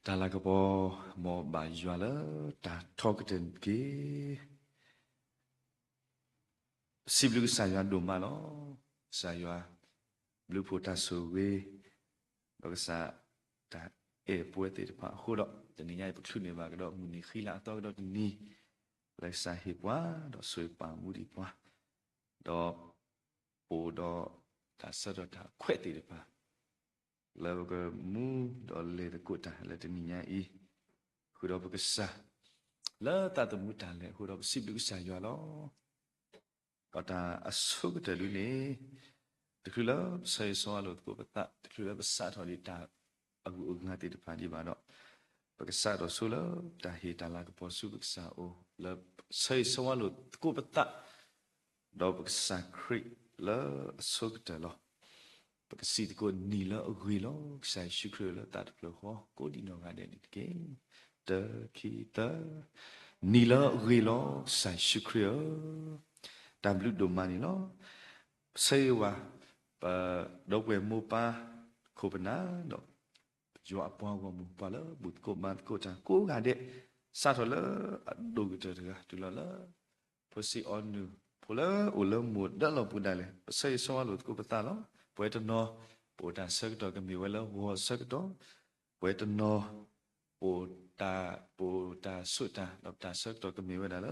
တၢ်လၤကပီၤ မ်ဘၣ်ယွၤလၢတၢ်ထီကတၢၢ်န့ၣ်တက့ၢ်. စံးဘျုးကစၢ်ယွၤဒိၣ်မးလီၤ. ကစၢ်ယွၤ ဘျုးဖှိၣ်တၢ်ဆိၣ်ဂ့ၤ ဒီးကစၢ်တၢ်အဲၣ်ပှဲၤသ့ၣ်တဖၣ်အဃိဒီး တနံၤညါအံၤ ပချုးန့ၢ်ဘၣ်ကဒီးမုၢ်နံၤဃံလၤအသီကဒီးတနံၤ လၢကစၢ်ဟ့ၣ်ပှၤ ဒီးဆိၣ်ဂ့ၤပာ်မူဒံးပှၤ ဒီး အိၣ်ဒီးတၢ်ဆၢကတီၢ်တၢ်ခွဲးသ့ၣ်တဖၣ် လၢပကမူဒီးလဲၤသကိးတၢ်လၢတနံၤညါအံၤ ဃုာ်ဒီးပကစၢ် လၢသးသမူတၢ်လဲၤအဃိဒီး ပစံးဘျုးကစၢ်ယွၤလီၤ. ဒီးတၢ်အဆိကတၢၢ်ဒ်န့ၣ် တချုးလၢပဆၢဂ့ၤဆၢဝါလိာ်သကိးပသး တချုးလၢပစးထီၣ်ဒံးတၢ်အဂုၤအဂၤသ့ၣ်တဖၣ်ဒံးဘၣ်ဒီး ပကစးထီၣ်ဆိလၢတၢ်ဟ့ၣ်တၢ်လၤကပီၤဆူပကစၢ်အအိၣ် လၢပဆၢဂ့ၤဆၢဝါလိာ်သကိးပသး ဒီးပကစၢ်ခရံာ်လၢအဆိကတၢၢ်လီၤ. ပကစံးသကိးနံၤလၢအဂ့ၤလီၤ. ကစၢ်ယ့ၣ်ၡူးခရံာ်လၢသးတဖျၢၣ်ဃီ ကိးဒံးနီၢ်ဂၤဒဲးန့ၣ်တက့ၢ်. တၢ ခံ သၢ, နံၤလၢအဂ့ၤလီၤ ကစၢ်ယ့ၣ်ၡူးခရံာ်ဧၢ, တၢ်ဘျုးဒိၣ်မးန့ၣ်လီၤ. ဆၢဂ့ၤဝဲ ပဒီပုၢ်ဝဲၢ်မိၢ်ပၢ်ခိၣ်ပနၢ်ဒီး ယွၤအပှၤဂီၢ်မုၢ် ပှၤလၢဘူၣ်သကိးဘါသကိးတၢ်ကိးဂၤဒဲး, စးထီၣ်လၢအဒိၣ်ကတၢၢ်တဂၤ တုၤလီၤလၢ ဖိဆံးအီနုၢ် ဖိလၢအိၣ်လၢမိၢ်ဒၢလီၢ်ပူၤဒၣ်လဲာ် ပဆၢဂ့ၤဆၢဝါလိာ်သကိးပသးလီၤ. ပဝဲတနီၤ ပအိၣ်တၢ်ဆၢကတီၢ်ကမ့ၢ်ဝဲလၢဂီၤအဆၢကတီၢ်, ပဝဲတနီၤ ပအိၣ်တၢ် ပအိၣ်တၢ်ဆိးတၢ် ဒီးပတၢ်ဆၢကတီၢ်ကမ့ၢ်ဝဲဒၣ်လၢ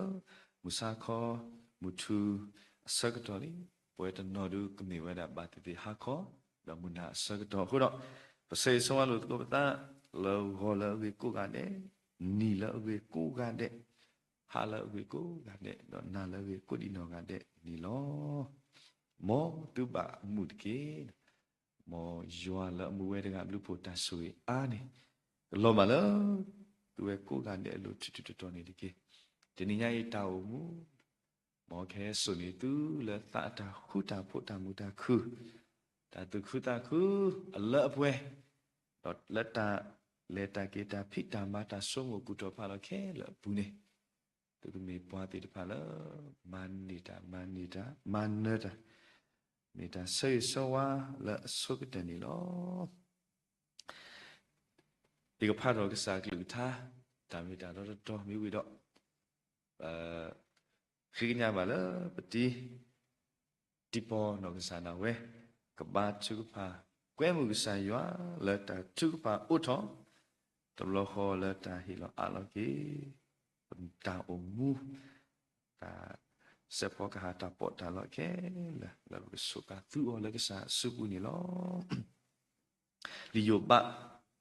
မုၢ်ဆါခီ မုၢ်ထူၣ်အဆၢကတီၢ်လံ, ပဝဲတနီၤဒုးကမ့ၢ်ဝဲဒၣ်ဘၣ်သ့ၣ်သ့ၣ်ဟါခီ ဒီးမုၢ်နၤအဆၢကတီၢ်အဃိဒီး, ပဆၢဂ့ၤဆၢဝါလိာ်သကိးပသး လၢဂီၤလၢအဂ့ၤကိးဂၤဒဲး, နံၤလၢအဂ့ၤကိးဂၤဒဲး, ဟါလၢအဂ့ၤကိးဂၤဒဲး, ဒီးနၤလၢအဂ့ၤကိးဒံးနီၢ်ဂၤဒဲးန့ၣ်လီၤ. မ်သုဘၣ်အမုာ်တက့ၢ်. မ်ယွၤလၢအမူဝဲတဂၤ ဘျုးဖှိၣ်တၢ်ဆိၣ်ဂ့ၤအါန့ၣ် ကလီၤမၢ်လၢ သုဝဲကိးဂၤဒဲးအလိၤ ထံထံတီတီန့ၣ်တက့ၢ်. တနံၤညါအံၤတၢ်အိၣ်မူ မ်ကဟဲစိာ်န့ၢ်သုလၢသးအတၢ်ဃူတၢ်ဖိး တၢ်မုာ်တၢ်ခုၣ်, တၢ်သူၣ်ခုသးခုအလၢအပှဲၤ, ဒီးလၢတၢ်လဲၤတၢ်က့ၤ တၢ်ဖံးတၢ်မၤ တၢ်ဆိကမိၣ်ကူၣ်ထီၣ်ဖးလီၤခဲလၢာ်အပူၤန့ၣ်, သုကမ့ၢ်ပှၤသ့ၣ်တဖၣ်လၢ မၤန့ၢ်တၢ် မၤန့ၢ်တၢ် မၤနၢၤတၢ်, မ့ၢ်တၢ်ဆၢဂ့ၤဆၢဝါလၢအဆိကတၢၢ်န့ၣ်လီၤ. ယကဖးထီၣ်ကစၢ်အကလုၢ်ကထါ တၢ်မ့ၢ်တၢ်တီတီမ့ၢ်ဝံၤဒီး ပဃ့ကညးဘၣ်လၢပတံၤ တံၤပီၢ်နီၢ်ကစၢ်ဒၣ်ဝဲ ကဘါထုကဖၣ် ကွဲမုာ်ကစၢ်ယွၤလၢတၢ်ထုကဖၣ်အိးထီၣ် တဘျီဃီလၢတၢ်ဟ့ၣ်လီၤအးလီၤက့ၤ ပတၢ်အိၣ်မူ တၢ်စဲးဖီကဟၣ် တၢ်ပီးတၢ်လီခဲလၢာ် လၢပကဆိးကါသူအီၤလၢကစၢ်အစုပူၤန့ၣ်လီၤ. လံာ်ယိၤဘး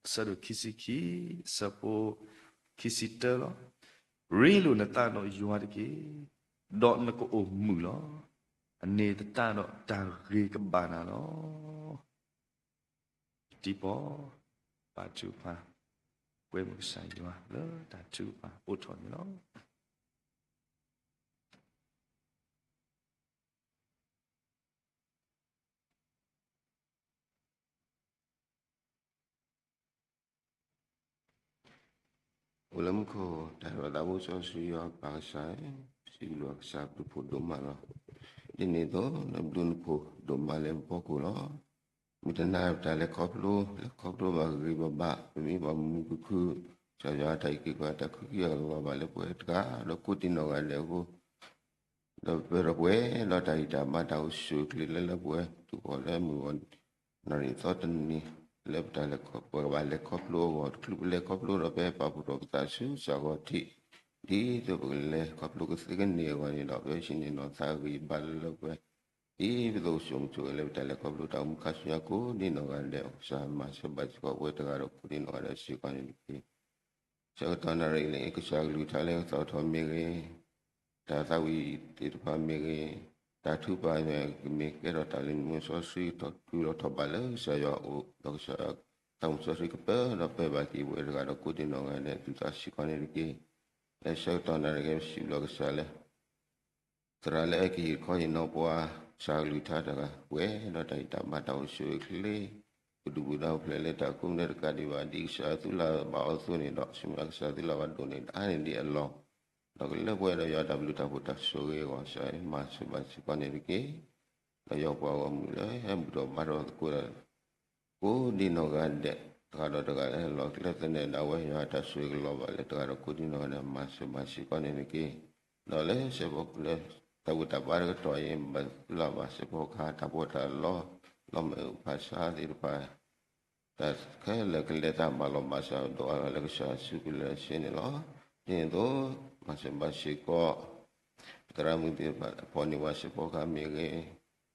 အဆၢဒိၣ်ခံဆံခံ အဆၢဖိခံဆံတၢလီၤ. ရ့လိာ်နသးဒီးယွၤတက့ၢ်, ဒီးနကအိၣ်မုာ်လီၤ. အန့ၣ်သတးဒီးတၢ်ဂ့ၤကဘၣ်နၤလီၤ. တံၤပီၢ် ဘါထုကဖၣ် ကွဲမုာ်ကစၢ်ယွၤလၢတၢ်ထုကဖၣ်အိးထီၣ်န့ၣ်လီၤ. အိၣ်လၢမူခိၣ် တၢ်ရၢသးမူစီဆှံယွၤပၢ်ကစၢ်, စံးဘျုးကစၢ်ဘျုးဖှိၣ်ဒိၣ်မးလီၤ. ဒ်န့ၣ်အသိး နဘျုးနဖှိၣ်ဒိၣ်မးလၢပဖီခိၣ်လီၤ. မုၢ်တနၤပတၢ်လဲၤခီဖျိ လဲၤခီဖျိဘၣ်ဂ့ၤဂ့ၤဘၣ်ဘၣ်, ပမ့ၢ်ဘၣ်မုာ်မုာ်ခုၣ်ခုၣ်, ကစၢ်ယွၤတၢ်အုၣ်က့ၤခီ တၢ်ခွဲးတၢ်ယာ်ကလီၤဘၣ်လၢပှၤတဂၤ ဒီးကိးဒံးနီၢ်ဂၤဒဲးအဃိ ဒီးပၢၢ်ဒီးပှဲၤဒီးတၢ်ဂံၢ်တၢ်ဘါတၢ်အိၣ်ဆူၣ်အိၣ်ချ့လၢလၢပှဲၤ တုၤဃီၤလၢမုၢ်ဂီၤ နၣ်ရံၣ်သီတနံၤ လၢပတၢ်လဲၤခီ ပကဘၣ်လဲၤခီဖျိအဂီၢ် တချုးပလဲၤခီဖျိဒီး ပဟဲပာ်ဖှိၣ်ထီၣ်ပသးဆူကစၢ်ဂီၢ်ထံး ဒ်သိးပကလဲၤခီဖျိကသ့ကန့ၢ်အဂီၢ်န့ၣ်ဒီး ပဟဲဟံးန့ၢ်နီၢ်သးဂံၢ်ဘါလၢလၢပှဲၤ ဒ်ပသိးကဆိမိၣ်ဆိလၢပတၢ်လဲၤခီဖျိတၢ်အိၣ်မူခါဆူညါကိးဒံးနီၢ်ဂၤဒဲး ကစၢ်မၤစၢၤဘၣ်စ့ၢ်ကီးပှၤတဂၤဒီးကိးဒံးနီၢ်ဂၤဒဲးစ့ၢ်ကီးန့ၣ်တက့ၢ်. ဆၢကတီၢ်နၣ်ရံၣ်အံၤ ကစၢ်ကလုၢ်ကထါလၢသးထီၣ်မ့ၢ်ဂ့ၤ, တၢ်သးဝံၣ်သ့ၣ်တဖၣ်မ့ၢ်ဂ့ၤ, တၢ်ထုကဖၣ်မ့ၢ်ဂ့ၤ ကမ့ၢ်ကဲထီၣ်တၢ်လၢနမိၢ်စီဆှံထီၣ်တုၤလီၤထီၣ်ဘးလၢကစၢ်ယွၤအအိၣ် ဒီးကစၢ်ယွၤသးမုၣ်စီဆှံကပၢဒီးပၢဘၣ်က့ၤပှၤတဂၤဒီးကိးဒံးနီၢ်ဂၤဒဲး သုသးစ့ၢ်ကီးန့ၣ်တက့ၢ်. လၢဆၢကတီၢ်နၣ်ရံၣ်အံၤ ပစံးဘျုးကစၢ်လၢ သရၣ်လၢအကဟ့ၣ်ခီဟ့ၣ်နီၤပှၤ ကစၢ်ကလုၢ်ကထါတဂၤ ပှဲၤဒီးတၢ်ဂံၢ်တၢ်ဘါတၢ်အိၣ်ဆူၣ်အိၣ်ချ့ ပဒုၣ်ပဒါအိၣ်ဖျဲၣ်လၢတၢ်ကိးမံၤတကးဒံးဘၣ် ဒ်ကစၢ်ယွၤသုလၢ်ဘၣ်အီၤအသိးန့ၣ်ဒီး ဆၢမုၢ်လၢ်ကစၢ်သုလၢ်ဘၣ်ဒိၣ်န့ၢ်ဒၣ်အါန့ၢ်ဒံးအလီၢ်, ဒီးကလၢပှဲၤဒီးယွၤတၢ်ဘျုးတၢ်ဖှိၣ်တၢ်ဆိၣ်ဂ့ၤအဂီၢ် ကစၢ်မၤစၢၤဘၣ်စ့ၢ်ကီးန့ၣ်တက့ၢ်. ဒီးယွၤပှၤဂီၢ်မုၢ်လၢဟဲဘူၣ်ထီၣ်ဘါထီၣ်သကိးဒီး ကိးဒံးနီၢ်ဂၤဒဲး တဂၤဒီးတဂၤလၢဟဲလီၤကျဲသနၢၣ်ဒၣ်ဝဲ ယွၤတၢ်ဆိၣ်ဂ့ၤကလီၤဘၣ်လၢတဂၤဒီးကိးဒံနီၢ်ဂၤဒဲး မၤစၢၤဘၣ်စ့ၢ်ကီးန့ၣ်တက့ၢ်. ဒီးလၢစဲးဖီခိၣ်လၢ တၢ်ဘူၣ်တၢ်ဘါတကတီၢ်အံၤ ဘၣ်သုလၢဘၣ်စဲးဖီကဟါတၢ်ပီးတၢ်လီ လီၤမုၢ်ဖးဆါသ့ၣ်တဖၣ် တၢ်ခဲလၢာ်ကလဲၤတၢ်မၤလီၤမၤစၢ်ဒိၣ်အါလီၤလၢကစၢ်စုပူၤလၢစ့န့ၣ်လီၤ. ဒ်န့ၣ်အသိး မၤစၢၤဘၣ်စ့ၢ်ကီး သရၣ်မုၣ်သ့ၣ်တဖၣ် ဖီၣ်န့ၢ်ဝဲစဲးဖီကဟါမ့ၢ်ဂ့ၤ,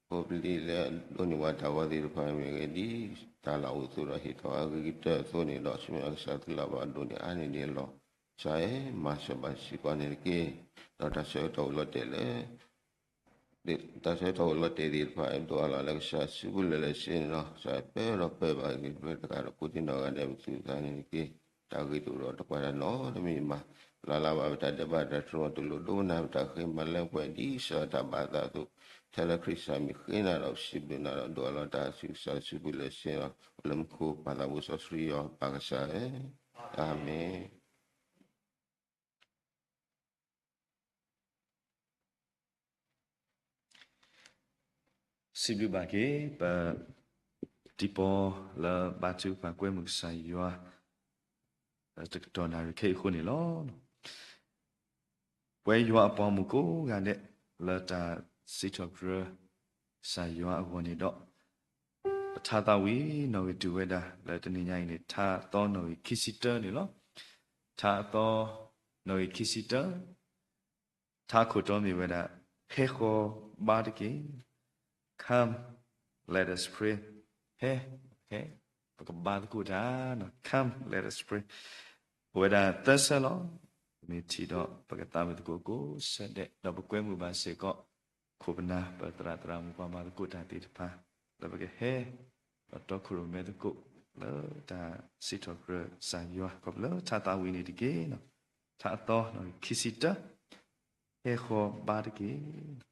ဖိပလံၤလၢအဒိးန့ၢ်ဝဲတၢ်ဂီၤသ့ၣ်တဖၣ်မ့ၢ်ဂ့ၤ, ဒ်တၢ်လၢအအိၣ်သူၣ်ဒီးဟ့ၣ်ထီၣ်အဂ့ၤကတၢၢ်အသိးန့ၣ်ဒီး ဆူမဲာ်ညါကစၢ်သုလၢဘၣ်ဒိၣ်န့ၢ်အါန့ၢ်ဒံးအလီၢ် ကစၢ်ဧၢ မၤစၢၤဘၣ်စ့ၢ်ကီးန့ၣ်တက့ၢ်. ဒီးတၢ်ဆၢကတီၢ်အိၣ်လီၤတဲာ်လၢ တၢ်ဆၢကတီၢ်အိၣ်လီၤတဲာ်သ့ၣ်တဖၣ် ဒိၣ်အါလီၤလၢကစၢ်စုပူၤလၢလၢစ့န့ၣ်လီၤ. ကစၢ်ပၢဒီးပၢဘၣ်ဂ့ၤ ပတဂၤဒီးကိးဒံနီၢ်ဂၤဒဲး ပသူၣ်ပသးန့ၣ်တက့ၢ်. တၢ်ဂ့ၢ်တအိၣ်ဒီးတကွၢ်တၢ်နီတမံၤမး လၢ်လၢ်ဘၣ်ပတၢ်ဒဲးဘးတၢ်တြီ တလိၣ်ဒိကနၣ်ပတၢ်ဃ့မၤလၢပှဲၤဒ်ကစၢ်တၢ်ဘၣ်အသးအသိး ထဲလၢခရံာ်ကစၢ်မံၤဃ့နၤဒီးစံးဘျုးနၤဒီးဒိၣ်အါလီၤတၢ်ဆူကစၢ်စုပူၤလၢစ့န့ၣ်လီၤ. အိၣ်လၢမူခိၣ်ပၢ်သးဘိစီဆှံယွၤပၢ်ကစၢ်ဧၢ, အၤမ့ၣ်. စံးဘျုးဘၣ်က့ၤ ပတံၤပီလၢဘါထုကဖၣ်ကွဲမုာ်ကစၢ်ယွၤ တကတီၢ်နၣ်ရံၣ်ခဲအံၤအဃိန့ၣ်လီၤ. ပဝဲယွၤအပှၤမုၣ်ကိးဂၤဒဲး လၢတၢ်စံးထီၣ်ပတြၢၤ ကစၢ်ယွၤအဂီၢ်န့ၣ်ဒီး ပထါသးဝံၣ်နီၣ်ဂံၢ်တုၤဝဲဒၣ် လၢတနံၤညါအံၤန့ၣ် ထါအသီနီၣ်ဂံၢ်ခံဆံတၢန့ၣ်လီၤ. ထါအသီနီၣ်ဂံၢ်ခံဆံတၢ ထါခိၣ်တီမ့ၢ်ဝဲဒၣ် ဟဲဃီၤဘါတက့ၢ်. Come, let us pray. ဟဲ, ဟဲ, ပကဘါသကိးတၢ်, Come, let us pray. အိၣ်ဝဲဒၣ်သၢဆၢလီၤ. ပမ့ၢ်ထံၣ်ဒီး ပကသးဝံၣ်သကိးကိးဆၢဒဲး, ဒီးပကွဲမုာ်ဘၣ်စ့ၢ်ကီး ခိၣ်ပနၢ် ပသရၣ်သရၣ်မုၣ်ပှၤဘါသကိးတၢ်သ့ၣ်တဖၣ် လၢပကဟဲ ဒီးတီခိၣ်ရိၣ်မဲသကိး လၢတၢ်စံးထီၣ်ပတြၢၤကစၢ်ယွၤ ခီဖျိလၢထါသးဝံၣ်န့ၣ်တက့ၢ်. ထါအသီ ခံဆံတၢ ဟဲဃီၤဘါတက့ၢ်.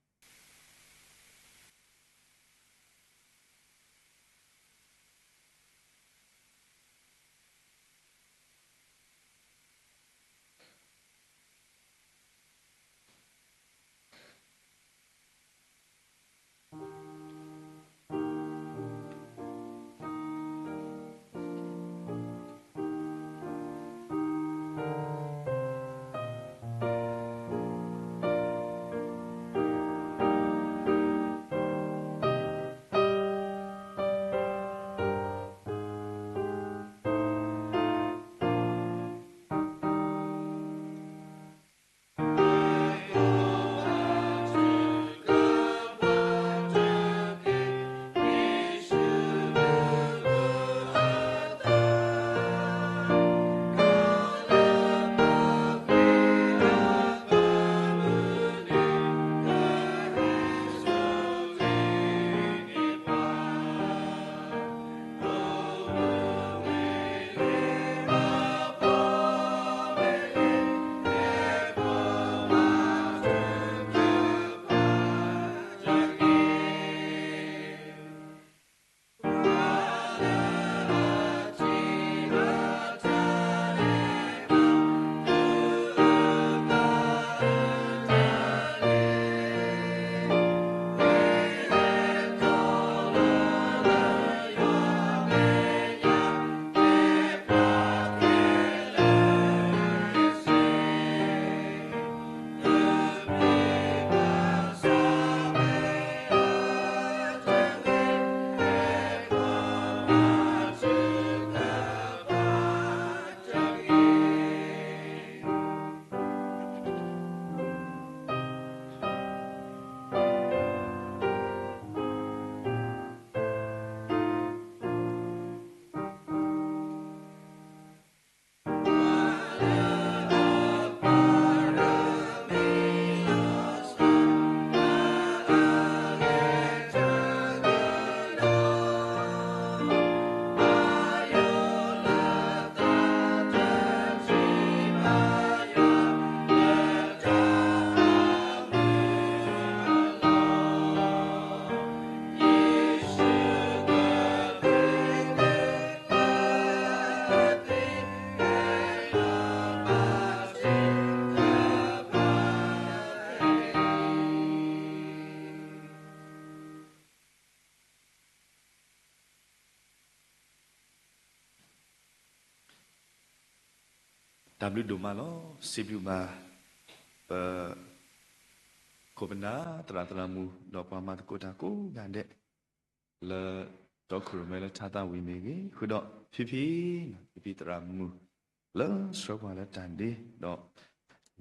တၢ်ဘျုးဒိၣ်မးလီၤ. စံးဘျုးဘၣ် ပ ခိၣ်ပနၢ်သရၣ်သရၣ်မုၣ် ဒီးပှၤမၤသကိးတၢ်ကိးဂၤဒဲး လၢတီခိၣ်ရိၣ်မဲလၢထါသးဝံၤမ့ၢ်ဂ့ၤ, ဃုာ်ဒီးဖံဖံ, ဖံဖံသရၣ်မုၣ် လၢဆှၢပှၤလၢတၢ်ဒ့, ဒီး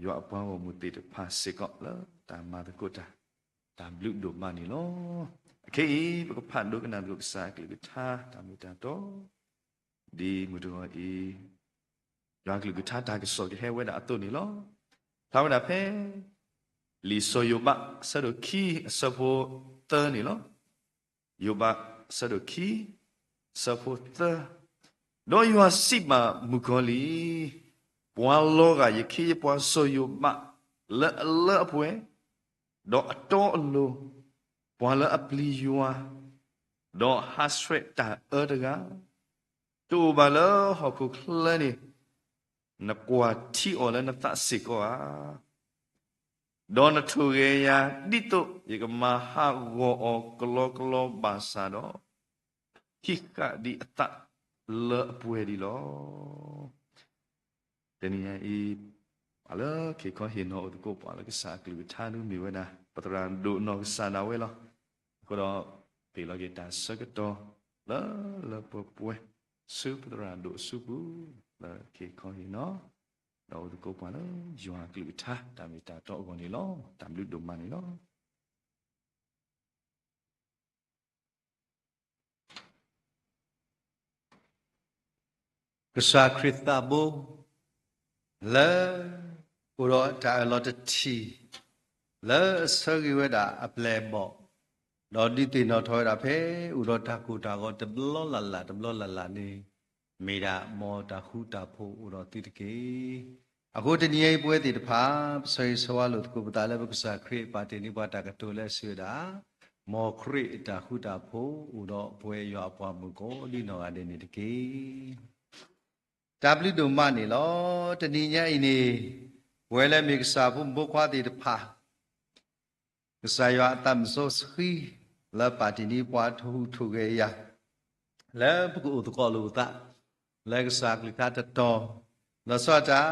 ယွၤအပှၤဂီၢ်မုၢ်သ့ၣ်တဖၣ်စ့ၢ်ကီး လၢတၢ်မၤသကိးတၢ်, တၢ်ဘျုးဒိၣ်မးန့ၣ်လီၤ. အခဲအံၤ ပကဖးဒိကနၣ်သကိးကစၢ်အကလုၢ်ကထါတၢ်မ့ၢ်တၢ်တီ ဒ်မုၢ်တဂီၤအံၤ, ယွၤကလုၢ်ကထါတၢ်ကစီၣ်ကဟဲဝဲဒၣ်အသိးန့ၣ်လီၤ. ဖျါဝဲဒၣ်ဖဲ လံာ်စီၤယိၤဘး အဆၢဒိၣ်ခံ အဆၢဖိသၢန့ၣ်လီၤ. ယိၤဘး အဆၢဒိၣ်ခံ အဆၢဖိသၢ, ဒီးယွၤစံးဘၣ်မုၣ်ကီၤလံၢ်, ပှၤလီၤဂာ်ယခ့ယပှၤစီၤယိၤဘး လၢအလၢအပှဲၤ, ဒီးအတီအလိၤ, ပှၤလၢအပျံၤယွၤ, ဒီးဟးဆှဲးတၢ်အၢတဂၤ တအိၣ်ဘၣ်လၢဟီၣ်ခိၣ်ချၢန့ၣ်, နကွၢ်ထံအီၤလၢနသးစ့ၢ်ကီးဧါ. ဒီးနထိၣ်ဂဲၤယၤ ဒ်သိးယကမၤဟးဂီၤအီၤကလီကလီဘၣ်ဆၣ်ဒီး, ဟံးဃာ်ဒံးအသးလၢအပှဲၤဒံးလီၤ. တနံၤညါအံၤ, ပှၤလၢက့ၤခီဟ့ၣ်နီၤအိၣ်သကိးပှၤလၢကစၢ်အကလုၢ်ကထါဒု မ့ၢ်ဝဲဒၣ် ပသရၣ်ဒိၣ်နီၢ်ကစၢ်ဒၣ်ဝဲလီၤ. အဃိဒီး ပ့ၤလီၤက့ၤတၢ်ဆၢကတီၢ် လၢလၢပှဲၤပှဲၤ ဆူပသရၣ်ဒိၣ်အစုပူၤ လၢက့ၤခီဟ့ၣ်နီၤ ဒီးအိၣ်သကိးပှၤလၢယွၤအကလုၢ်ကထါ တၢ်မ့ၢ်တၢ်တီအဂီၢ်န့ၣ်လီၤ. တၢ်ဘျုးဒိၣ်မးန့ၣ်လီၤ. ကစၢ်ခရံာ်သးဘိ လၢ အိၣ်ဒီးတၢ်အၢၣ်လီၤတထံၣ် လၢအဆၢဂ့ၤဝဲဒၣ်အပျဲၢ်အဘီၣ်, ဒီးဒုးသ့ၣ်နီၣ်ထီၣ်ဝဲဒၣ်ဖဲအိၣ်ဒီးတၢ်ကိၢ်တၢ်ဂီၤတဘျီလၢ်လၢ်တဘျီလၢ်လၢ်န့ၣ်, မ့ၢ်ဒၣ်မ်တၢ်ဃူတၢ်ဖိးအိၣ်ဒီးသုတက့ၢ်. အဃိတနံၤအံၤပဝဲသ့ၣ်တဖၣ် ပဆၢဂ့ၤဆၢဝါလိာ်သကိးပသးလၢပကစၢ်ခရံာ်ပာ်တ့ၢ်န့ၢ်ပှၤတၢ်ကတိၤလၢအစံးဝဲဒၣ်, မ်ခရံာ်အတၢ်ဃူတၢ်ဖိးအိၣ်ဒီးပဝဲယွၤအပှၤမုၣ်ကိးဒ်နီၢ်ဂၤဒဲးန့ၣ်တက့ၢ်. တၢ်ဘျုးဒိၣ်မးန့ၣ်လီၤ. တနံၤညါအံၤန့ၣ်, ပဝဲလၢမ့ၢ်ကစၢ်ဖိမုၣ်ဖိခွါသ့ၣ်တဖၣ် ကစၢ်ယွၤအသးမုၣ်စီဆှံ လၢပာ်တ့ၢ်န့ၢ်ပှၤထိၣ်ဟူးထိၣ်ဂဲၤယၤ, လၢပကအိၣ်သကိးလိာ်ပသး လၢကစၢ်ကလုၢ်ကထါတတီၤ, ဒီးဆီတၢ်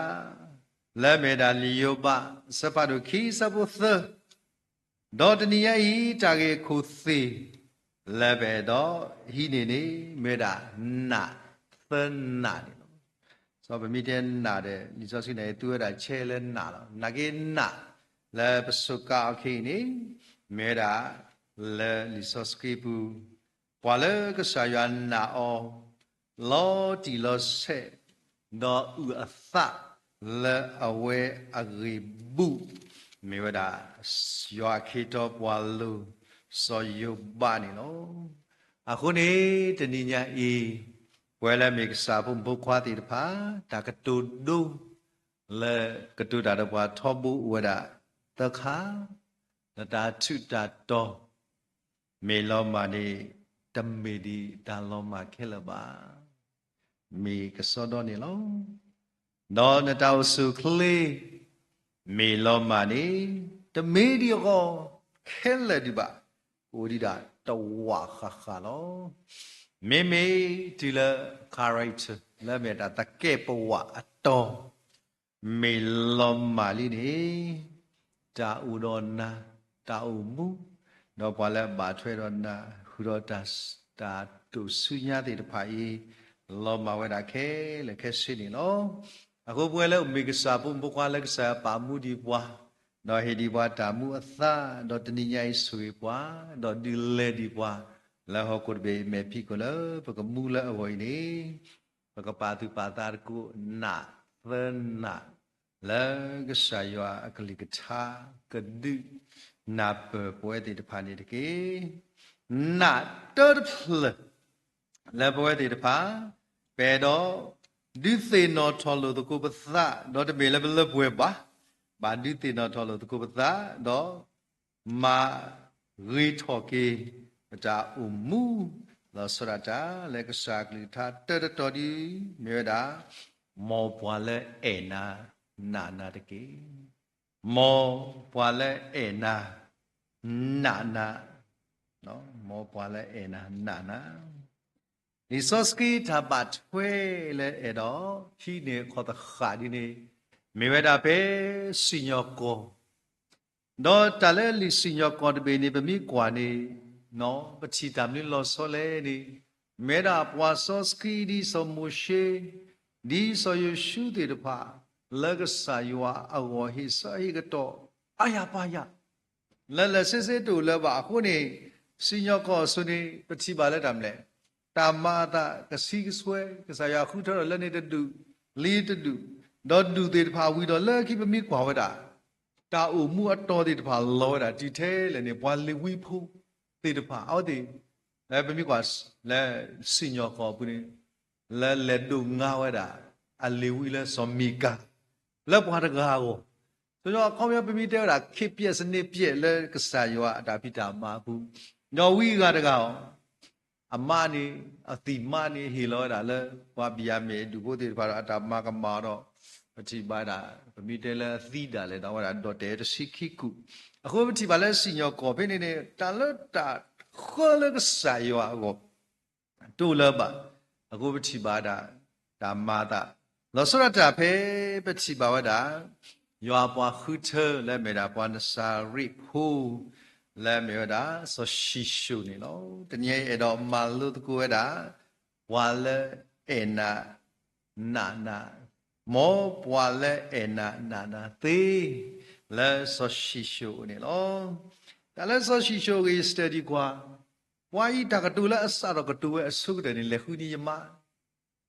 လၢမ့ၢ်ဒၣ်လံာ်ယိၤဘး အဆၢဖးဒိၣ်ခံ အဆၢဖိသၢ, ဒီးတနံၤညါအံၤ တၢ်ဂ့ၢ်အခိၣ်သ့ၣ် လၢပအဲၣ်ဒိးဟံးန့ၢ်န့ၣ် မ့ၢ်ဝဲဒၣ်နးသၢနးန့ၣ်လီၤ. စီၤပမ့ၢ်တဲနးဒီး လံာ်စီဆှံန့ၣ် သူဝဲဒၣ်ဆဲးလၢနးလီၤ. နာ်က့နး လၢပစူးကါအီၤခဲအံၤန့ၣ် မ့ၢ်ဝဲဒၣ် လၢလံာ်စီဆှံပူၤ ပှၤလၢကစၢ်ယွၤနာ်အီၤ လီၤတံၢ်လီၤဆဲး ဒီးအုၣ်အသးလၢအဝဲအဂ့ၢ်ဘူၣ် မ့ၢ်ဝဲဒၣ် ယွၤအခ့အတီပှၤလိၤ စီၤယိၤဘးန့ၣ်လီၤ. အဃိန့ၣ် တနံၤညါအံၤ ပဝဲလၢမ့ၢ်ကစၢ်ဖိမုၣ်ဖိခွါသ့ၣ်တဖၣ် တၢ်ကတိၤဒိ လၢကတိၤတၢ်ဒီးပှၤထီဘိအိၣ်ဝဲဒၣ်သၢခါ, နတၢ်ထူးတၢ်တီၤ မ့ၢ်လီၤမၢ်န့ၣ် တမ့ၢ်ဒံးတၢ်လီၤမၢ်ခဲလၢာ်ဘၣ်. မ့ၢ်ကစီဒီန့ၣ်လီၤ. ဒီးနတၢ်အိၣ်ဆူၣ်အိၣ်ချ့ မ့ၢ်လီၤမၢ်န့ၣ် တမ့ၢ်ဒံးအဂီၢ်ခဲလၢာ်ဒံးဘၣ်, အိၣ်ဒံးဒၣ်တဝးဃၣ်ဃၣ်လီၤ. မ့မ့ၢ်တုၤလၢ character လၢမ့ၢ်တၢ်သကဲးပဝးအတီၤ မ့ၢ်လီၤမၢ်လံန့ၣ် တၢ်အိၣ်ဒီးနၤ, တၢ်အိၣ်မူ, ဒီးပှၤလၢအဘၣ်ထွဲဒီးနၤ ဃုာ်ဒီးတၢ်, တၢ်တိာ်ဆူညါသ့ၣ်တဖၣ်အံၤ လီၤမၢ်ဝဲဒၣ်ခဲလၢာ်ခဲဆ့န့ၣ်လီၤ. အဃိပဝဲလၢအိၣ်မ့ၢ်ကစၢ်ဖိမုၣ်ဖိခွါလၢကစၢ်ယွၤပာ်မူဒံးပှၤ, ဒီးဟ့ၣ်ဒံးပှၤတၢ်မူအသါ, ဒီးတနံၤညါအံၤဆိၣ်ဂ့ၤပှၤ, ဒီးဒုးလဲၤဒံးပှၤ လၢဟီၣ်ခိၣ်တဘ့ၣ်အမဲာ်ဖံးခိၣ်လၢပကမူလၢအဂီၢ်အံၤန့ၣ် ပကပာ်သူၣ်ပာ်သးသကိးနးသၢနး လၢကစၢ်ယွၤအကလုၢ်ကထါ ကဒုးနၢ်ပၢၢ်ပဝဲသ့ၣ်တဖၣ်န့ၣ်တက့ၢ်. နးတၢတဖျၢၣ် လၢပဝဲသ့ၣ်တဖၣ် ပအဲၣ်ဒိး ဒုးသ့ၣ်နီၣ်ထီၣ်လိာ်သကိးပသး ဒီးတမ့ၢ်လၢပလၢပှဲၤဘၣ်, ဘၣ်ဒုးသ့ၣ်နီၣ်ထီၣ်လိာ်သကိးပသး ဒီး မၤဂ့ၤထီၣ်က့ၤ ပတၢ်အိၣ်မူ လီၤဆီဒၣ်တၢ် လၢကစၢ်ကလုၢ်ကထါတၢတတီၤဒု မ့ၢ်ဝဲဒၣ် မ်ပှၤလၢအဲၣ်နၤ နာ်နၤတက့ၢ်. မ်ပှၤလၢအဲၣ်နၤ နာ်နၤ, မ်ပှၤလၢအဲၣ်နၤ နာ်နၤ. လံာ်စီဆှံတၢ်ဘၣ်ထွဲလၢအဲၣ်ဒိးဟံးန့ၢ်အခီၣ်သဃာ်ဒ်န့ၣ် မ့ၢ်ဝဲဒၣ်ဖဲစံၣ်ညီၣ်ကွီၢ် ဒီးတၢ်လၢလံာ်စံၣ်ညီၣ်ကွီၢ်တဘ့ၣ်န့ၣ် ပမ့ၢ်ကွၢ်န့ၣ် ပထံၣ်တၢ်မနုၤလီၤဆီလဲၣ်န့ၣ် မ့ၢ်ဝဲဒၣ်ပှၤစီဆှံဒ်စီၤမိၤၡ့ ဒ်စီၤယိၤၡူသ့ၣ်တဖၣ် လၢကစၢ်ယွၤအဂီၢ်ဟ့ၣ်ဆၢဟ့ၣ်ကတီၢ် အါယၤပၢ်ယၤ လၢလၢာ်ဆ့ဆ့တအိၣ်လၢၤဘၣ်အဃိန့ၣ် စံၣ်ညီၣ်ကွီၢ်အစိၤန့ၣ် ပထံၣ်ဘၣ်လၢတၢ်မနုၤလဲၣ်, တၢ်မၤအသးကဆံကစွဲ ကစၢ်ယွၤဃုထၢထီၣ်လၢန့ၣ်တဒူၣ် လံတဒူၣ်, ဒီးဒူၣ်သ့ၣ်တဖၣ်ဝံၤဒီးလၢခံပမ့ၢ်ကွၢ်ဝဲဒၣ် တၢ်အိၣ်မူအတီၤသ့ၣ်တဖၣ်လီၤဝဲဒၣ်တုၤထဲလဲၣ်န့ၣ် ပှၤလ့ၤဝံဖိသ့ၣ်တဖၣ် အဝဲသ့ၣ် လၢပမ့ၢ်ကွၢ်လၢစံၣ်ညီၣ်ကွီၢ်အပူၤန့ၣ် လၢလဲၤဒိးငါဝဲဒၣ် အလ့ၤဝံလၢစီၤမံကၤ လၢပှၤတဂၤအဂီၢ်, အခီပညီပမ့ၢ်တဲဝဲဒၣ် ခေတ်ပျက်စနစ်ပျက် လၢကစၢ်ယွၤအတၢ်ဖံးတၢ်မၤအပူၤ, ဒီးဝံအဂၤတဂၤအီၤ အမါန့ၣ် အသံၣ်မါန့ၣ် ဟ့ၣ်လီၤဝဲဒၣ်လၢ ပှၤဘံၣ်ယၤမ့ၣ်အဒူၣ်ဖိသ့ၣ်တဖၣ်ဒီးအတၢ်မၤကမၣ်ဒီး ပထံၣ်ဘၣ်ဒၣ် ပမ့ၢ်တဲလၢအသံဒၣ်လဲာ်ဒီး အဝဲဒၣ်ဒီၣ်တဲာ်တဆံခံကူာ်, အဃိပထံၣ်ဘၣ်လၢစံၣ်ညီၣ်ကွီၢ်ဖဲန့ၣ်န့ၣ် တၢ်လၢတၢ်ဃၢလၢကစၢ်ယွၤအဂီၢ် တအိၣ်လၢၤဘၣ်, အဃိပထံၣ်ဘၣ်ဒၣ် တၢ်မၤအသး, လီၤဆီဒၣ်တၢ်ဖဲ ပထံၣ်ဘၣ်ဝဲဒၣ် ယွၤပှၤဃုထၢလၢမ့ၢ်ဒၣ်ပှၤနစၤရ့းဖိ လၢမ့ၢ်ဝဲဒၣ် စီၤၡံၣ်ၡိၣ်န့ၣ်လီၤ. တနံၤအံၤအဲၣ်ဒိးမၤလိသကိးဝဲဒၣ် ပှၤလၢအဲၣ်နၤ နာ်နၤ, မ်ပှၤလၢအဲၣ်နၤနာ်နၤသ့ လၢစီၤၡံၣ်ၡိၣ်အအိၣ်န့ၣ်လီၤ. တၢ်လၢစီၤၡံၣ်ၡိၣ်အဂ့ၢ် study ကွၢ်, ပှၤအံၤတၢ်ကတိၤလၢအစးထီၣ်ကတိၤဝဲအဆိကတၢၢ်န့ၣ် လဲၤဃုန့ၢ်ယမါ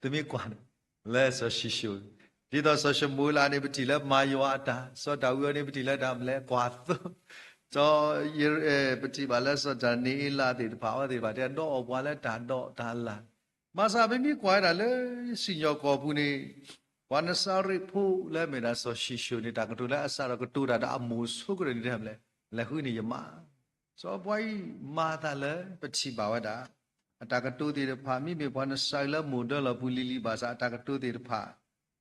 သုမ့ၢ်ကွၢ်န့ၣ် လၢစီၤၡံၣ်ၡိၣ်, ဒ်သိးစီၤၡမူၤအ့လးန့ၣ် ပထံၣ်လၢမၤယွၤအတၢ်, စီၤဒၤဝံးအံၤန့ၣ် ပထံၣ်လၢတၢ်မနုၤလဲၣ် ကွၢ်သိ, ဒီး ပထံၣ်ဘၣ်လၢစီၤဒၤနံးအ့လးသ့ၣ်တဖၣ် အဝဲသ့ၣ်တဖၣ်တဲ ဒီးအီၣ်ပှၤလၢတၢ်ဒီးတၢ်လၢ်, ဘၣ်ဆၣ်ပမ့ၢ်ကွၢ်ဝဲဒၣ်လၢစံၣ်ညီၣ်ကွီၢ်ပူၤန့ၣ် ပှၤနစၤရ့းဖိလၢမ့ၢ်ဒၣ်စီၤၡံၣ်ၡိၣ်န့ၣ် တၢ်ကတိၤလၢအစးထီၣ်ကတိၤတၢ်ဒီးအမိၢ်ဆိကတၢၢ်န့ၣ် တဲမနုၤလဲၣ်, လဲၤဃုန့ၢ်ယမါ စီၤပှၤအံၤမၤအသးလၢပထံၣ်ဘၣ်ဝဲဒၣ် အတၢ်ကတိၤသ့ၣ်တဖၣ် မ့မ့ၢ်ပှၤနစၤရ့းလၢမိၢ်ဒၢလီၢ်ပူၤလံၤလံၤဘၣ်ဆၣ် အတၢ်ကတိၤသ့ၣ်တဖၣ်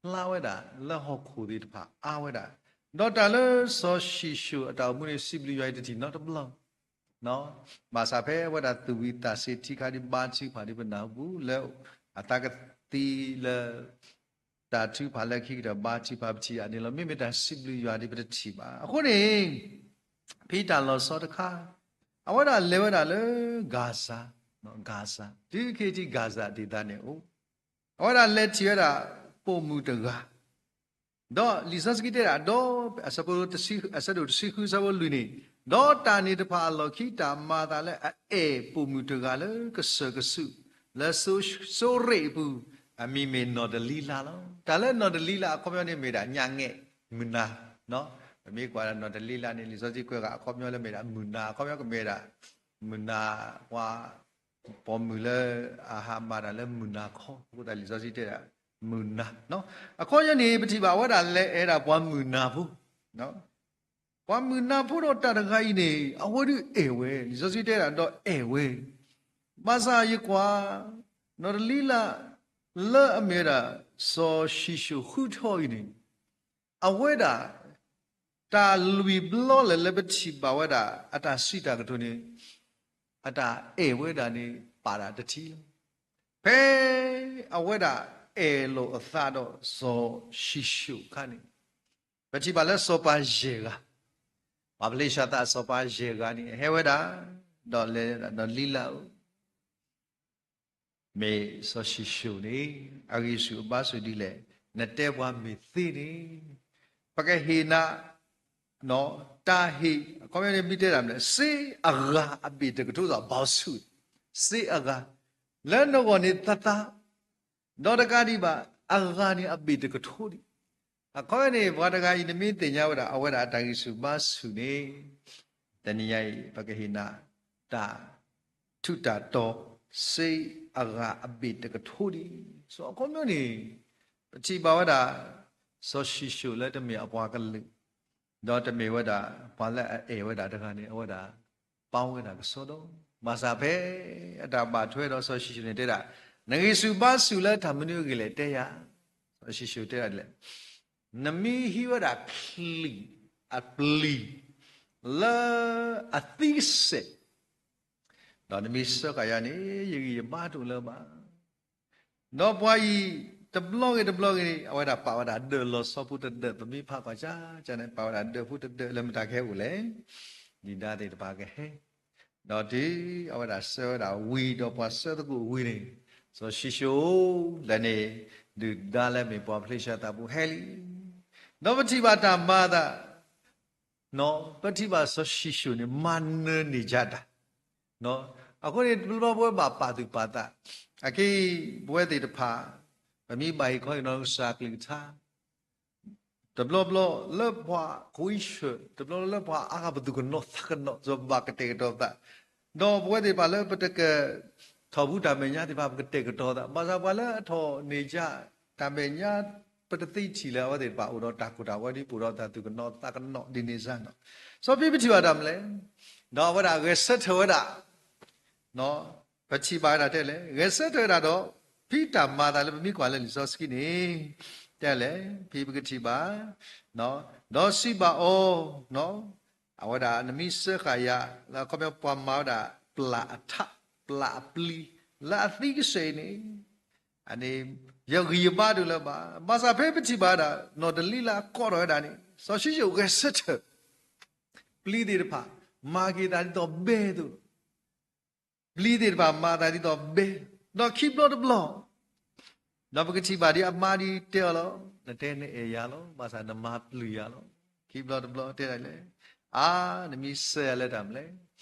ဖျါဝဲဒၣ်လၢဟီၣ်ခိၣ်သ့ၣ်တဖၣ်အါဝဲဒၣ်, ဒီးတၢ်လၢစီၤၡံၣ်ၡိၣ်အတၢ်အိၣ်မူန့ၣ် စံးဘျုးယွၤအံၤတထံၣ်နီတဘျီ ဘၣ်ဆၣ်ဖဲအဝဲဒၣ်သူၣ်ဝံၤသးစ့ၤထံခါဒ်ဘါထုကဖၣ်ဒ် ပနၢ်ဟူပူၤလၢ အသးကသံလၢ တၢ်ထုကဖၣ်လၢခံကတၢၢ်ဘါထုကဖၣ်ပထံၣ်အါန့ၣ်လီၤ. မ့မ့ၢ်တၢ်စံးဘျုးယွၤဒ်ပတထံၣ်ဘၣ်. အဃိန့ၣ် ဖဲတၢ်လီၤဆီတခါ အဝဲဒၣ်လဲၤဝဲဒၣ်လၢ Gaza, Gaza တုၤခဲအံၤ Gaza ဒၣ်သးန့ၣ်အိၣ်, အဝဲဒၣ်လဲၤထံၣ်ဝဲဒၣ်ပိာ်မုၣ်တဂၤ ဒီးလံာ်စီဆှံတဲဒၣ် ဒီးအဆၢဖိတဆံ, အဆၢဒိၣ်တဆံဃု အဆၢဖိလွံၢ်န့ၣ်, ဒီးတၢ်န့ၣ်တဖၣ်အလီၢ်ခံ တၢ်မၤအသးလၢအအဲၣ်ပိာ်မုၣ်တဂၤလၢကစၢၢ်ကဆူး လၢစိရ့ၣ်အပူၤ, အမံၤမ့ၢ်နီၢ်တလံလါလီၤ. တၢ်လၢနီၢ်တလံလါအခီပညီန့ၣ်မ့ၢ်ဒၣ်ညါငဲၢ် မုၢ်နၤ, ပမ့ၢ်ကွၢ်ဒၣ်နီၢ်တလံလါန့ၣ် လံာ်စီဆှံကွဲးဃာ်အခီပညီလၢမ့ၢ်ဒၣ်မုၢ်နၤ, အခီပညီကမ့ၢ်ဒၣ် မုၢ်နၤ ပှၤ ပိာ်မုၣ်လၢအဟးမၤတၢ်လၢမုၢ်နၤခီ, အဃိသတးလံာ်စီဆှံတဲဒၣ် မုၢ်နၤ, အခီပညီန့ၣ် ပထံၣ်ဘၣ်ဝဲဒၣ်လဲၤအဲၣ်ဒၣ်ပှၤမုၢ်နၤဖိ, ပှၤမုၢ်နၤဖိဒီးတၢ်တဂၤအံၤန့ၣ် အဝဲဒုးအဲၣ်ဝဲ, လံာ်စီဆှံတဲဒၣ်ဒီးအဲၣ်ဝဲ, ဘၣ်ဆၣ်ယကွၢ် နီၢ်တလံလါ လၢအမ့ၢ်ဝဲဒၣ် စီၤၡံၣ်ၡိၣ်ဃုထၢအံၤန့ၣ် အဝဲဒၣ် တၢ်လွံၢ်ဘျီလၢာ်လၢပထံၣ်ဘၣ်ဝဲဒၣ် အတၢ်စံးတၢ်ကတိၤန့ၣ် အတၢ်အဲၣ်ဝဲဒၣ်န့ၣ် ပာ်ဒၣ်တထံၣ်လီၤ. ဖဲအဝဲဒၣ်အဲၣ်လိာ်အသးဒီးစီၤၡံၣ်ၡိၣ်အခါန့ၣ် ပထံၣ်ဘၣ်လၢစီၤပၤယဲၢ်ဂၤ, ပှၤဖလ့ၡသးစီၤပၤယဲၢ်ဂၤန့ၣ် ဟဲဝဲဒၣ် ဒီးလဲၤဒၣ်ဒီးလံလၢအအိၣ် မ့ၢ်စီၤၡံၣ်ၡိၣ်န့ၣ် အဂံၢ်ဆူၣ်အဘါဆူၣ်ဒ်လဲၣ်, နတဲပှၤမ့ၢ်သ့န့ၣ် ပကဟ့ၣ်နၤ တၢ်ဟ့ၣ်, အခီပညီန့ၣ်မ့ၢ်တဲဒၣ်မနုၤလဲၣ်, စ့အဂၤအဘ့ၣ်တကထိ သိးဘီဆူၣ်, စ့အဂၤ လၢနဂီၢ်န့ၣ်သးသး ဒီးတကးဒံးဘၣ် အဂၤန့ၣ်အဘ့ၣ်တကထိဒံး, အခီပညီန့ၣ် ပှၤတဂၤအံၤ နမ့ၢ်သ့ၣ်ညါဝဲဒၣ် အဝဲဒၣ်အတၢ်ဂံၢ်ဆူၣ်ဘါဆူၣ်န့ၣ် တနံၤညါအံၤ ပကဟ့ၣ်နၤ တၢ်ထူးတၢ်တီၤ စ့အဂၤအဘ့ၣ်တကထိဒံး, စီၤအခီပညီန့ၣ် ပထံၣ်ဘၣ်ဝဲဒၣ် စီၤၡံၣ်ၡိၣ်လၢတမ့ၢ်အပှၤကလုာ် ဒီးတမ့ၢ်ဝဲဒၣ် ပှၤလၢအအဲၣ်ဝဲဒၣ်တဂၤန့ၣ် အဝဲဒၣ် ပာ်ဝဲဒၣ်ကစီဒီ, ဘၣ်ဆၣ်ဖဲ အတၢ်ဘၣ်ထွဲဒီးစီၤၡံၣ်ၡိၣ်န့ၣ်တဲဒၣ်, နဂံၢ်ဆူၣ်ဘါဆူၣ်လၢတၢ်မနုၤအဂ့ၢ်လဲၣ်တဲယၤ, စီၤၡံၣ်ၡိၣ်တဲဒၣ်ဒ်လဲၣ်, နမ့ၢ်ဟံးဝဲဒၣ်ချံၣ်အပျံၤ လၢအသံကစဲာ် ဒီးနမ့ၢ်ဆှၢဃာ်ယၤန့ၣ် ယဂံၢ်ယဘါတအိၣ်လၢၤဘၣ်. ဒီးပှၤအံၤ တဘျီဂ့ၤတဘျီဂ့ၤန့ၣ် အဝဲဒၣ်ပာ်ဝဲဒၣ်ဒၢးလီၤဆီဖိတဒၢး, ပမ့ၢ်ဖးကွၢ်ကၠၢ်ကၠၢ်န့ၣ် ပာ်ဝဲဒၣ်ဒၢးဖိတဒၢးလၢမတၤကဟဲအိၣ်လဲၣ်, ဒုၣ်ဒါသ့ၣ်တဖၣ်ကဟဲ, ဒီးတုၤအဝဲဒၣ်ဆှၢဝဲဒၣ်ဝံၤဒီးပှၤဆှၢသကိးဝံၤန့ၣ်, စီၤၡံၣ်ၡိၣ်လဲၣ်န့ၣ် ဒုၣ်ဒါလၢမ့ၢ်ပှၤဖလ့ၡသးဖိဟဲလံ. ဒီးပထံၣ်ဘၣ်တၢ်မၤအသး ပထံၣ်ဘၣ်စီၤၡံၣ်ၡိၣ်န့ၣ် မၤနၢၤန့ၢ်ကဒါတၢ်, အဃိန့ၣ် တဘျီဘျီပဝဲဘၣ်ပာ်သူၣ်ပာ်သး, အခဲအံၤ ပဝဲသ့ၣ်တဖၣ် ပမ့ၢ်ဘၣ်ဟ့ၣ်ခီဟ့ၣ်နီၤကစၢ်ကလုၢ်ကထါ တဘျီဘျီလၢပှၤကိးအံၣ်ဆၢၣ်, တဘျီလၢပှၤအါဂၤပသူၣ်ကနိးသးကနိး စီၤပဘၣ်ကတဲာ်ကတီၤသး, ဒီးပဝဲသ့ၣ်တဖၣ်လၢပတကထီၣ်ဘူးတၢ်မဲာ်ညါသ့ၣ်တဖၣ် ပကတဲာ်ကတီၤသး, ဘၣ်ဆၣ်ပှၤလၢအထီၣ်န့ၢ်ကဒါတၢ်မဲာ်ညါ ပတသ့ထံၣ်လၢအဝဲသ့ၣ်တဖၣ်အိၣ်ဒီးတၢ်ကိၢ်တၢ်ဂီၤဒ် ပအိၣ်ဒီးတၢ်သူၣ်ကနိးသးကနိးဒ်န့ၣ်စ့ၢ်ကီး, စီၤပ့းတရူးပထံၣ်ဘၣ်တၢ်မနုၤလဲၣ်, ဒီးအဝဲဒၣ်ဂဲၤဆၢထၢၣ်ဝဲဒၣ် ပထံၣ်ဘၣ်ဝဲဒၣ်တဲလဲၣ်, ဂဲၤဆၢထၢၣ်ဝဲဒၣ်ဒီး ဖဲတၢ်မၤအသးလၢပမ့ၢ်ကွၢ်လၢလံာ်စီဆှံန့ၣ် တဲလဲၣ်, ဖဲပကထံၣ်ဘၣ်, ဒီးစံးဘၣ်အီၤ, အဝဲဒၣ်နမ့ၢ်စၢဃာ်ယၤ, လၢအခီပညီပှၤမၤဝဲဒၣ် ပျၢ်အထး, ပျၢ်အပျံၤ, လၢအသံကစဲာ်အံၤန့ၣ် အန့ၣ် ယဂံၢ်ယဘါတအိၣ်လၢၤဘၣ်. ဘၣ်ဆၣ်ဖဲပထံၣ်ဘၣ်ဝဲဒၣ် နီၢ်ဒလံလးကိးထီၣ်ဝဲဒၣ်န့ၣ် စီၤၡံၣ်ၡိၣ်ဂဲၤဆၢထၢၣ်, ပျံၤသ့ၣ်တဖၣ် မၤက့ၤသးဒ်သိးဘဲအသိး, ပျံၤသ့ၣ်တဖၣ်မၤသးဒ်သိးဘဲ, ဒီးခံဘျီတဘျီ ဒီးပကထံၣ်ဘၣ်ဒ်အမါဒ်တဲအီၤလီၤ, နတဲနအဲၣ်ယၤလီၤ, ဘၣ်ဆၣ်နမၤပျုၢ်ယၤလီၤ. ခံဘျီတဘျီတဲဒၣ်လဲၣ်, အါ, နမ့ၢ်စၢယၤလၢတၢ်မနုၤလဲၣ်,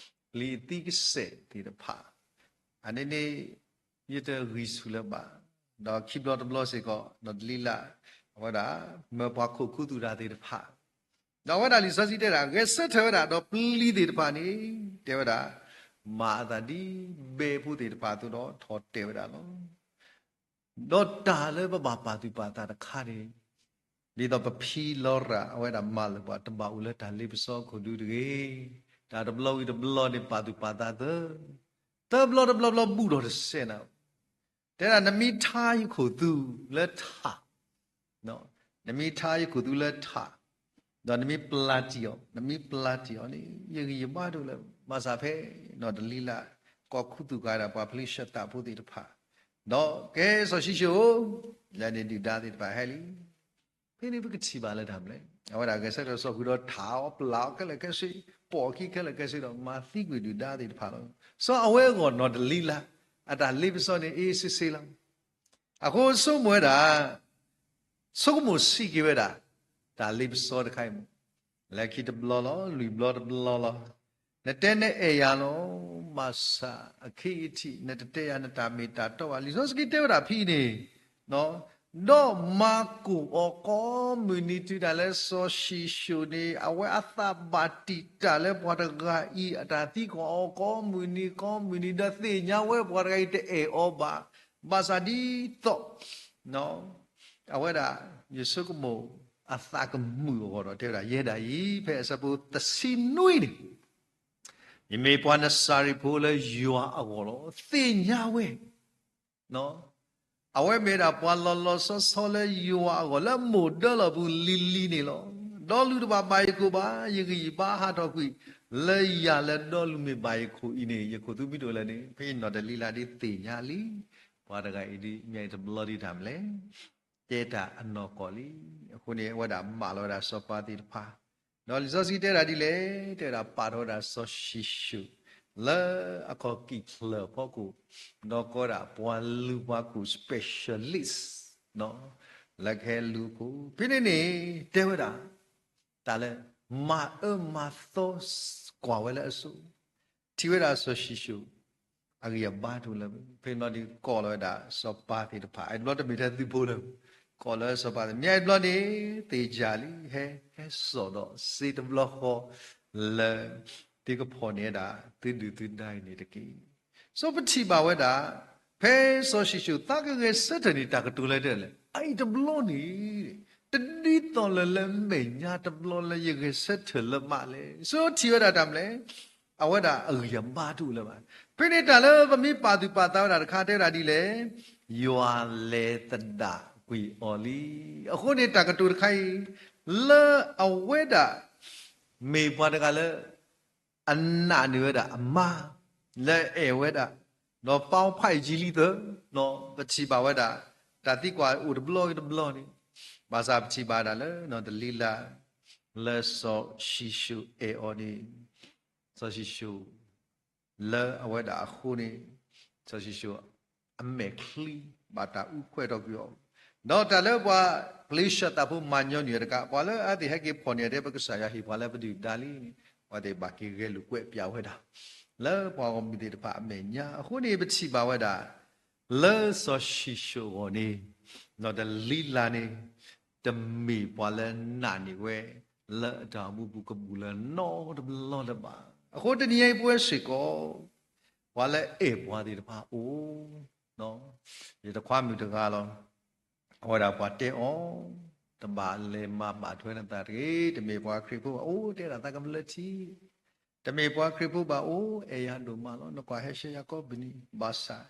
ပျံၤအသံကစဲာ်သ့ၣ်တဖၣ်, အန့ၣ်န့ၣ် ယတဂံၢ်ဆူၣ်လၢၤဘၣ်. ဒီးခံဘျီတဘျီစ့ၢ်ကီး နီၢ်ဒလံလး အဝဲဒၣ် မၢပှၤခိးခူသူၣ်တၢ်သ့ၣ်တဖၣ်, ဒီးအဝဲဒၣ်လံာ်စီဆှံတဲဒၣ် ဂဲၤဆၢထၢၣ်ဝဲဒၣ် ဒီးပျံၤသ့ၣ်တဖၣ်န့ၣ် တဲဝဲဒၣ် မၤအသးဒ်ဘဲဖိသ့ၣ်တဖၣ်အသိးဒီးထီၣ်တဲာ်ဝဲဒၣ်လီၤ. ဒီးတၢ်လၢပဘၣ်ပာ်သူၣ်ပာ်သးတခါန့ၣ် ဒ်သိးပဖံလီၤရၣ် အဝဲဒၣ်မၤလၢၤပှၤ တဘၣ်အိၣ်လၢတၢ်လ့ပစီအခိၣ်ဒူတဂ့ၤ. တၢ်တဘျီဝံၤတဘျီန့ၣ် ပာ်သူၣ်ပာ်သးသၢ, တဘျီတဘျီဘျီဘူးထီၣ်တစဲးနၤ, တဲဒၣ်နမ့ၢ်ထါယခိၣ်သူလၢထး နမ့ၢ်ထါယခိၣ်သူလၢထး, ဒီးနမ့ၢ်ပျၢ်တံၢ်အီၤ, နမ့ၢ်ပျၢ်တံၢ်အီၤန့ၣ် ယဂံၢ်ယဘါတအိၣ်လၢၤ. ဘၣ်ဆၣ်ဖဲနီၢ်ဒလံလး ကိးခူသူၣ်ဃာ်ဒၣ်ပှၤဖလ့ၡသးဖိသ့ၣ်တဖၣ်, ဒီးကဲစီၤၡံၣ်ၡိၣ်ဧၢ, လဲၤန့ၣ်ဒုၣ်ဒါသ့ၣ်တဖၣ်ဟဲလံ. ဖဲန့ၣ်ပကထံၣ်ဘၣ်လၢတၢ်မနုၤလဲၣ်, အဝဲဒၣ်ဂဲၤဆၢထၢၣ်စီၤဃုာ်ဒီးထးအီၤ ပျၢ်အီၤခဲလၢာ်ခဲဆ့, ပိာ်အခံခဲလၢာ်ခဲဆ့ဒီး မၤသံကွံာ်ဒုၣ်ဒါသ့ၣ်တဖၣ်လီၤ. စီၤအဝဲအဂီၢ်နီၢ်ဒလံလး အတၢ်လ့ပစီန့ၣ် အ့စ့စ့လီၤ. အဃိဆိကမိၣ်ဝဲဒၣ် ဆိကမိၣ်စံးက့ၤဝဲဒၣ် တၢ်လ့ပစီတခါအံၤမ့ၢ် လၢခံတဘျီလီၤ, လွံၢ်ဘျီတဘျီလီၤ. နတဲနအဲၣ်ယၤလီၤ, ဘၣ်ဆၣ်အခဲအံၤထံး နတတဲယၤနတၢ်မ့ၢ်တၢ်တီဘၣ်. လံာ်စီဆှံတဲဝဲဒၣ်ဖဲအံၤန့ၣ်, ဒီးမၤကိၢ်အီၤကိးမုၢ်နံၤတုၤဒၣ်လၢစီၤၡံၣ်ၡိၣ်န့ၣ် အဝဲအသးဘၣ်တံာ်တာ်လၢပှၤတဂၤအံၤအတၢ်သံကွၢ်အီၤကိးမုၢ်နံၤကိးမုၢ်နံၤ ဒီးသ့ၣ်ညါဝဲပှၤတဂၤအံၤတအဲၣ်အီၤဘၣ်. ဘၣ်ဆၣ်ဒ်သိး အဝဲဒၣ် ယဆိကမိၣ် အသးကမုာ်အဂီၢ်ဒီး တဲဝဲဒၣ် ယဲဒၣ်အံၤ ဖဲအဆၢဖိတဆံနွံန့ၣ် ယမ့ၢ်ပှၤနစၤရ့းဖိလၢယွၤအဂီၢ်လီၤ. သ့ၣ်ညါဝဲ အဝဲမ့ၢ်ဒၣ်ပှၤလီၤလီၤဆီဆီလၢယွၤအဂီၢ် လၢမိၢ်ဒၢလီၢ်ပူၤလံၤလံၤန့ၣ်လီၤ. ဒီးလူၤတဘၣ်ဘၣ်ယခိၣ်ဘၣ်, ယဂံၢ်ယဘါဟးထီၣ်ကွံာ် လၢယၤလၢဒီလူၤမ့ၢ်ဘၣ်ယခိၣ်အံၤန့ၣ် ယခိၣ်သူမံတအိၣ်လၢၤန့ၣ်. ဖဲအံၤနီၢ်ဒလံလးဒ်သ့ၣ်ညါလံ ပှၤတဂၤအံၤဒ်မ့ၢ်တဘျီဒ်တၢ်မနုၤလဲၣ် တဲတၢ်အနီၢ်ကီၢ်လံ. အဃိန့ၣ် အဝဲဒၣ်မၢလီၤဝဲဒၣ်စီၤပၤသ့ၣ်တဖၣ်, ဒီးလံာ်စီဆှံတဲဒၣ်ဒ်လဲၣ်, တဲဝဲဒၣ်ပာ်ထီၣ်ဝဲဒၣ်စီၤၡံၣ်ၡိၣ် လၢအခီၣ်ကံၢ်ချၢၣ်ဖီခိၣ်, ဒီးကိးဒၣ်ပှၤလုၢ်ပှၤခိၣ် specialist လၢကဟဲလုၢ်အခိၣ်. ဖဲန့ၣ်န့ၣ် တဲဝဲဒၣ် တၢ်လၢ မၤအၢမၤသီကွၢ်ဝဲလၢအစိၤ ထံၣ်ဝဲဒၣ်စီၤၡံၣ်ၡိၣ် အဂံၢ်အဘါတအိၣ်လၢၤ. ဖဲန့ၣ်ဘျီန့ၣ် ကိးလီၤဝဲဒၣ်စီၤပၤသ့ၣ်တဖၣ်, အဲၣ်တဘျီတမ့ၢ်ထဲသုးဖိလၢၤ, ကိးလီၤစီၤပၤသ့ၣ်, မ့ၢ်အဲၣ်တဘျီန့ၣ် သ့ၣ်ညါလံ, ဟဲ ဟဲစိာ်ဒီးစ့တဘျီဃီ လၢ သုကဖီၣ်န့ၢ်ဝဲဒၣ် သုဒုၣ်သုဒါအံၤန့ၣ်တက့ၢ်. စီၤပထံၣ်ဘၣ်ဝဲဒၣ် ဖဲစီၤၡံၣ်ၡိၣ်သးကဂဲၤဆၢထၢၣ်န့ၣ် တၢ်ကတိၤလၢတဲလဲၣ်, အအံၤတဘျီန့ၣ် တဒ်သိးလၢၤလၢမဲာ်ညါတဘျီလၢယဂဲၤဆၢထၢၣ်လၢမးလဲၣ်. စီၤထံၣ်ဝဲဒၣ်တၢ်မနုၤလဲၣ်, အဝဲဒၣ်အဂံၢ်အဘါတအိၣ်လၢၤဘၣ်. ဖဲန့ၣ်တၢ်လၢပမ့ၢ်ပာ်သူၣ်ပာ်သးဝဲဒၣ်တခါတဲဝဲဒၣ်ဒ်လဲၣ်, ယွၤလဲၤသဒၣ်ကွံာ်အီၤလံ. အဃိန့ၣ်တၢ်ကတိၤတခါအံၤ လၢအဝဲဒၣ် မ့ၢ်ပှၤတဂၤလၢ အနာ်န့ၢ်ဝဲဒၣ်အမါ လၢအအဲၣ်ဝဲဒၣ် ဒီးပီဖးအံၤကံလံသၢ, ဒီးပထံၣ်ဘၣ်ဝဲဒၣ် တၢ်သံကွၢ်အိၣ်တဘျီက့ၤတဘျီန့ၣ်, ဘၣ်ဆၣ်ပထံၣ်ဘၣ်ဒၣ်လၢ နီၢ်ဒလံလါ လၢစီၤၡံၣ်စိၣ်အဲၣ်အီၤန့ၣ်, စီၤၡံၣ်စိၣ် လၢအဝဲဒၣ်အဃိန့ၣ်, စီၤၡံၣ်စိၣ် အမဲာ်ချံ ဘၣ်တၢ်အူကွဲးထီၣ်ကွံာ်အီၤ, ဒီးတၢ်လၢပှၤ ကလံးစၢၣ်သးဖိမၤညီနုၢ်အီၤတကး ပှၤလၢအဝဲသ့ၣ်ဟဲက့ၤဖီၣ်န့ၢ်အီၤဒ် ပကစၢ်ယွၤဟ့ၣ်ပှၤလၢပဒုၣ်ပဒါလံန့ၣ်, အဝဲသ့ၣ်ဘၣ်က့ၤဂဲၤလိာ်ကွဲးပၠးဝဲဒၣ် လၢပှၤဂီၢ်မုၢ်သ့ၣ်တဖၣ်အမဲာ်ညါ. အဃိန့ၣ် ပထံၣ်ဘၣ်ဝဲဒၣ် လၢစီၤၡံၣ်စိၣ်အဂီၢ်န့ၣ်, နီၢ်ဒလံလါန့ၣ် တမ့ၢ်ပှၤလၢနာ်န့ၢ်ဝဲ လၢအတၢ်အိၣ်မူပူၤကဘူၣ်လၢၤနီတဘျီလၢၤဘၣ်. အဃိတနံၤညါအံၤပဝဲစ့ၢ်ကီး ပှၤလၢအဲၣ်ပှၤသ့ၣ်တဖၣ်အိၣ်, ယတခွါမုၣ်တဂၤလီၤ. အဝဲဒၣ်ပှၤတဲအီၤ, တဘၣ်လဲၤမၤဘၣ်ထွဲနသးတဂ့ၤ, တမ့ၢ်ပှၤခရံာ်ဖိဘၣ်အိၣ်, တဲဒၣ်သးကမျၢၢ်ထံ, တမ့ၢ်ပှၤခရံာ်ဖိဘၣ်အိၣ်, အဲၣ်ယၤဒိၣ်မးလီၤ. နကွၢ်ဟဲရှဲယၤကိးပနံၤ, ဘၣ်ဆၣ်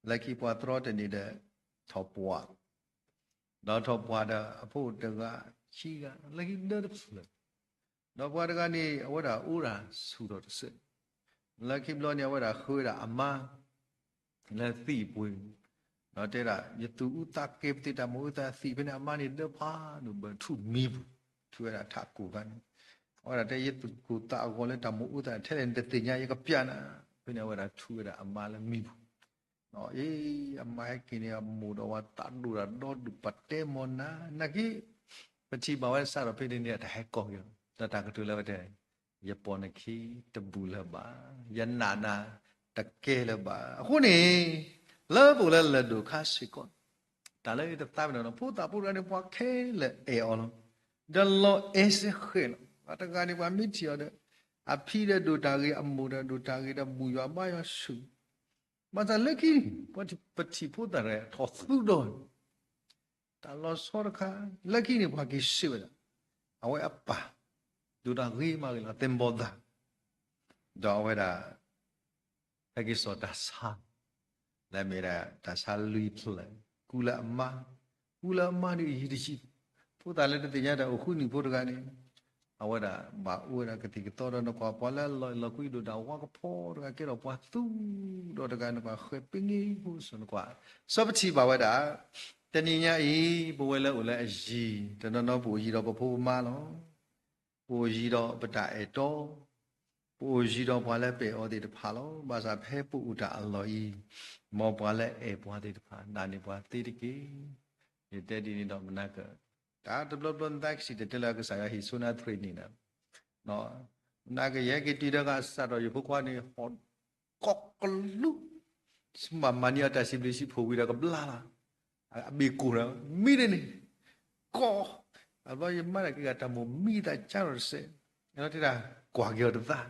လၢခံပှၤတြီတန့ၢ်ဒီး ထီၣ်ပှၢ်, ဒီးထီၣ်ပှၢ်ဒီးအဖိတဂၤခံဂၤ, လၢခံဒၢတဖျၢၣ်, ဒီးပှၤတဂၤန့ၣ် အဝဲဒၣ်အိၣ်ဒၣ်ဆူၣ်ထီၣ်တစဲး, လၢခံဘျီန့ၣ် အဝဲဒၣ်ဃုဝဲဒၣ်အမါ လၢသံၣ်ပှ့ၤ, ဒီးတဲဒၣ် ယသူၣ်အုးသးကဲ ပသ့တၢ်မိၣ်အုးသးသံၣ်ဖဲန့ၣ် အမါန့ၣ်ဒၢဖးဒိၣ်ဘၢၣ်ထူၣ်မံပူၤ, ထူၣ်ဝဲဒၣ်ထးကိၢ်ခါန့ၣ်, အဝဲဒၣ်တဲ ယသူၣ်ကိၢ်သးဂီၤလၢတၢ်မိၣ်အုးသးထဲလဲၣ်န့ၣ် တသ့ၣ်ညါ ယကပျၢ်နၤ, ဖဲန့ၣ် အဝဲဒၣ်ထူၣ်ဝဲဒၣ်အမါလၢမံပူၤ အ့ အမါဟဲက့ၤန့ၣ် အမိၢ်ဒီးဝၤသးဒိၣ်တၢ်ဒီဒူၣ် ပတဲမီၢ်နၤ နာ်က့ ပထံၣ်ဘၣ်ဝဲစးထီၣ်ဖဲန့ၣ်န့ၣ် အတၢ်ဟဲကီၢ်က့ၤလီၤ. ဒီးတၢ်ကတိၤလၢဝဲတဲ ယပိာ်နခံတဘူၣ်လၢၤဘၣ်, ယနာ်နၤတကဲလၢၤဘၣ်. အဃိန့ၣ် လၢပအိၣ်လၢလၢၢ်ဒိၣ်ခါစ့ၢ်ကီး တၢ်လၢတသးပ့ၤနီၣ်ဒီး ဖိသၣ်ဖိတဂၤန့ၣ် ပှၤခဲလၢာ်အဲၣ်အီၤလီၤ. ဒီးလီၤအဲၣ်စ့ၢ်ကီးလီၤ. ပှၤတဂၤန့ၣ် ပှၤမ့ၢ်ထံၣ်အီၤဒီး အဖံဒီးဒိၣ်တၢ်ဂ့ၤ, အမိၢ်ဒီးဒိၣ်တၢ်ဂ့ၤ, ဒီးဘူၣ်ယွၤဘါယွၤဆူၣ် ဘၣ်ဆၣ်လၢခံန့ၣ် ပထံၣ်ဖိသၣ်တဂၤထီၣ်သူဒီး တၢ်လီၤဆီတခါ လၢခံန့ၣ် ပှၤက့ၤစံးဝဲဒၣ် အဝဲအပၢ် ဒိၣ်တၢ်ဂ့ၤမးဂ့ၤလီၤ သ့ၣ်ဘီၣ်သး ဒီးအဝဲဒၣ် ဟဲက့ၤစိာ်တၢ်ဆါ လၢအမ့ၢ်ဒၣ်တၢ်ဆါလွံၢ်ဖျၢၣ် ကူလၢအမါ, ကူလၢအမါန့ၣ်အယံၤတယံၤ, ဖိသၣ်လၢတသ့ၣ်ညါတၢ်အိၣ်ဃုနံၣ်ဖိတဂၤန့ၣ် အဝဲဒၣ်ဘၣ်အိၣ်ဝဲဒၣ်ကသံၣ်ကသီဒီး နကွၢ်ပှၤလၢအလီၤအဲၣ်လီၤကွံဒိၣ်တၢ်ဝါကဖီတဂၤ ကဲထီၣ်ပှၤသူဒီးတဂၤ နကွၢ်ဃဲၤပ့ၤန့ၢ်ဖိစီၤ နကွၢ် စီၤပထံၣ်ဘၣ်ဝဲဒၣ် တနံၤညါအံၤ ပဝဲလၢအိၣ်လၢအယံၤ တနီၤနီၤပအိၣ်ယံၤဒီးပဖိပမါလီၤ. ပအိၣ်ယံၤဒီးပတၢ်အဲၣ်တီ, ပအိၣ်ယံၤဒီးပှၤလၢပအဲၣ်အီၤသ့ၣ်တဖၣ်လီၤ. ဘၣ်ဆၣ်ဖဲပအိၣ်တၢ်အလီၢ်အံၤ, မ်ပှၤလၢအဲၣ်ပှၤသ့ၣ်တဖၣ် နာ်န့ၢ်ပှၤသ့တက့ၢ်. ယတဲဒ်န့ၣ်ဒီးမနၤက တၢ်တဘျီဘျီနသးကဆံးတဲတဲလၢကစၢ်ယွၤဟ့ၣ်ဆိနၤ training န့ၣ်, မနၤကယဟဲက့ၤတုၤတဂၤစးထီၣ် ယဖိခွါန့ၣ် ဟီၣ်ကီၢ်ကလူး မၤမၤန့ၢ်အတၢ်စံးဘျုးစံးဖှိၣ်ဝံၤဒီးကဘျါလီၤ. အဘ့ၣ်ကိၢ်ဒီး မံဒ်န့ၣ် ကီၢ်, အဘျီယမါတၢ်က့ၤဂၤတၢ်မိၣ်မံသးကါထီၣ်တစဲး, ဒီးတဲဒၣ် ကွၢ်က့ၤအီၤတသး,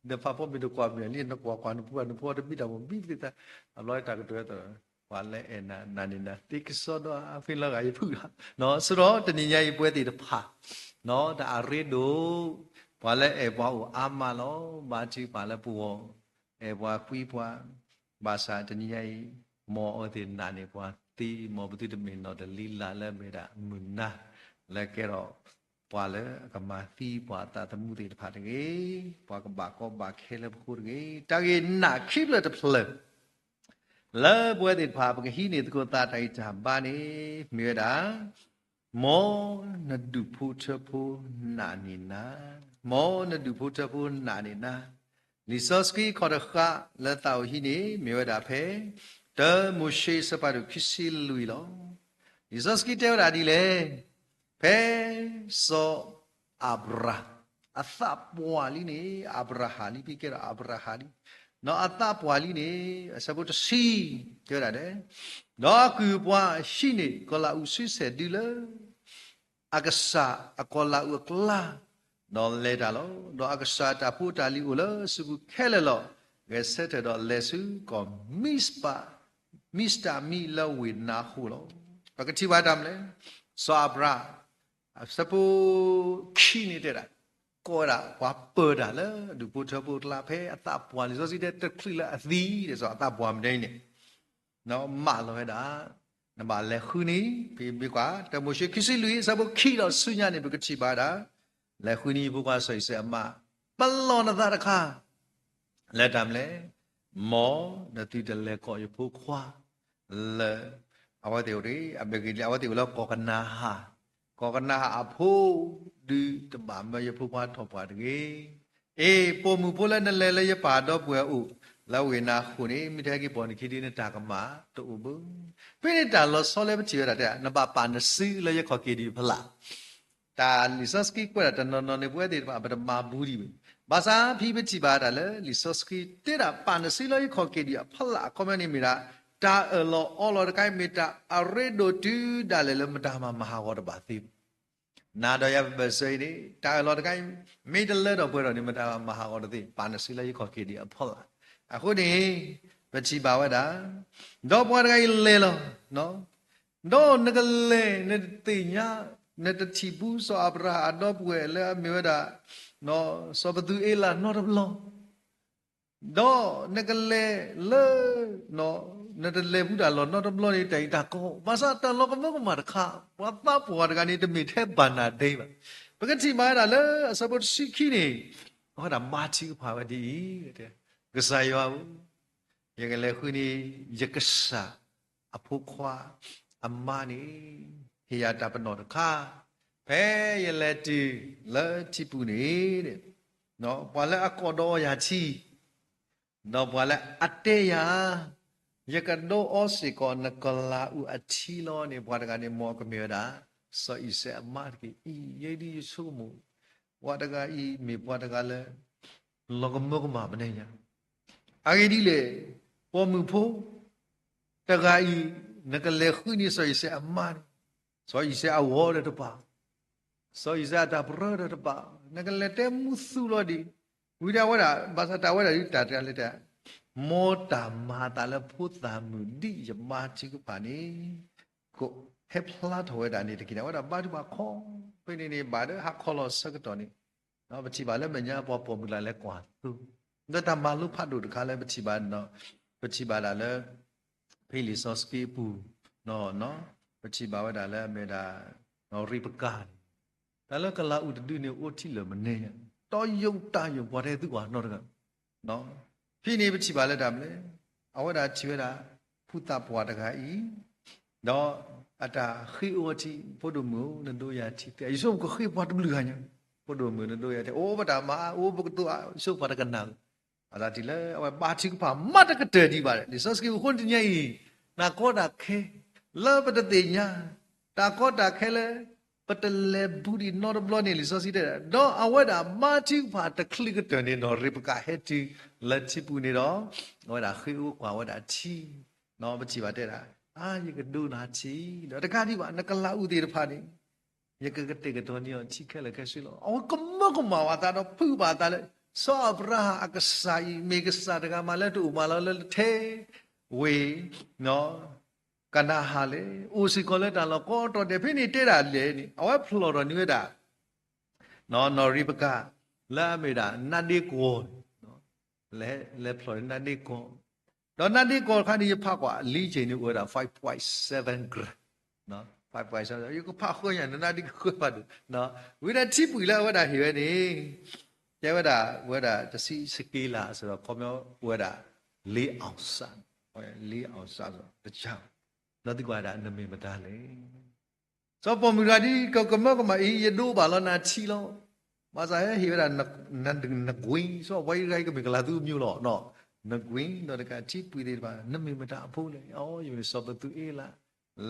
ဒီးဖးဖီမ့ၢ်တကွၢ်မ့ၢ်လံ နကွၢ်ကွၢ်နဖိ နဖိတမံတၢ်မိၣ်မံသ့သး, အဘျီတၢ်ကတိၤဝဲသိး ပှၤလၢအဲၣ်နၤ နာ်န့ၢ်နၤသ့ကစီဒီ အဖံလီၤဂာ်ယဖုၣ်လီၤ. ဆူဒီးတနံၤညါအံၤပဝဲသ့ၣ်တဖၣ် တၢ်အရ့ဒိၣ် ပှၤလၢအဲၣ်ပှၤအိၣ်အါမးလီၤ. ဘါထုကဖၣ်လၢပဂီၢ် အဲၣ်ပှၤကွံပှၤ, ဘၣ်ဆၣ်တနံၤညါအံၤ မ်အဝဲသ့ၣ်နာ်န့ၢ်ပှၤသ့, မ်ပသုတမ့ၢ်နီၢ်ဒလံလါလၢအမ့ၢ်ဒၣ်မုၢ်နၤ လၢကဲထီၣ် ပှၤလၢအကမၤသံပှၤအသးသမူသ့ၣ်တဖၣ်တဂ့ၤ, ပှၤကဘၣ်ကီဘၣ်ခဲလၢပဃိတဂ့ၤ. တၢ်ဂ့ၢ်နာ်ခံဖျၢၣ်တဖျၢၣ် လၢပဝဲသ့ၣ်တဖၣ် ပကဟံးန့ၢ်သကိးသးတၢ်ဂံၢ်တၢ်ဘါန့ၣ် မ့ၢ်ဝဲဒၣ် မ်နဒူၣ်ဖိထၢဖိနာ်န့ၢ်နၤ, မ်နဒူၣ်ဖိထၢဖိနာ်န့ၢ်နၤ. လံာ်စီဆှံခီၣ်တဃာ်လၢသးအိၣ်ဟံးန့ၣ် မ့ၢ်ဝဲဒၣ်ဖဲ တၢမိၤၡ့အဆၢဖးဒိၣ်ခံဆံလွံၢ်လီၤ. လံာ်စီဆှံတဲဝဲဒၣ်ဒ်လဲၣ်, ဖဲစီၤအၤဘြၤ အသးပှၢ်လံန့ၣ်, အၤဘြၤဟၣ်လံ ဖဲကဲဒီးအၤဘြၤဟၣ်လံ, ဒီးအသးပှၢ်လံန့ၣ် အဆၢဖိတဆံ တဲဝဲဒၣ်န့ၣ်, ဒီးအကုၢ်အပှၤဟံးန့ၢ် ကီၤလၤအူးဆံဆဲၣ်ဒုလၢ အကစၢ်အကီၤလၤအူးအကျါ, ဒီးလဲၤတၢ်လီၤ. ဒီးအကစၢ်အတၢ်ဖိအတၢ်လံၤအိၣ်လၢအစုပူၤခဲလၢာ်လီၤ. ဂဲၤဆၢထၢၣ်ဒီးလဲၤဆူကီၢ်မံစပၤ, မံစတၤမံလၢဝ့ၢ်နၤဃိၣ်လီၤ. ပကထံၣ်ဘၣ်တၢ်မနုၤလဲၣ်, စီၤအၤဘြၤ အဆၢဖိခံန့ၣ်တဲဒၣ်, ကိးဝဲဒၣ်ပှၤပၢၤတၢ်လၢဒူၣ်ဖိထၢဖိအကျါ ဖဲအသးပှၢ်လံ လံာ်စီဆှံတဲတချုးလၢအသံဒီး စီၤအသးပှၢ်မနုၤအံၤန့ၣ် မၢလီၤဝဲဒၣ်, နဘၣ်လဲၤဃုန့ၢ်, ဖဲမ့ၢ်ကွၢ် တၢမိၤၡ့ခံဆံလွံၢ် အဆၢဖိခံဒီးဆူညါန့ၣ် ပကထံၣ်ဘၣ်ဝဲဒၣ်, လဲၤဃုန့ၢ်ယဖိခွါစီၤအံၤစဲးအမါ, ပလီၢ်နသးတခါ, လၢတၢ်မနုၤလဲၣ်, မ်နသုတလဲၤကိးယဖိခွါလၢ အဝဲသ့ၣ်အိၣ်တ့ၢ် အဘ့ၣ်ဂ့ၤလံ အဝဲသ့ၣ်အိၣ်လၢကီၢ်ကနၤဧၣ်, ကီၢ်ကနၤဧၣ်အဖိ ဒုးတဘၣ်မၢယဖိခွါထီၣ်ပှၢ်တဂ့ၤ. အ့ ပိာ်မုၣ်ဖိလၢနလဲၤလၢယပၢ်ဒီပုၢ်ဝဲၢ်အိၣ် လၢဝ့ၢ်နါဃိၣ်န့ၣ် မ့ၢ်တဟဲက့ၤပိာ်နခံဒု နတၢ်ကမၣ်တအိၣ်ဘၣ်. ဖဲန့ၣ်တၢ်လီၤဆီလၢပထံၣ်ဝဲဒၣ်တဲ နဘၣ်ပာ်နစုလၢယခီၣ်က့ၤဒံးအဖီလာ် တၢ်လံာ်စီဆှံကွဲးဒၣ်တနီၤနီၤန့ၣ် ပဝဲသ့ၣ်တဖၣ် ပတမၤဘူးဒံးဘၣ်. ဘၣ်ဆၣ်ဖဲပထံၣ်ဘၣ်တၢ်လၢ လံာ်စီဆှံတဲဒၣ် ပာ်နစုလၢယခီၣ်က့ၤဒံးအဖီလာ် အခီပညီန့ၣ်မ့ၢ်ဒၣ် တၢ်အၢၣ်လီၤအီလီၤတခါအံၤ မ့ၢ်တၢ်အရ့ဒိၣ်တုၤဒၣ်လဲာ်လၢမတၤမၤမၤဟးဂီၤတဘၣ်သ့ဘၣ်. နၤဒီးယၤပဘၢၣ်စၢၤအံၤန့ၣ် တၢ်အၢၣ်လီၤတခါအံၤ မ့ၢ်တလၢထီၣ်ပှဲၤထီၣ်န့ၣ် မတၤမၤဟးဂီၤတသ့, ပာ်နစုလၢယခီၣ်က့ၤဒံးအဖီလာ်. အဃိန့ၣ် ပထံၣ်ဘၣ်ဝဲဒၣ် ဒီးပှၤတဂၤအံၤလဲၤလီၤ ဒီးနကလဲၤ နတသ့ၣ်ညါ နတထံၣ်ဘူးစီၤအၤဘြၤဟၣ်အဒီပုၢ်ဝဲၢ်လၢအမ့ၢ်ဝဲဒၣ် စီၤပသူအ့လးနီတဘျီ, ဒီးနကလဲၤလၢ နတလဲၤဘူးတၢ်လီၢ်နီတဘျီန့ၣ် တၢ်အံၤတၢ်ကီ, ဘၣ်ဆၣ်တၢ်လီၤကမၢကမၣ်တခါ ပှၤသးပှၢ်တဂၤန့ၣ် တမ့ၢ်ထဲဘၣ်နၤဒဲးဘၣ်. ပကထံၣ်ဘၣ်ဝဲဒၣ်လၢအဆၢဖိတဆံခံန့ၣ် အဝဲဒၣ်ဘါထုကဖၣ်ဝဲဒ်အံၤ, ကစၢ်ယွၤဧၢ, ယကလဲၤဃုန့ၢ် ယကစၢ် အဖိခွါအမါန့ၣ် ဟ့ၣ်ယၤတၢ်ပနီၣ်တခါ, ဖဲယလဲၤတုၤလၢထံပူၤန့ၣ် ပှၤလၢအကိးဒီးအီယၤထံ ဒီးပှၤလၢအတဲယၤ, ယကဒိးအီစ့ၢ်ကီးနကလၤအူအထံလီၤန့ၣ် ပှၤတဂၤန့ၣ် မ်အကမ့ၢ်ဝဲဒၣ် စီၤအံၤစဲးအမါတက့ၢ်. အံၤ ယဲဒ်ယဆိကမိၣ် ပှၤတဂၤအံၤမ့ၢ်ပှၤတဂၤလၢ လီၤကမၢကမၣ်မနုၤညါ, အဂ့ၢ်ဒ်လဲၣ်, ပိာ်မုၣ်ဖိ တဂၤအံၤ နကလဲၤဃုန့ၢ်စီၤအံၤစဲးအမါန့ၣ်, စီၤအံၤစဲးအဂီၤဒီးတပာ်, စီၤအံၤစဲးအတၢ်ပရၢဒီးတပာ်, နကလဲၤတဲမူသူလီၤဒံး, ဝံၤဒၣ်ဝဲဒၣ် ဘၣ်ဆၣ်တၢ်ဝဲဒၣ်ဒ်တၢ်တဂၤလဲၣ်တၢ်, မ်တၢ်မၤအသးလၢဖိသၣ်မုၣ်ဒ်ယဘါထုကဖၣ်န့ၣ် ကဟဲဖျါထီၣ်ဝဲဒၣ်န့ၣ်တက့ၢ်န့ၣ် အဝဲဒၣ်ဘါထုကဖၣ်ခီ, ဖဲန့ၣ်န့ၣ် ဘၣ်ဒီးဟးခီလီၤဆၢကတီၢ်န့ၣ် ပထံၣ်ဘၣ်လၢမဲာ်ညါပှၤပိာ်မုၣ်တဂၤလဲၤကွၢ်သိ, ဒီးတၢ်မၤလိဖးဒိၣ်တခါလၢပထံၣ်ဘၣ်, ပထံၣ်ဘၣ်ဒၣ်လၢ ဖဲလံာ်စီဆှံအပူၤ, ပထံၣ်ဘၣ်ဝဲဒၣ်လၢအမ့ၢ်ဒၣ် ရ့ပကၤန့ၣ်, တၢ်လၢကလၤအူတဒုန့ၣ် အိၣ်ထံလၢာ်မနုၤညါ, တီယိာ်တၢ်ယိာ်ပှၤတဟဲသုကွၢ်နီတဂၤ ဖဲန့ၣ်ပထံၣ်ဘၣ်လၢတၢ်မနုၤလဲၣ်, အဝဲဒၣ်ထံၣ်ဝဲဒၣ် ဖိသၣ်ပှၢ်တဂၤအံၤ, ဒီးအတၢ်ဃ့အီထံ, ဖိဒိၣ်မုၣ်ဧၢ နဒိယၤထံသ့, ယဆိကမိၣ်ကဃ့ပှၤတဘျုးဂၤညါ, ဖိဒိၣ်မုၣ်နဒိယၤထံ အိၣ်ပတၢ်မၤ အိၣ်ပကတိၤဧါ, ယဆိကမိၣ်ပှၤတကနၣ်, အသးထံၣ်လၢအဝဲဘါထုကဖၣ်မးတကတၢၢ်ဒံးဘၣ်, လံာ်စီဆှံအဃိန့ၣ်တနံၤအံၤ, တၢ်ကီတၢ်ခဲ လၢပတသ့ၣ်ညါ, တၢ်ကီတၢ်ခဲလၢ ပတလဲၤဘူးဒံးနီတဘျီန့ၣ် လံာ်စီဆှံတဲဒၣ်, ဒီးအဝဲဒၣ်ဘါထုကဖၣ်တချုးကတၢၢ်န့ၣ်ဒီး ရ့ပကၤဟဲတုၤလၢထံပူၤန့ၣ်ဒီး အဝဲဒၣ်ဃ့အီကွၢ်ဝဲဒၣ်ထံ, ပထံၣ်ဘၣ်တဲဒၣ်, အါ ယကဒိနၤထံ, ဒီးတကးဒံးဘၣ် နကလၤအူသ့ၣ်တဖၣ်န့ၣ် ယကကတဲာ်ကတီၤန့ၢ်အီၤထံခဲလၢာ်ခဲဆ့လီၤ. အဝဲကမၢကမၣ်ဘၣ်အသးဒီးဖုးဘၣ်အသးလၢ စီၤအၤဘြၤဟၣ်အကစၢ်အံၤ မ့ၢ်ကစၢ်တဂၤမးလၢတအိၣ်မးလီၤလၢထဲ ဝ့ၢ် ကနၤအၣ်လဲၣ်, အိၣ်စ့ၢ်ကီးလၢတၢ်လီၢ်ကိးတီၤဒဲး ဖဲန့ၣ်တဲဒၣ်လဲၣ်န့ၣ် အဝဲဖျိးထီၣ်န့ၢ်ဝဲဒၣ် နီၢ်ရ့ပကၤ လၢအမ့ၢ်ဒၣ်နါဒ့ကီၢ်, လဲၤဖျိးန့ၢ်နါဒ့ကီၢ်, ဒီးနါဒ့ကီၢ်တခါန့ၣ် ယဖးကွၢ်လံက့ၤန့ၣ် အိၣ်ဝဲဒၣ် five point seven gram, five point seven, ယကဖးဃၢညါန့ၣ် နါဒ့ကီၢ်ဖးဒိၣ်, ဝံၤဒၣ်ထံပှံာ်လၢအဝဲဒၣ်ဟ့ၣ်ဝဲန့ၣ် တဲဝဲဒၣ်ဝဲဒၣ်တဆံစက့လးအစးဒီး ခီပညီဝဲဒၣ် လေးအောင်စ လေးအောင်စ အစး, ဒီးသုကွၢ်ဒၣ်နမ့ၢ်မတၤလဲၣ်. စီၤပိာ်မုၣ်တဂၤဒ်ကကမၢကမၣ်အံၤ ယဒိဘၣ်လီၤနၤထံလီၤ. ဘၣ်ဆၣ်ဟဲဟ့ၣ်ဝဲဒၣ် နကွံ, စီၤပှၤအံၤတဂၤအံၤကမ့ၢ်ကလၤသူအမျိုးလီၤ, နကွံ, ဒီးတကးထံပှံာ်သ့ၣ်တဖၣ် နမ့ၢ်မတၤအဖိလဲၣ်. အိ ယမ့ၢ်စီၤပသူအ့လး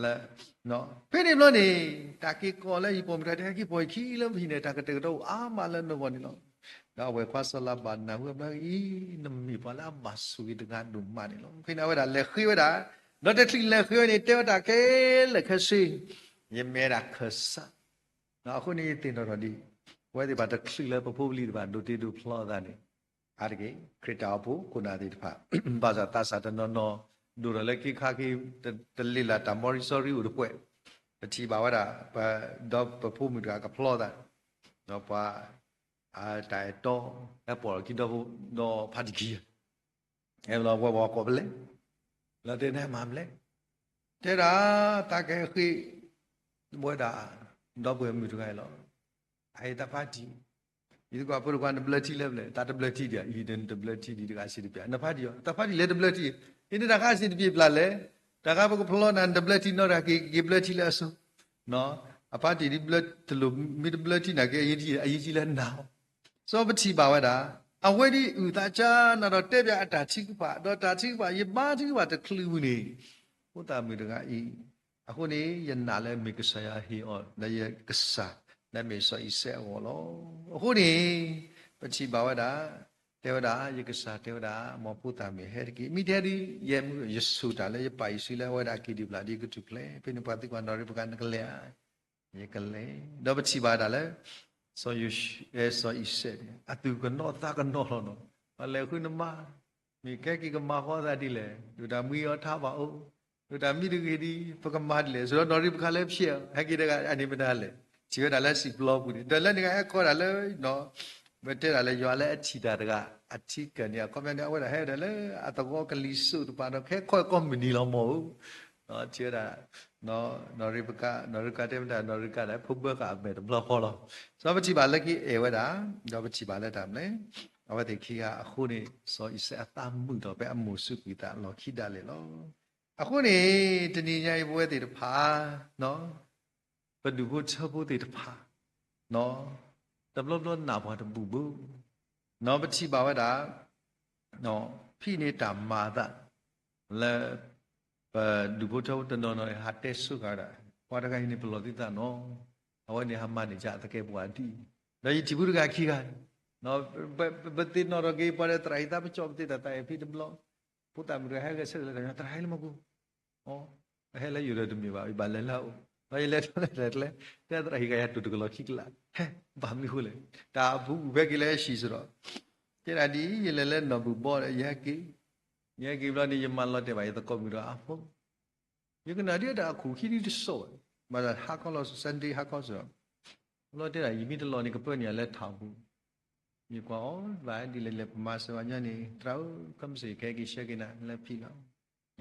လၢ ဖဲန့ၣ်ဘျီန့ၣ် တၢ်က့ၤကိးလၢယပိာ်မုၣ်တဂၤ တဟဲက့ၤပိာ်ယခံလၢပဟံၣ်န့ၣ် တၢ်ကတဲာ်ကတီၤအိၣ်အါမးလၢနဂီၢ်န့ၣ်လီၤ. ဒီးအဝဲၢ်ခွါစီၤလၤဘၣ်နၢ်ဟူအဘျီအံၤ နမ့ၢ်ပှၤလၢအဘၣ်ဆိၣ်ဂ့ၤတဂၤဒိၣ်မးန့ၣ်လီၤ. ဖဲန့ၣ်အဝဲဒၣ်လဲၤဃ့ဝဲဒၣ်, ဒီးတချုးလဲၤဃ့ဝဲန့ၣ် တဲဝဲတၢ်ခဲလၢာ်ခဲဆ့, ယမ့ၢ်ဝဲဒၣ်ခၢၣ်စး အဃိန့ၣ်ယသ့ၣ်နီၣ်ထီၣ်ဒ် ပဝဲသ့ၣ်တဖၣ်တချုးလၢပဖိပလံၤတဖၣ်ဒိးတ့ဒိးဖျီအသးန့ၣ်, အါတက့ၢ် ခရံာ်တၢ်အိၣ်ဖှိၣ်ခိၣ်နၢ်သ့ၣ်တဖၣ် ဘၣ်ဆၣ်သးစၢ်တနီၤနီၤ ဒိၣ်ထီၣ်လၢက့ခါက့ တလ့ၣ်လၢ်တၢ်မီရံစီရံအိၣ်တပှဲၤ, ပထံၣ်ဘၣ်ဝဲဒၣ် ပဒီးပဖိမုၣ်တဂၤကဖျီသး, ဒီးပှၤ အတၢ်အဲၣ်တီ ဟဲပိာ်လီၤခံဒီဖိ ဒီးဖးတံၢ်ခံဂၤ အဲၣ်လီၤဝဲပှၤကိးပလဲၣ်, လီၤတဲာ်နမၤမလဲၣ်, တဲဒၣ် သးကဟဲဃ့ ဝဲဒၣ် ဒီပုၢ်ဝဲၢ်မုၣ်တဂၤအံၤလီၤ. အအံၤသးဖးတံၢ်, ယသကိးဖိတခွါ နဘျၢထံလၢပျၢၤ, တၢ်တဘျၢထံဒံး, အံၤနတဘျၢထံဒံးတဂၤစံးတပျၢ်, နဖါတံၢ်အီၤ တၢ်ဖါတံၢ်လဲၤတဘျၢထံ, အံၤန့ၣ်တၢ်ခါစံးတပျၢ်ပျၢ်လဲၣ်, တၢ်ခါပကဖျီနၤ နတဘျၢထံနီတဂၤ က့ၤဘျၢထံလၢအစိၤ, အဖါတံၢ်ဒ်ဘျၢတလိၣ် မ့ၢ်တဘျၢထံနာ်က့ အရေးကြီးလၢနၤအီၤ, စီၤပထံၣ်ဘၣ်ဝဲဒၣ်, အဝဲဒ်အုၣ်သးကါနၤဒီးတဲပၠးအတၢ်ထံကပၤ ဒီးတၢ်ထံကပၤ ယဘါထံကပၤတချုးဝံၤန့ၣ်, ဖိသၣ်မုၣ်တဂၤအံၤ, အဃိန့ၣ် ယနာ်လၢမ့ၢ်ကစၢ်ယွၤဟ့ၣ်အီၤ လၢယကစၢ် လၢမ့ၢ်စီၤအံၤစဲးအဂီၢ်လီၤ. အဃိန့ၣ် ပထံၣ်ဘၣ်ဝဲဒၣ်, တဲဝဲဒၣ် ယကစၢ်တဲဝဲဒၣ် မ်ဖိသၣ်မုၣ်ဟဲတက့ၢ်, မ့ၢ်တဟဲဒီး ယဲမုၢ်ယဆိၣ်တၢ်လၢယပာ်ယစုလၢအဝဲဒၣ်က့ၤဒံးဘျီဒ်ကထူၣ်ဖျဲး, ဖဲန့ၣ်ပှၤသံကွၢ်နီၢ်ရံးပကၤ နကလဲၤဧါ, ယကလဲၤ, ဒီးပထံၣ်ဘၣ်တၢ်လၢ စီၤယိၤၡူ စီၤအံၤစဲးန့ၣ် အသူၣ်ကနီၤသးကနီၤလီၤနီၤ, ပှၤလဲၤဃုနမါ, မ့ၢ်ကဲက့ၤကမၤဃီသးဒ်လဲၣ်, ဒုၣ်ဒါမံအီၤထါဘၣ်အိၣ်, ဒုၣ်ဒါမံတဂ့ၤဒံး ပကမၤဒ်လဲၣ်, ဆိဒီးနီၢ်ရံးပကၤလၢဖျဲးအီၤ ဟဲက့ၤတဂၤအန့ၣ်မတၤလဲၣ်, ထံၣ်ဝဲဒၣ်လၢစံာ်ပျီပူၤန့ၣ် ဒီးလၢန့ၣ်ဂၤဟဲခီဒၣ်လၢ ပတဲဒၣ်လၢယွၤလၢအထံၣ်တၢ်တဂၤ အထံကၢၢ်န့ၣ် အခီပညီန့ၣ် အဝဲဒၣ်ဟဲဒၣ်လၢအသဝီကလံၤစိးတပၤဒီး ကဟဲခီကီၢ်မုၢ်နံၤလီၤမၢ်ဧိၤ, ထံၣ်ဝဲဒၣ် နီၢ်ရံးပကၤ, နီၢ်ရံးပကၤတဲမတၤ နီၢ်ရံးပကၤဒၣ် ဖိဘၢဃာ်အမဲာ်တဘျီဃီလီၤ. စီၤပထံၣ်ဘၣ်လၢက့ၤအဲၣ်ဝဲဒၣ်, ဒီးပထံၣ်ဘၣ်လၢတၢ်မနုၤလဲၣ်, အဝဲသ့ၣ်ခံဂၤအဃိန့ၣ် စီၤအံၤစဲးအသးမုာ်ထီၣ်ဖဲအမိၢ်စူးကွံာ်သးအလီၢ်ခံဒၣ်လဲာ်လီၤ. အဃိန့ၣ် တနံၤညါအံၤပဝဲသ့ၣ်တဖၣ် ပဒူၣ်ဖိထၢဖိသ့ၣ်တဖၣ် တဘျီဘျီနာ်ပှၤတဘူၣ်ဘၣ်, ပထံၣ်ဘၣ်ဝဲဒၣ် ဖဲန့ၣ်တၢ်မၤအသး လၢ ပဒူၣ်ဖိထၢဖိတနီၤနီၤ ဟးတဲဆိဃာ်ဝဲဒၣ် ပှၤတဂၤအံၤန့ၣ် ပလီၢ်သုသးနီၤ, အဝဲန့ၣ်ဟးမၤန့ၢ်ကသကဲးပဝးဒ်အံၤ, ဒီးယထံၣ်ဖိတဂၤခံဂၤန့ၣ် ပသ့ၣ်နီၣ်ထီၣ်က့ၤ ပှၤဒီးသရၣ်အံၤသးပကၠီၣ် ပသ့ၣ်တၢ်သးအဲၣ်ဖဲတဘျီ, ဖိသၣ်မုၣ်တဂၤဟဲဂဲၤဆၢထၢၣ်လၢတၢ်ညီ သရၣ်ဟဲလၢမူခိၣ် အဟဲလၢယိၤဒီးတမ့ၢ်ဘၣ် ယဘၣ်လဲၤလၢအအိၣ်, ဒီးယလဲၤထီၣ်လဲၤကျဲ, တဲသရၣ်ဟံးကယၤတိၢ်တကလီၤခံကလး, ဟဲ, ဘၣ်မနုၤဃိလဲၣ်, တၢ်အပူၤကွံာ်ဖဲက့ၤလၢဟဲဟံၣ်စ့ၢ်ဒီး, တဲဒၣ်ဒ်အံၤ ယလဲၤလၢနီၢ်ဘူၣ်ဘီဒီး ယဟဲက့ၤ, ယဟဲက့ၤဘျီန့ၣ် ယမၤလီၤတဲာ်ဘၣ်ယသကိးမုၣ်ဒီးအဖိ ယကနၣ်ဒ်အတၢ်အခိၣ်ခံဒ်တစိၢ်ဘၣ်, ဘၣ်တၢ်ဟးခီလီၤ Sunday ဟးခီစ့ၢ်ဒီး, လီၤတဲဒၣ် ယမ့ၢ်တလီၢ်န့ၣ် ကပၢနုာ်ယၤလၢထးပူၤ, ယကွၢ်အီၤ ဘၣ်ဒ်လဲၣ်လဲၣ် ပမၤစၢၤဘၣ်ညီန့ၣ် သရၣ်ဧၢ ခဲမုၢ်ဆ့ၣ် ကဟဲက့ၤဆှၢက့ၤနၤလၢဖံးလီၤ,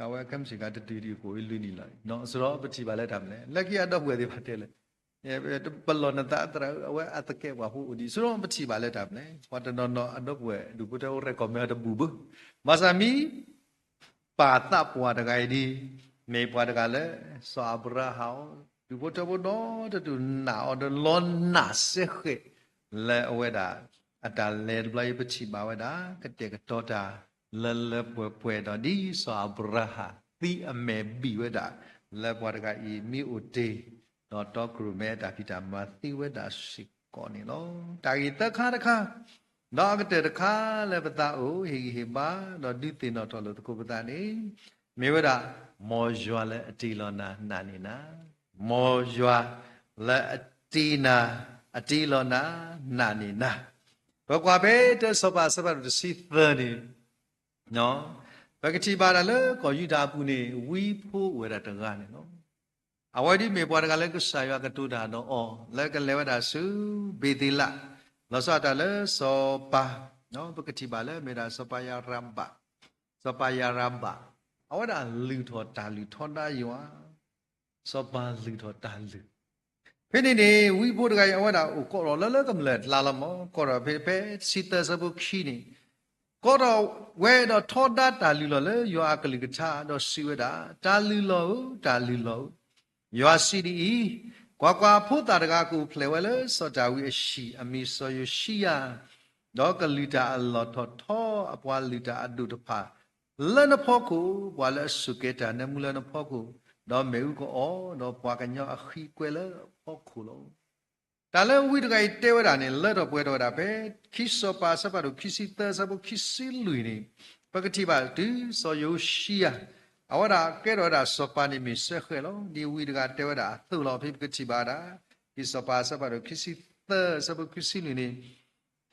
အဝဲခဲမုၢ်ဆ့ၣ်ကတတုၤဒံး ကအိၣ်အံၤလွံၢ်နံၣ်လီၤ, စ့ၢ်ဒီးပထံၣ်ဘၣ်လၢတၢ်မနုၤလဲၣ်, လၢခံအဒီပုၢ်ဝဲၢ်သ့ၣ်တဖၣ်တဲလၢ ပလီၢ်နသးသရၣ်ဧၢ အဝဲအသကဲးပဝးဖိအိၣ်ဒံး စ့ၢ်ဒီးပထံၣ်ဘၣ်လၢတၢ်မနုၤလဲၣ်, ပှၤတနီၤနီၤအဒီပုၢ်ဝဲၢ် ဒူၣ်ဖိထၢဖိ recommend အီၤတဘူၣ်ဘၣ်, ဘၣ်ဆၣ်မ့ၢ် ပာ်သးပှၢ်တဂၤအံၤဒ် မ့ၢ်ပှၤတဂၤလၢ စီၤအၤဘြၤဟၣ်အီၤ ဒူၣ်ဖိထၢဖိဒီတဒူၣ်နာ်အီၤဒီးလီၤနာ်စဲဃဲး လၢအဝဲဒၣ် အတၢ်လဲၤတဘျီအံၤ ပထံၣ်ဘၣ်ဝဲဒၣ် ကတဲာ်ကတီၤတၢ် လၢလၢပှဲၤပှဲၤဒီး ဒ်စီၤအၤဘြၤဟၣ်သံအမဲာ်ဘံၣ်ဝဲဒၣ် လၢပှၤတဂၤအံၤမ့ၢ်အိၣ်တ့ၢ် ဒီးတီကရိၣ်မဲအတၢ်ဖံးတၢ်မၤသ့ဝဲဒၣ်စ့ၢ်ကီးန့ၣ်လီၤ. တၢ်ဂ့ၢ်သၢခါတခါ ဒီးအကတၢၢ်တခါလၢပသးအိၣ်ဟ့ၣ်ဂံၢ်ဟ့ၣ်ဘါ ဒီးဒုးသ့ၣ်နီၣ်ထီၣ်လိာ်သကိးပသးန့ၣ် မ့ၢ်ဝဲဒၣ် မ်ယွၤလၢအတ့လီၤနၤနာ်န့ၢ်နၤ, မ်ယွၤလၢအတ့နၤ, အတ့လီၤနၤနာ်န့ၢ်နၤ. ပကွၢ်ဖဲတၢစီၤပၤအဆၢဖးဒိၣ်တဆံသၢန့ၣ် ပကထံၣ်ဘၣ်ဒၣ်လၢကီၢ်ယူဒၤအပူၤန့ၣ် ဝံဖိအိၣ်ဝဲဒၣ်တဂၤန့ၣ်လီၤ. အဝဲဒ်မ့ၢ်ပှၤတဂၤလၢကစၢ်ယွၤကတိၤတၢ်ဒီးအီၤ လၢကလဲၤဝဲဒၣ်ဆူ ဘ့ၤသ့လး လီၤဆီဒၣ်တၢ်လၢစီၤပၤ, ပကထံၣ်ဘၣ်လၢမ့ၢ်ဒၣ်စီၤပၤယၤရဘၣ်, စီၤပၤယၤရဘၣ်, အဝဲဒၣ်လုၢ်ထီၣ်တၢ်လုၢ်ထီဒါယွၤ စီၤပၤလုၢ်ထီၣ်တၢ်လုၢ်, ဖဲန့ၣ်န့ၣ် ဝံဖိတဂၤအံၤ အဝဲဒၣ်အိၣ်ကိးထီၣ်လၢလၢကမျၢၢ်အကျါလီၤမး, ကိးထီၣ်ဖဲဖဲတဆံသၢဆၢဖိခံန့ၣ်, ကိးထီၣ်ဝဲဒီးထီဒါတၢ်လုၢ်လီၢ်လၢယွၤအကလုၢ်ကထါ ဒီးစံးဝဲဒၣ်, တၢ်လုၢ်လီၢ်ဧၢ, တၢ်လုၢ်လီၢ်ဧၢ, ယွၤစံးဒ်အံၤ, ကွၢ်ကွၢ်, ဖိသၣ်တဂၤကအိၣ်ဖျဲၣ်ဝဲလၢစီၤဒၤဝံးအဟံၣ် အမံၤစီၤယိၤၡံယၤ, ဒီးကလုၢ်တၢ်အလီၢ်ထီၣ်ထီအပှၤလုၢ်တၢ်အဒိၣ်တဖၣ် လၢနဖီခိၣ်, ပှၤလၢအစူၢ်က့ၤတၢ်နၢမူလၢနဖီခိၣ်, ဒီးမ့ၣ်အူကအီၣ်, ဒီးပှၤကညီအဃံကွဲလၢအဖီခိၣ်လီၤ. တၢ်လၢဝံတဂၤအံၤတဲဝဲဒၣ်န့ၣ် လၢထီၣ်ပှဲၤထီၣ်ဝဲဒၣ်ဖဲ ခံစီၤပၤအဆၢဖးဒိၣ်ခံဆံသၢအဆၢဖိခံဆံလွံၢ်န့ၣ်, ပကထံၣ်ဘၣ်တုၤစီၤယိၤၡံယၤ အဝဲဒၣ်ကဲထီၣ်ဝဲဒၣ်စီၤပၤန့ၣ်မ့ၢ်စဲဃဲးလီၤ. ဒ်ဝံတဂၤတဲဝဲဒၣ်အသိးလီၤ. ဖဲပကထံၣ်ဘၣ်ဝဲဒၣ် ခံစီၤပၤအဆၢဖးဒိၣ်ခံဆံသၢအဆၢဖိခံဆံလွံၢ်န့ၣ်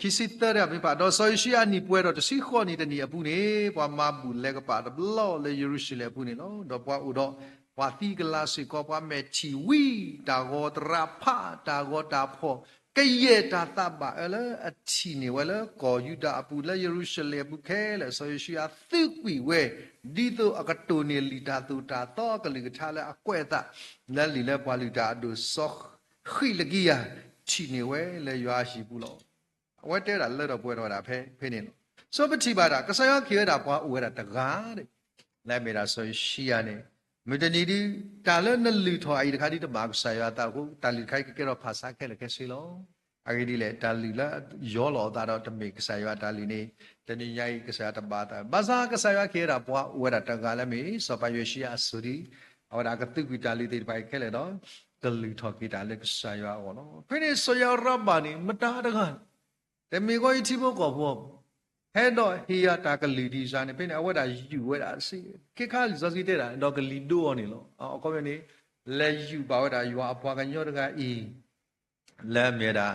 ခံဆံသၢတဖၣ် ဒီးစီၤယိၤၡံယၤအနံၣ်ပှဲၤဒီးတဆံဃိးနံၣ်တနံၣ်အပူၤန့ၣ် ပှၤမၤဘူၣ်လဲၤကပာ်တဘျီလၢယရူၤၡလ့ၣ်အပူၤန့ၣ်လီၤ. ဒီးပှၤအိၣ်ဒီးပှၤသံကလၤစ့ၢ်ကီး, ပှၤမဲာ်ထံၣ်ဝံတၢ်ဂီၤတရံးဖး တၢ်ဂီၤတၢ်ဖီၣ် ကယဲၢ်တၢ်သးဘၣ်အၢလၢအထံၣ်န့ၢ်ဝဲလၢကီၢ်ယူဒၤအပူၤ လၢယရူၤၡလ့ၣ်အပူၤခဲလၢာ် စီၤယိၤၡံယၤသုးကွံာ်ဝဲ ဒ်သိးအကတိၢ်န့ၢ်လံာ်တၢ်သိၣ်တၢ်သီအကလုၢ်ကထါလၢအကွဲးအသး လၢလံာ်လၢပှၤလုၢ်တၢ်အဒိၣ်စီၤဃံးလကံယၤ ထံၣ်န့ၢ်ဝဲလၢယွၤအဟံၣ်ပူၤလီၤ. အဝဲတဲဝဲဒၣ်လၢထီၣ်ပှဲၤထီၣ်ဝဲဒၣ်ဖဲဖဲန့ၣ်လီၤ. ဆိပထံၣ်ဘၣ်တၢ် ကစၢ်ယွၤကဟ့ၣ်ဝဲဒၣ်ပှၤအိၣ်ဝဲဒၣ်တဂၤန့ၣ် လၢအမ့ၢ်ဒၣ်စီၤယိၤၡံယၤန့ၣ်, မုၢ်တနံၤဒုး တၢ်လၢနလုၢ်ထီၣ်အအံၤတခါဒုး တမ့ၢ်ကစၢ်ယွၤအသးအဃိ တၢ်လုၢ်တခါအံၤကကဲထီၣ်ဖးဆါခဲလၢာ်ခဲဆ့လီၤ. အဂ့ၢ်ဒ်လဲၣ် တၢ်လုၢ်လၢယီလီၤအသးဒီးတမ့ၢ်ကစၢ်ယွၤအတၢ်လုၢ်န့ၣ် တနံၤညါအံၤကစၢ်ယွၤတဘၣ်အသး, ဘၣ်ဆၣ်ကစၢ်ယွၤကဟ့ၣ်ဝဲဒၣ်ပှၤအိၣ်ဝဲဒၣ်တဂၤလၢအမ့ၢ်စီၤပၤယိၤၡံယၤအစိၤဒုး အဝဲဒၣ်ကသုကွံာ်တၢ်လုၢ်သ့ၣ်တဖၣ်အံၤခဲလၢာ်ဒီး ကလုၢ်ထီၣ်က့ၤတၢ်လၢကစၢ်ယွၤအဂီၢ်လီၤ. ဖဲန့ၣ်စီၤယၤရဘၣ်န့ၣ် မတၤတဂၤ တမ့ၢ်ကီယထံဖိကီၢ်ဖိ, ဟဲဒီးဟ့ၣ်ယၤတၢ်ကလုၢ်ဒ်စၢ်န့ၣ် ဖဲန့ၣ် အဝဲဒၣ်ယူာ်ဝဲဒၣ်စ့ၢ်, ခဲခါလံာ်စီဆှံတဲဒၣ် ဒီးကလံၤဒိအီၤန့ၣ်လီၤ. အခီပညီန့ၣ် လဲၤယူာ်ဘၣ်ဝဲဒၣ်ယွၤအပှၤကညီတဂၤအံၤ လၢအမ့ၢ်ဝဲဒၣ်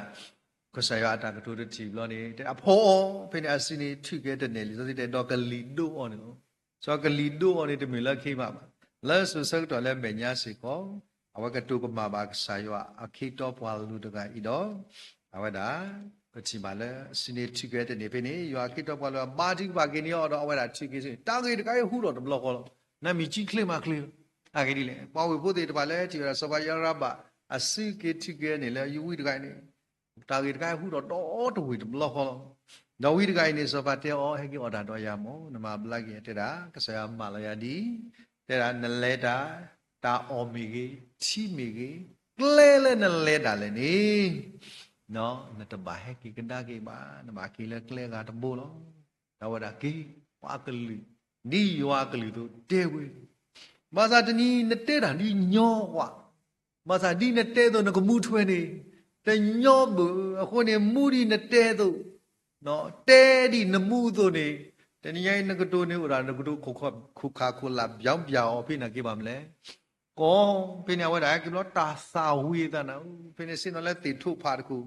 ကစၢ်ယွၤအတၢ်ကတိၤတထံၣ်ဘျီန့ၣ် အဖီအီၤ ဖဲန့ၣ်အစုန့ၣ်ထုးက့ၤတန့ၢ် လံာ်စီဆှံတဲ ဒီးကလံၤဒိအီၤန့ၣ်လီၤ. စီၤကလံၤဒိအီၤန့ၣ် တမ့ၢ်လၢခံဘၣ်ဘၣ်, လၢစိၤဆၢကတီၢ်လၢမဲာ်ညါစ့ၢ်ကီး အဝဲကတိၤကမၣ်ဘၣ်ကစၢ်ယွၤအခ့တီပှၤလုၢ်တဂၤအံၤဒီး အဝဲဒၣ် ပထံၣ်ဘၣ်လၢအစုန့ၣ်ထုးက့ၤတန့ၢ်ဖဲန့ၣ် ယွၤအခ့တီပှၤလုၢ်ဘါထုကဖၣ်က့ၤန့ၢ်အီၤဒီး အဝဲဒၣ်ထုးက့ၤစ့ၢ်န့ၣ် တၢ်ဂ့ၢ်တခါအံၤဟူထီၣ်တဘျီဃီလီၤ. နမံၤကံချ့မၤချ့လီၤ. အဂ့ၢ်ဒ်လဲၣ် ပှၤဝ့ၢ်ဖိသ့ၣ်တဖၣ်လၢထံၣ်ဝဲဒၣ်စီၤပၤယၤရဘၣ် အစုက့ၤထုးက့ၤန့ၢ်လၢယဝံတဂၤအံၤန့ၣ် တၢ်ဂ့ၢ်တခါအံၤဟူထီၣ်ဒီတဝ့ၢ်တဘျီဃီလီၤ. ဒီးဝံတဂၤအံၤန့ၣ် စီၤပၤတဲအီၤ ဟဲက့ၤအီၣ်တၢ်ဒီးယၤမၢ်, နမၤဘျါက့ၤတဲဒၣ် ကစၢ်ယွၤမၢလီၤယၤဒ်အံၤ, တဲဒၣ်နလဲၤတၢ်, တၢ်အီၣ်မ့ၢ်ဂ့ၤ, ထံမ့ၢ်ဂ့ၤ, ကျဲလၢနလဲၤတၢ်လဲၣ်န့ၣ် နတဘၣ်ဟဲက့ၤကဒါက့ၤဘၣ်, နဘၣ်က့ၤလၢကျဲဂၤတဘိလီၤ. ဒီးဝဲဒၣ်က့ၤ ပှၤကလုာ် ဒ်ယွၤကလုာ်အသိးတဲဝဲ, ဘၣ်ဆၣ်တနံၤနတဲတၢ်ဒ်ညီကွၢ်, ဘၣ်ဆၣ်ဒ်နတဲအသိးနကမူထွဲန့ၣ် တညီဘၣ်, အဃိန့ၣ် မူဒ်နတဲအသိး, တဲဒ်နမူအသိးန့ၣ် တနံၤညါအံၤနကတိၤန့ၣ်အိၣ်ဒၣ် နကတိၤခိၣ်ခါခိၣ်လၢ်ဘျီဘျီအီၤ ဖဲန့ၣ်က့ၤဘၣ်မလဲၣ်. ကီ ဖဲန့ၣ်အဝဲဒၣ်ဟဲက့ၤဘျီ တၢ်သၣ်ဝံၤအသးနၤ, ဖဲန့ၣ်ဆ့ၣ်နီၤလၢသ့ၣ်ထိၣ်ဖးတခိၣ်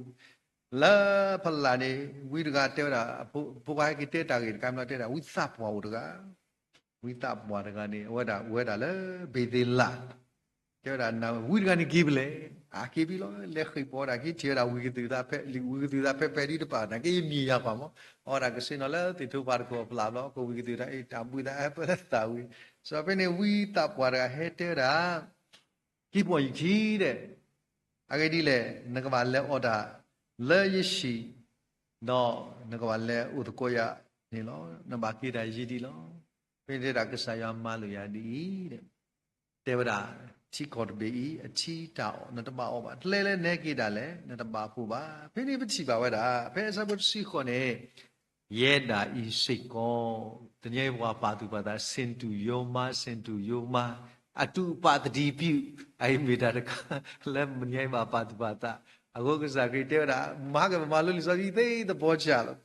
လၢဖလၢ်န့ၣ် ဝံတဂၤတဲဝဲဒၣ် ဖိခွါဟဲက့ၤတဲတၢ်ဂ့ၢ်တခါဘျီ တဲဒၣ် ဝံသးပှၢ်အိၣ်တဂၤ, ဝံသးပှၢ်တဂၤန့ၣ် အဝဲဒၣ်အိၣ်ဝဲဒၣ်လၢဘ့ၤသ့လး, တဲဝဲဒၣ် ဝံတဂၤန့ၣ်က့ၤဖဲလဲၣ်, အက့ၤဖဲလီၤ, လဲၤဃ့ၢ်ပီၤဝဲဒၣ်က့ၤထံၣ်ဝဲဒၣ်ဝံကသုးသးဖဲ ဝံကသုးသးဖဲဖဲဒ်တပၤ နာ်က့ယမံၤယၤကွၢ်မး, အဝဲဒၣ်ကဆ့ၣ်နီၤလၢသ့ၣ်ထိၣ်ဖးတခိၣ်အဖလၢ်ဘျီ ကဝံကသုးတၢ်အ့ၣ် တၢ်ဘှံးသးအၢပသးဝံၤ, စီၤဖဲန့ၣ်ဝံသးပှၢ်တဂၤဟဲတဲဝဲဒၣ် က့ၤပိာ်ယခံဒီး အဂ့ၢ်ဒ်လဲၣ် နကဘၣ်လဲၤအီၣ်တၢ်လၢယဟံၣ်, ဒီးနကဘၣ်လဲၤအိၣ်သကိးယၤန့ၣ်လီၤ. နဘၣ်က့ၤတၢ်ယံၤဒံးလီၤ. ဖဲန့ၣ်တဲဒၣ်ကစၢ်ယွၤမၤလိာ်ယၤဒ်အံၤ, တဲဝဲဒၣ် ထံကီၢ်တဘ့ၣ်အံၤ အထံတၢ်အီၣ် နတဘၣ်အီၣ်ဘၣ်, ကျဲလၢနဟဲက့ၤတၢ်လဲၣ် နတဘၣ်ဖှိၣ်ဘၣ်. ဖဲန့ၣ်ပထံၣ်ဘၣ်ဝဲဒၣ် ဖဲအဆၢဖိတဆံဃိးန့ၣ် ယဲဒၣ်အံၤစ့ၢ်ကီး, တနံၤအံၤပှၤပာ်သူၣ်ပာ်သး ဆင်တူရိုးမါ ဆင်တူရိုးမါ, အတူးအပာ်သတိပြု, အအံၤမ့ၢ်တၢ်တခါ လၢမုၢ်နံၤအံၤဘၣ်ပာ်သူၣ်ပာ်သး, အဃိကစၢ်ခရံာ်တဲဝဲဒၣ် မၤကမၤလိလံာ်စီဆှံသ့သဘီဆၣ်လီၤ.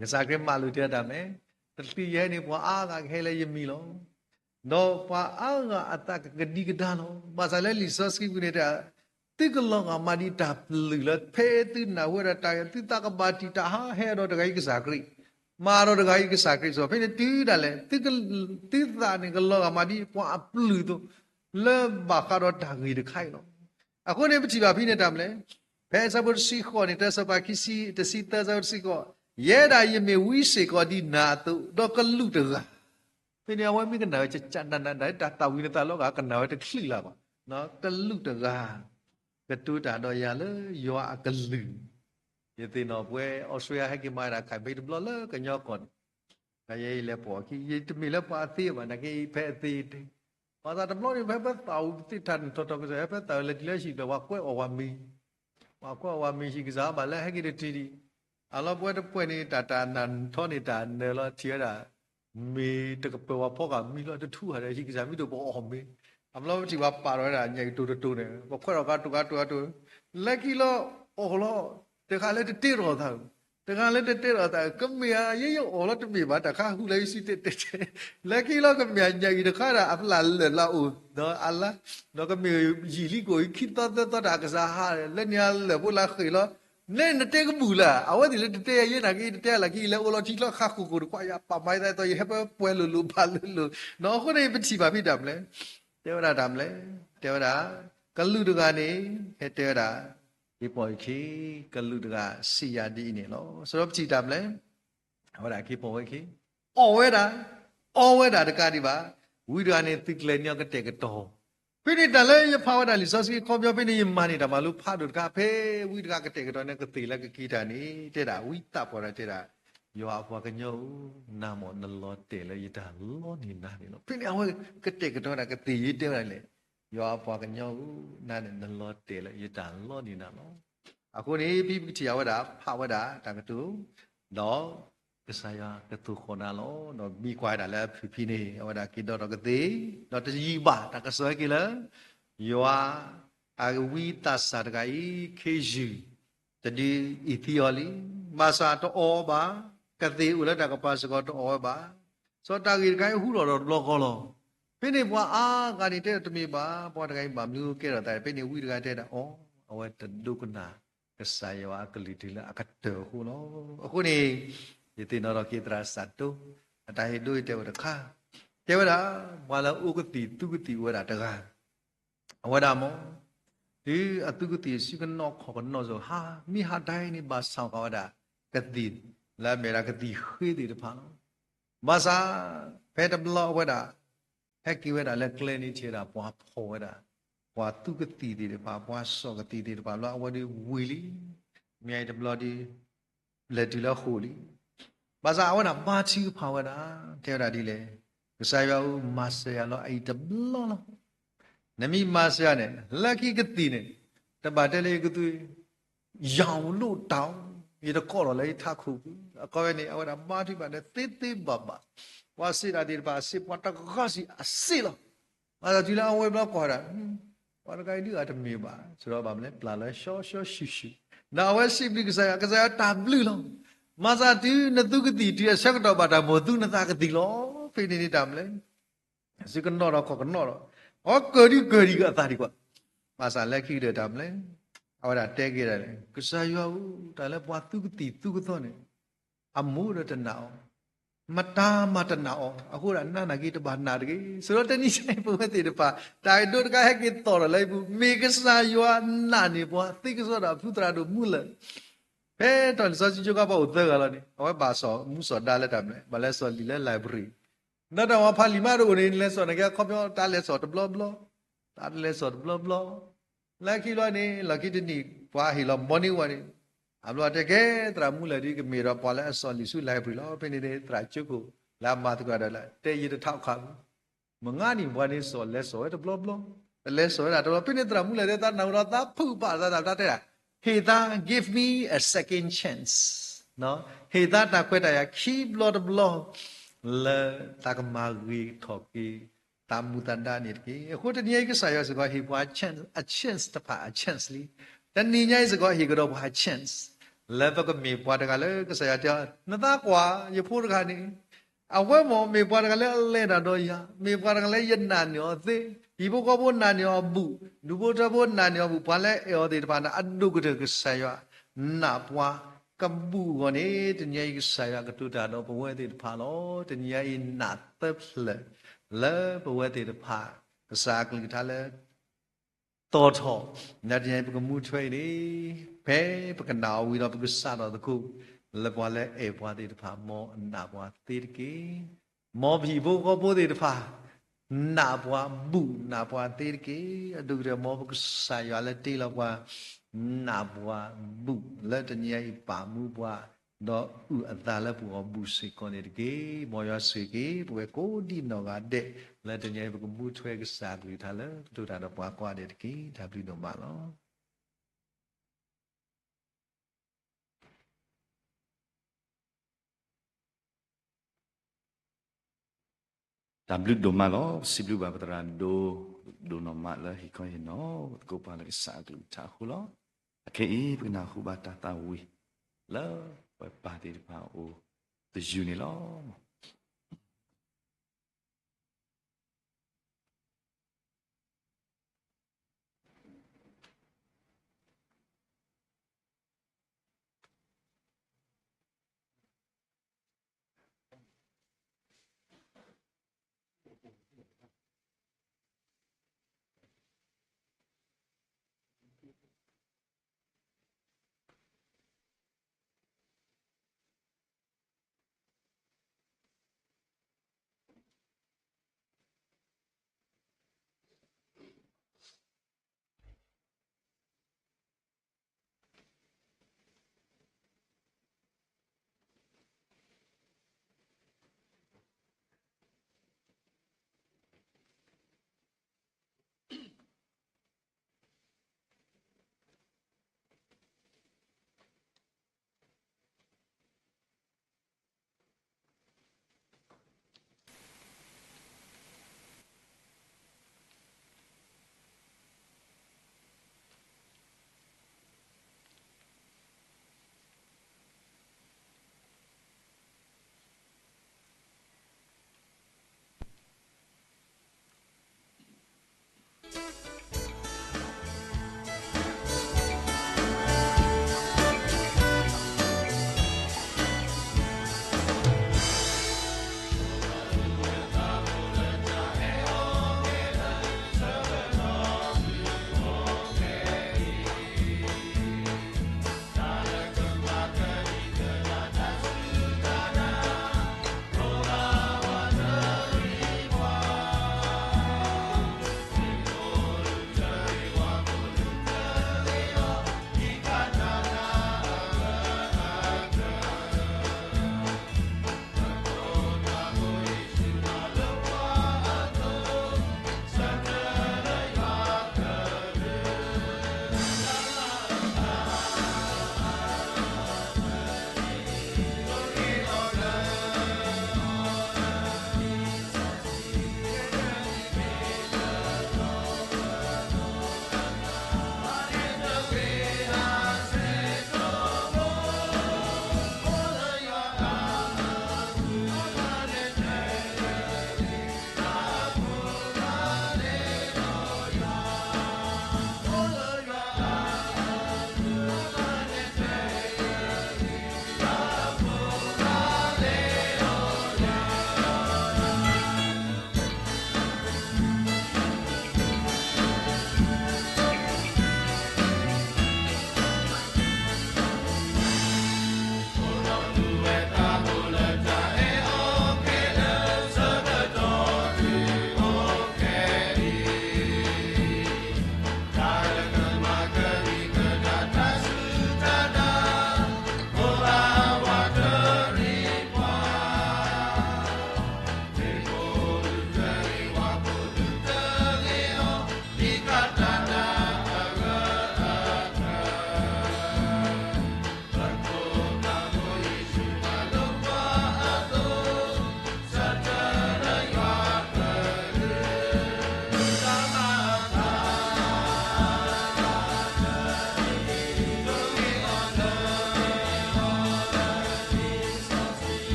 ကစၢ်ခရံာ်မၤလိာ်တဲတၢ်မ့ၢ် တချုးယဟဲန့ၣ် ပှၤအါဂၤကဟဲလၢယမံၤလီၤ. ဒီးပှၤအါဂၤအသးကကဒံကဒါလီၤ. ဘၣ်ဆၣ်လၢလံာ်စီဆှံပူၤန့ၣ်တဲ သုကလီၤဂာ်မးဒ်တၢ်ပျုၢ်လၢ ဖဲသုနၢ်ဟူဝဲဒၣ်တၢ်ဂ့ၢ် သုသးကဘၣ်တံာ်တာ်ဟးဟဲဒီးတဂၤအံၤကစၢ်ခရံာ်, မၤဒီးတဂၤအံၤကစၢ်ခရံာ်. စီၤဖဲန့ၣ်တုၤဒၣ်လဲာ် သုသးန့ၣ်ကလီၤဂာ်မးဒ်ပှၤအပျုၢ်အသိး လၢဘၣ်ဃးဒီးတၢ်ဂ့ၢ်တခါအံၤလီၤ. အဃိန့ၣ်ပထံၣ်ဘၣ်ဖဲန့ၣ်တၢ်မနုၤလဲၣ်, ဖဲအဆၢဖိတဆံဃိးန့ၣ် တၢစီၤပၤခံဆံ တဆံသၢ အဆၢဖိတဆံဃိး, ယဲဒၣ်ယမ့ၢ်ဝံစ့ၢ်ကီးဒ်နၤအသိး ဒီးကလူးတဂၤ ဖဲန့ၣ်အဝဲမ့ၢ်ကနၣ်ဝဲ ကနၣ်ဝဲတၢ်သၣ်ဝံၤနသးလီၤဂာ် ကနၣ်ဝဲတချုးလၢၤဘၣ်, ကလူးတဂၤ ကတိၤတၢ်ဒီးယၤလၢယွၤအကလုၢ်, ယသ့ၣ်နီၣ်ပဝဲ အီစထြ့လယါ ဟဲက့ၤမၤဒၣ်ခါဘ့တဘျီလၢကညီကီၢ်န့ၣ်, ယဲယလဲၤပိာ်အခံ ယတမ့ၢ်လၢပှၤအသ့ဘၣ် နာ်က့ဖဲအသ့တဲ, ဘၣ်ဆၣ်တဘျီန့ၣ် ဖဲပသၣ်ဝံၤပသ့ၣ်ထးန့ၣ်ထီၣ်ထီၣ်ကစၢ် ဖဲပသၣ်ဝံၤလဲၤတုၤလၢဟံၣ်ဖျၢၣ် ပှၤကွဲးအီၣ်ပှၤမံၤ, ပှၤကွဲးအီၣ်ပှၤမံၤဟံၣ်ကစၢ်ဘၣ်လၢဟဲက့ၤတထံၣ်ဒံး, အလီၤပဝဲတပှဲၤန့ၣ် တၢ်တၢ်နၢ်ထီန့ၣ်တၢ်နၢၤလီၤထံၣ်ဝဲဒၣ် မ့ၢ်တကပၢၤပှၤဖီကၤမံၤလီၤ တထူၣ်ဧါဒီး ဟံၣ်ကစၢ်မံၤဒိၣ်ပအီၣ်မ့ၤ, အဘျီပထံၣ်ပှၤပာ်ထီၣ်ဝဲဒၣ်ညၣ်အံၤတိၤတတိၤန့ၣ် ပှၤခွဲးထီၣ်ကါတိၤကါတိၤ, လၢခံလီၤအီၣ်လီၤ, တဂၤလၢတတဲထီၣ်သး, တဂၤလၢတတဲထီၣ်သး ကမ့ၢ်ဧါ ယဲယအီၣ်လီၤတမ့ၢ်ဘၣ် တၢ်ခါဃုာ်လၢယစုတဲတဲတဲ, လၢခံလီၤကမ့ၢ်ဧါ ညၣ်အံၤတခါဒၣ် အဖျၢၣ်လၢာ်လၢအိၣ်, ဒီးအလါ, ဒီးကမ့ၢ်ယံာ်လံကိၣ်အံၤ ခံသီသၢသီတၢ်အကစၢ်ဟး လၢန့ၣ်အလၢာ်ဖိလၢဃ့ၢ်လီၤ, လၢနတဲကဘူၣ်လၢ် အဝဲသ့ၣ်လၢတတဲယဲနာ်က့ တတဲလၢ်ခံ ယလဲၤအိၣ်လီၤထံချီခါဃိၣ်ဃိၣ်တခွါ ယပာ်မၤယသးအသိး ယဟဲပှဲၤလိၤလိၤဘၣ်လိၤလိၤ, အဃိန့ၣ် ပထံၣ်ဘၣ်ဖဲတၢ်မနုၤလဲၣ်, တဲဝဲဒၣ်တၢ်မနုၤလဲၣ်, တဲဝဲဒၣ် ကလူးတဂၤန့ၣ် ဟဲတဲဝဲဒၣ် က့ၤပိာ်ယခံ, ကလူးတဂၤစံးယၤဒ်အံၤန့ၣ်လီၤ. ဆိုတော့ ပထံၣ်တၢ်မနုၤလဲၣ်, အဝဲဒၣ်က့ၤပိာ်ဝဲခံ, အီၣ်ဝဲဒၣ်, အီဝဲဒၣ်တကးဒံးဘၣ်, ဝံတဂၤန့ၣ် သုးကျဲၤန့ၢ်အီၤကတဲာ်ကတီၤ, ဖဲန့ၣ်တၢ်လၢယဖးဝဲဒၣ်လံာ်စီဆှံခီပညီ ဖဲန့ၣ်ယမၤန့ၢ်တၢ်မၤလိဖးဒိၣ်တခါ ဖဲဝံတဂၤကတဲာ်ကတီၤန့ၢ်ကသ့ၣ်လၢကက့ၤတၢ်န့ၣ် တဲဒၣ်ဝံသးပှၢ်ဒီးတဲဒၣ်, ယွၤအပှၤကညီဧၢ, နၤမ့ၢ်နလီၤတဲာ်လၢယတၢ်လီန့ၢ်နၤန့ၣ်လီၤ. ဖဲန့ၣ်အဝဲကတဲာ်ကတီၤဝဲဒၣ်ကသ့ၣ်ယတဲဝဲဒၣ်လဲၣ်, ယွၤအပှၤကညီဧၢ, နၤန့ၣ်နလီၤတဲာ်လၢယတၢ်လီန့ၢ်နၤလီၤ. အဃိန့ၣ် ဖဲပကထံၣ်အဝဲဒၣ် ဖးဝဲဒၣ်တၢ်ကတိၤ, ဒီး ကစၢ်ယွၤကသိၣ်ဃီၣ်နၤလီၤ. ဒီးမ့ၢ်ကွၢ်ဝဲဒၣ်လၢအဖုၣ်ဖံန့ၣ် အဝဲဒၣ်က့ၤဒီးဒီးကသ့ၣ်, ဒီးတယံာ်ဘၣ်တၢ်ကစီၣ်ဟဲက့ၤလၢ ယွၤအဝံသးစၢ်တဂၤအံၤ ခ့ယုၢ် တဒုအံၤသံအီၤလံ. ဘၣ်ဆၣ်တအီၣ်ဘၣ်, ကသ့ၣ်အိၣ်လၢတၢ်ကပၤစ့ၢ်ကီးတအီၣ်ဝဲဘၣ်. စီၤတၢ်ဂ့ၢ်တခါအံၤဟူထီၣ်ဒီးတဘျီဃီလီၤ. ဖဲန့ၣ်ပှၤအါဂၤန့ၣ်တဲတမ့ၢ်ဘၣ်, ပှၤတဂၤအံၤဘၣ်မနုၤကဲထီၣ်သး, ဖဲန့ၣ်ဝံတဂၤတဲဒၣ်အီၤ, အဝဲတဒိကနၣ်ကစၢ်ယွၤအကလုၢ်တုၤလၢအကတၢၢ်အဃိလီၤ. အဃိန့ၣ် ယသ့ၣ်နီၣ်ထီၣ်က့ၤသရၣ်စၢ်တိ, အတၢ်ဟ့ၣ်ဒိအံၤတဲဝဲတခါ, တဲဝဲဒၣ် ပှၤလၢအအိၣ်ကသံၣ်သူကသံၣ်ဝဲဒၣ်တဂၤ, အဝဲဒၣ်မ့ၢ် တုၤအသူကသံၣ်စုကနီၣ်ခီၣ်ကနီၣ်စိၤဟါ, မ့ၢ်ဟါဒၣ်အံၤန့ၣ် ဘၣ်ဆၣ်ဃာ်ဝဲဒၣ် ကသံၣ်လၢအမ့ၢ်ဒၣ်ကသံၣ်ဃ့သ့ၣ်တဖၣ်လီၤ. ဘၣ်ဆၣ် ဖဲတဘျီအဝဲဒၣ် ဟဲက့ၤဝဲဒၣ်လၢကျဲန့ၣ် ထံၣ်ဝဲဒၣ်ပှၤဖီၣ်ဝဲဒၣ် ပှၤသူကသံၣ်သ့ၣ်တဖၣ်, ပှၤစိာ်ကသံၣ်သ့ၣ်တဖၣ်လီၤ. အဝဲဒၣ်ဝံၤလံ, မ့ၢ်အံၤတဘျီဒီး လဲၤတုၤလၢဃိာ်လံ. ဘၣ်ဆၣ်အဝဲဒၣ်ဘါထုကဖၣ်ဝဲဒၣ်, တဲဝဲဒၣ်ဒ်လဲၣ်, ကစၢ်ယွၤဧၢ, မၤစၢၤယၤလီၤ, အအံၤတဘျီလီၤ. နမ့ၢ်မၤစၢၤယၤန့ၣ် လၢခံကသံၣ်န့ၣ် တဘၣ်တဲလၢယကသူ ယၤလိၣ်တၢ်, ယတကိးထီၣ်လၢယထးခိၣ်ပူၤ. အခီပညီန့ၣ် အဝဲဒၣ်ဘါထုကဖၣ်ဒီးသ့သ့ဘၣ်ဘၣ်, ပှၤစံးတၢ်သ့ၣ်တဖၣ် စံးပှၤတဂၤစံးအစ့လီၤ. ဘၣ်ဆၣ်တုၤလၢအဝဲဘျီကွၢ်ဒၣ် ပှၤတဂၤအံၤဒုးအတမ့ၢ်ဘၣ်, စရီဘၣ်မနုၤလဲၣ် ပျၢ်လၢရှောရှေရှုရှု, ဒီးအဝဲစံးဘျုးကစၢ်ယွၤ, ကစၢ်ယွၤတၢ်ဘျုးလီၤ. မၤသးတုၤနသူကသံၣ်တုၤအဆၢကတီၢ်ဘၣ်တၢ်မိၣ်သူနသးကသံၣ်လီၤ. ဖဲန့ၣ်န့ၣ်တၢ်မနုၤလဲၣ် စုကနီၣ်ဒီးခီၣ်ကနီၣ်ဒီး အီကၢၤဒံကၢၤဒံကအသးဒံးကွၢ်. ဘၣ်ဆၣ်လၢခံကတၢၢ်တၢ်မနုၤလဲၣ်, အဝဲဒၣ်တဲက့ၤဒၣ်လဲၣ်, ကစၢ်ယွၤဧၢ, တၢ်လၢပှၤသူကသံၣ်သူကသီန့ၣ် အမိၢ်ဒီးတနာ်အီၤ, မတၤမၤတနာ်အီၤ, အဃိဒၣ်နၤနာ်က့ၤတဘၣ်နာ်တဂ့ၤ. စရီတနံၤညါအံၤ ပဝဲသ့ၣ်တဖၣ် တၢ်အဒိတခါဟဲက့ၤသီၣ်ထီၣ်လၢအံၤပူၤ, မ့ၢ်ကစၢ်ယွၤနာ်န့ၢ်ပှၤသ့ကစီဒီးအဖုသရၣ်ဒိၣ်မူလၢာ် ဖဲတၢ်လံာ်စီဆှံကၠိခါပှၤအိၣ်သၢဂၤလီၤန့ၣ် အဝဲဘၣ်စီၤမူစီၤဒါလၢတၢ်မနုၤလဲၣ်, ဘၣ်လဲၤစီၤလံာ်လၢ library, ဒီးတၢ်ဝဲဖးလံာ်မးတအိၣ်န့ၣ် လဲၤစီၤန့ၣ်ကဲခီပညီ တၢ်လဲၤစီၤတဘျီဘျီ, တၢ်တလဲၤစီၤတဘျီဘျီ, လၢခံလီၤန့ၣ် လီၢ်ခံတနံၣ် ပှၤဟ့ၣ်လီၤ morning walk န့ၣ်, အဘျီတဲကဲသရၣ်မူလၢာ်ဒ်ကမ့ၢ်ဒီးပှၤလၢအစီၤလံာ်ဆူ library လီၤ. ဖဲန့ၣ်န့ၣ် သရၣ်ကၠိခိၣ်လၢအမၤသကိးဒီးလၢ တဲယတထးခးဘူး မုၢ်ဂၤနံၤပှၤန့ၣ်စီၤလဲၤစီၤဝဲတဘျီဘျီ, တလဲၤစီၤဝဲဒၣ်တဘျီ, ဖဲန့ၣ်သရၣ်မူလၢာ်တဲသးနၢ်ဟူဒီးသးဖုးဘၣ်သးသးတၢ်တဲဒၣ်, ဟ့ၣ်သး give me a second chance, ဟ့ၣ်သးတၢ်ခွဲးတၢ်ယာ်ခံဘျီတဘျီ, လၢသးကမၤဂ့ၤထီၣ်က့ၤ သးမူသးဒါန့ၣ်တက့ၢ်. အဃိတနံၤအံၤကစၢ်ယွၤစ့ၢ်ကီးဟ့ၣ်ပှၤ chance, အ chance တဖၣ်အ chance လံ. တနံၤညါအံၤစ့ၢ်ကီးဟ့ၣ်ကဒီးပှၤ chance လၢပကမ့ၢ်ပှၤတဂၤလၢကစၢ်ယွၤတဲအီၤ နသးကွၢ်ယဖိတဂၤန့ၣ် အဝဲမ့ၢ်မ့ၢ်ပှၤတဂၤလၢအလဲၤတၢ်ဒီးယၤ, မ့ၢ်ပှၤတဂၤလၢယနာ်န့ၢ်အီၤသ့, ဟံၣ်ဖိဃီဖိနာ်န့ၢ်အီၤဘူး, ဒူဖိထၢဖိနာ်န့ၢ်အီၤဘူး, ပှၤလၢအဲၣ်အီၤသ့ၣ်တဖၣ်န့ၣ် အဒိၣ်ကတၢၢ်ကစၢ်ယွၤနာ်ပှၤကဘူးအဂီၢ်န့ၣ် တနံၤအံၤကစၢ်ယွၤကတိၤတၢ်ဒီးပဝဲသ့ၣ်တဖၣ်လီၤ. တနံၤအံၤနာ်သၢဖျၢၣ် လၢပဝဲသ့ၣ်တဖၣ် ကစၢ်အကလုၢ်ကထါလၢ သီၣ်ထီၣ် လၢတနံၤအံၤပကမူထွဲအံၤန့ၣ် ဖဲပကနာ်အီၤဝံၤဒီးပကစးထီၣ်သကိး လၢပှၤလၢအဲၣ်ပှၤသ့ၣ်တဖၣ် မ်အနာ်ပှၤသ့တက့ၢ်. မ်ပဟံၣ်ဖိဃီဖိသ့ၣ်တဖၣ် နာ်ပှၤဘူးနာ်ပှၤသ့တက့ၢ်. အဒိၣ်ကတၢၢ် မ်ပကစၢ်ယွၤလၢတ့လီၤပှၤ နာ်ပှၤဘူး လၢတနံၤအံၤပာ်မူပှၤ ဒီးအုၣ်အသးလၢပဂီၢ်ဘူးစ့ၢ်ကီးန့ၣ်တက့ၢ်. မ်ယွၤဆိၣ်ဂ့ၤက့ၤ ပဝဲကိးဒံနီၢ်ဂၤဒဲး လၢတနံၤအံၤပကမူထွဲကစၢ်အကလုၢ်ကထါလၢကတိၤတၢ်ဒီးပှၤကိးဂၤဒဲးတက့ၢ်. တၢ်ဘျုးဒိၣ်မးလီၤ. တၢ်ဘျုးဒိၣ်မးလီၤ. ပစံးဘျုးဘၣ်ပသရၣ်ဒိၣ် ဒိၣ်နီၢ်မးလၢဟ့ၣ်ခီဟ့ၣ်နီၤ သကိးပှၤလၢကစၢ်အကလုၢ်ကထါအဃိလီၤ. အခဲအံၤ ပကနၢ်ဟူဘၣ်တၢ်သးဝံၣ် လၢပှၤပၢ်သ့ၣ်တဖၣ်အအိၣ်သယုၢ်န့ၣ်လီၤ.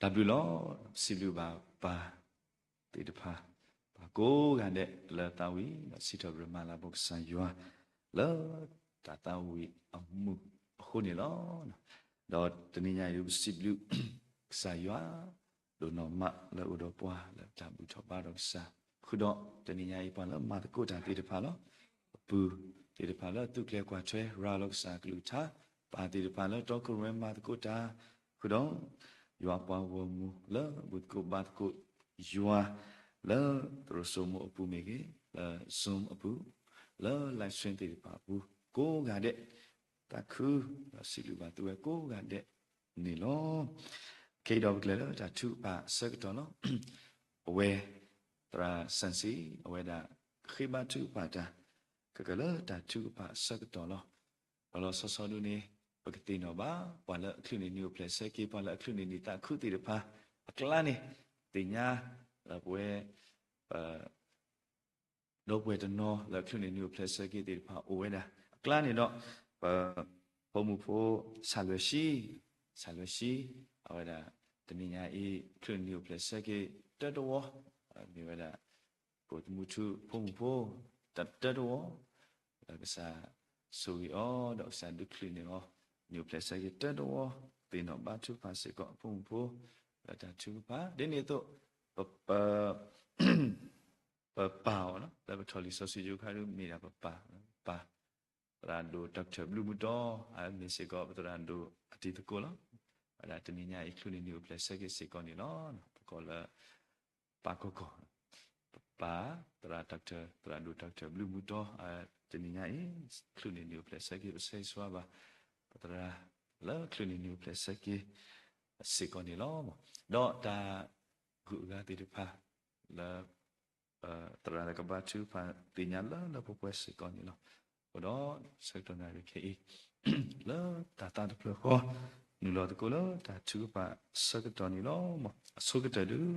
တၢ်ဘျုးလီၤ. စံးဘျုးဘၣ်ပၢ်သ့ၣ်တဖၣ်, ပၢ်ကိးဂၤဒဲးလၢသးဝံၣ် ဒီးစံးထီၣ်ပတြၢၤမၤလၤကပီၤကစၢ်ယွၤ လၢတၢ်သးဝံၣ်အမူးအဃိန့ၣ်လီၤ. ဒီးတနံၤညါအံၤ ပစံးဘျုးကစၢ်ယွၤ ဒိၣ်နီၢ်မးလၢအအိၣ်ဒီးပှၤလၢတၢ်ဘူၣ်ထီၣ်ဘါထီၣ်ကစၢ်, ဃုာ်ဒီးတနံၤညါအံၤ ပှၤလၢမၤသကိးတၢ်သ့ၣ်တဖၣ်လီၤ. ပပုၢ်သ့ၣ်တဖၣ်လၢအသုးကျဲၤကွၢ်ထွဲရၤလီၤကစၢ်အကလုၢ်ကထါ, ပၢ်သ့ၣ်တဖၣ်လၢတီခိၣ်ရိၣ်မဲမၤသကိးတၢ်, ဃုာ်ဒီး ယွၤပှၤဂီၢ်မုၢ်လၢဘူၣ်သကိးဘါသကိးယွၤ လၢသရိာ်စိမိၤအပူၤမ့ၢ်ဂ့ၤ, လၢ Zoom အပူၤ, လၢ live stream သ့ၣ်တဖၣ်အပူၤ ကိးဂၤဒဲး, သးခုဒီးစံးဘျုးဘၣ်သုဝဲကိးဂၤဒဲးန့ၣ်လီၤ. ခဲအံၤဒီးပကလဲၤလၢတၢ်ထုကဖၣ်အဆၢကတီၢ်လီၤ. အဝဲ သရၣ်စၣ်စံ, အဝဲဒၣ်ဃ့ဘါထုကဖၣ်တၢ် ကကလၢတၢ်ထုကဖၣ်အဆၢကတီၢ်လီၤ. လီၤလီၤဆီဆီဒ်န့ၣ် ပကသ့ၣ်နီၣ်ဘၣ် ပှၤလၢအချုးန့ၢ်နံၤအိၣ်ဖျဲၣ်ဆၢက့ၤ, ပှၤလၢအချုးန့ၢ်နံၤသးခုသ့ၣ်တဖၣ်အကျါန့ၣ်, သ့ၣ်ညါလၢပဝဲ ပ ဒီပုၢ်ဝဲၢ်တနီၤလၢအချုးန့ၢ်နံၤအိၣ်ဖျဲၣ်ဆၢက့ၤသ့ၣ်တဖၣ်အိၣ်ဝဲဒၣ်အကျါန့ၣ်ဒီး, ပဖိမုၣ်ဖိ ဆၣ်လွဲၢ်ဆံ, ဆၣ်လွဲၢ်ဆံ, အဝဲဒၣ်တနံၤညါအံၤ ချုးန့ၢ်နံၤအိၣ်ဖျဲၣ်ဆၢက့ၤတၢတဝီ, မ့ၢ်ဝဲဒၣ် ပိာ်သမူထူဖိမုၣ်ဖိ တၢတဝီ, ဒီးကစၢ်ဆိၣ်ဂ့ၤအီၤ ဒီးကစၢ်ဒုးချုးန့ၢ်အီၤ နံၤအိၣ်ဖျဲၣ်ဆၢက့ၤတၢတဝီ, သ့ၣ်နီၣ်ဘါထုကဖၣ်စ့ၢ်ကီးအဖိမုၣ်ဖိ လၢတၢ်ထုကဖၣ် ဒ်န့ၣ်အသိး ပ ပ ပပၢ်အီၤ လၢပထီၣ်လံာ်စီဆှံယိၤခါဒ်မ့ၢ်ဒၣ်ပပၢ်, ပၢ် သရၣ်ဒိၣ် Doctor ဘျုးမူတီ, အမ့ၢ်စ့ၢ်ကီးပသရၣ်ဒိၣ်အတံၤသကိးလီၤ. ဝဲဒၣ်တနံၤညါအံၤ ချုးန့ၢ်နံၤအိၣ်ဖျဲၣ်ဆၢက့ၤစ့ၢ်ကီးန့ၣ်လီၤ. ပကိးလၢ ပၢ်ကီၢ်ကီၢ်, ပပၢ် သရၣ် Doctor သရၣ်ဒိၣ် Doctor ဘျုးမူတီ, တနံၤညါအံၤ ချုးန့ၢ်နံၤအိၣ်ဖျဲၣ်ဆၢက့ၤ ပဆၢဂ့ၤဆၢဝါဘၣ် ပသရၣ်လၢချုးန့ၢ်နံၤအိၣ်ဖျဲၣ်ဆၢက့ၤ စ့ၢ်ကီးန့ၣ်လီၤ. ဒီးတၢ် ဂုၤအဂၤသ့ၣ်တဖၣ် လၢ သရၣ်လၢကဘါထုကဖၣ်သ့ၣ်ညါလၢလၢပှဲၤပှဲၤစ့ၢ်ကီးန့ၣ်လီၤ. အဃိဒီးဆၢကတီၢ်နၣ်ရံၣ်ခဲအံၤ လၢတၢ်သးတဖျၢၣ်ဃီ နုာ်လီၤသကိးလၢတၢ်ထုကဖၣ်အဆၢကတီၢ်န့ၣ်လီၤ. အဆိကတၢၢ်ဒုး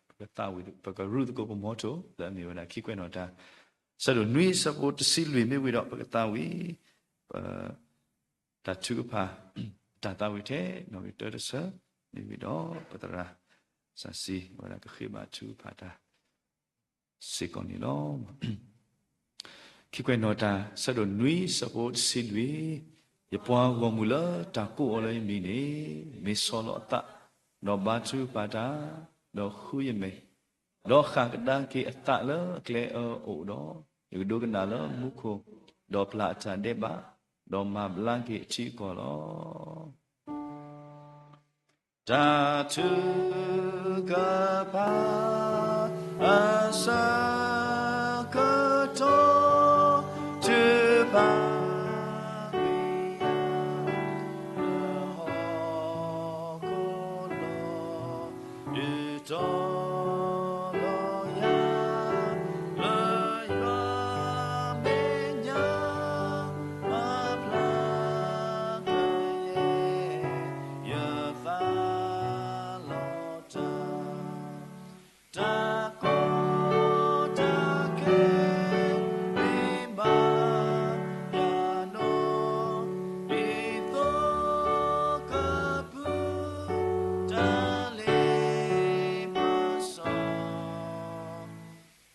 ပကသးဝံၣ် ပကရူးသကိးပမီထိၣ် လၢအမ့ၢ်ဝဲဒၣ်ခံကွဲးနီၣ်တၢ် ဆၢဒိၣ်နွံဆၢဖိတဆံလွံၢ်မ့ၢ်ဝံၤဒီး ပကသးဝံၣ် ပ တၢ်ထုကဖၣ် တၢ်သးဝံၣ်ထဲ နီၣ်ဂံၢ်တၢတဆၢ မ့ၢ်ဝံၤဒီး ပသရၣ် စၢ်စံ ဝဲဒၣ်ကဃ့ဘါထုကဖၣ်တၢ် စ့ၢ်ကီးန့ၣ်လီၤ. ခံကွဲးနီၣ်တၢ် ဆၢဒိၣ်နွံဆၢဖိတဆံလွံၢ်, ယပှၤဂီၢ်မုၢ်လၢတၢ်ကိးအီၤလၢယမံၤန့ၣ် မ့ၢ်ဆီၣ်လီၤအသး, ဒီးဘါထုကဖၣ်တၢ်, ဒီးဃုယမဲာ်, ဒီးဃၣ်ကဒါက့ၤအသးလၢအကျဲအၢအိၣ်ဒီး, ယကဒိကနၣ်လၢမူခိၣ်, ဒီးပျၢ်အတၢ်ဒဲးဘး, ဒီးမၤဘျါက့ၤအထံအကီၢ်လီၤ. တၢ်ထုကဖၣ်အဆၢကတီၢ် ထုကဖၣ်ကွံာ်ယၤလၢဟီၣ်ခိၣ်လီၤ. ဒုးတီၤလီၤယၤ လၢယွၤမဲာ်ညါ မၤဖျါကယဲၢ် ယသးလီၤတၢ်, တၢ်ကီတၢ်ခဲ မ့ၢ်ဘၣ်ယၤနီၤ ဒ်သိးကပုၢ်တၢ်လ့ပစီ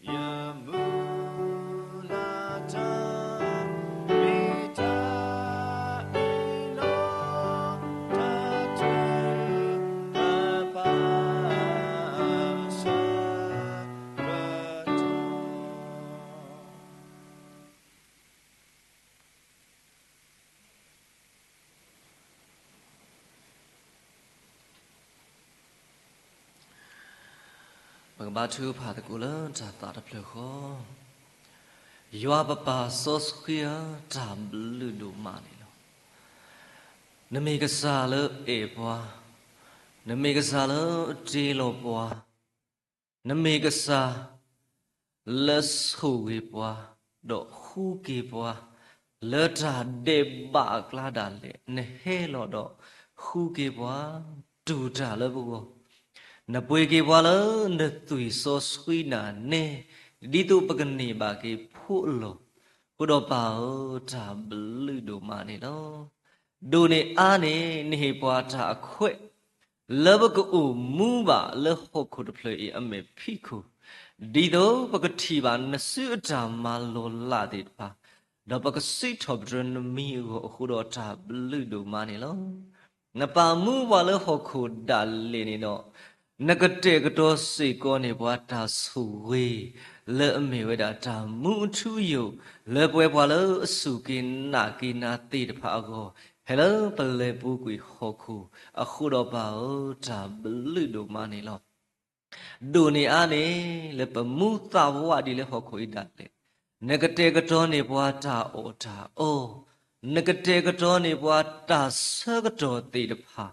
ယမုၢ်လၢ်တၢ် မ့ၢ်တၢ်အ့ၣ်လိာ် တၢ်ထုကဖၣ်အဆၢကတီၢ် ပကဘါထုကဖၣ်သကိးလၢတၢ်သးတဖျၢၣ်ဃီ, ယွၤပပၢ်စီဆှံဧၢ, တၢ်ဘျုးဒိၣ်မးန့ၣ်လီၤ. နမ့ၢ်ကစၢ်လၢအဲၣ်ပှၤ, နမ့ၢ်ကစၢ်လၢအတ့လီၤပှၤ, နမ့ၢ်ကစၢ် လၢဆိၣ်ဂ့ၤပှၤ, ဒီးဃုက့ၤပှၤ, လၢတၢ်ဒဲးဘးအကျါဒၣ်လဲာ် နဟဲလီၤဒီးဃုက့ၤပှၤ, တူၢ်တၢ်လၢပဂီၢ်, နပှ့ၤက့ၤပှၤလၢနသွံၣ်စီဆှံနၤန့ၣ်, ဒ်သိးပကန့ၢ်ဘၣ်က့ၤဖိအလီၢ်, ဃိဒီးပၢ်ဧၢ, တၢ်ဘျုးဒိၣ်မးန့ၣ်လီၤ. ဒိၣ်န့ၢ်အါန့ၢ် နဟ့ၣ်ပှၤတၢ်အခွဲး လၢပကအိၣ်မူဘၣ်လၢဟီၣ်ခိၣ်တဖျၢၣ်အံၤအမဲာ်ဖံးခိၣ်, ဒ်သိးပကထံၣ်ဘၣ်နစုအတၢ်မၤလီၤလးသ့ၣ်တဖၣ်, ဒီးပကစံးထီၣ်ပတြၢၤနမံၤအဂီၢ်အဃိဒီးတၢ်ဘျုးဒိၣ်မးန့ၣ်လီၤ. နပာ်မူပှၤလၢဟီၣ်ခိၣ်ဒၣ်လဲာ်န့ၣ်ဒီး, နကတဲာ်ကတီၤစ့ၢ်ကီးန့ၢ်ပှၤတၢ်ဆိၣ်ဂ့ၤ လၢအမ့ၢ်ဝဲဒၣ်တၢ်မူအထူအယိာ်, လၢပှဲၤပှၤလၢအစူၢ်က့ၤနာ်က့ၤနၤသ့ၣ်တဖၣ်အဂီၢ်, ဖဲလၢပလဲၤပူၤကွံာ်ဟီၣ်ခိၣ်, အဃိဒီးပၢ်ဧၢ, တၢ်ဘျုးဒိၣ်မးန့ၣ်လီၤ. ဒိၣ်န့ၢ်အါန့ၣ် လၢပမူသးဝးဒ်လၢဟီၣ်ခိၣ်အံၤဒၣ်လဲာ်, နကတဲာ်ကတီၤန့ၢ်ပှၤတၢ်အီၣ်တၢ်အီ, နကတဲာ်ကတီၤန့ၢ်ပှၤတၢ်ဆၢကတီၢ်သ့ၣ်တဖၣ်,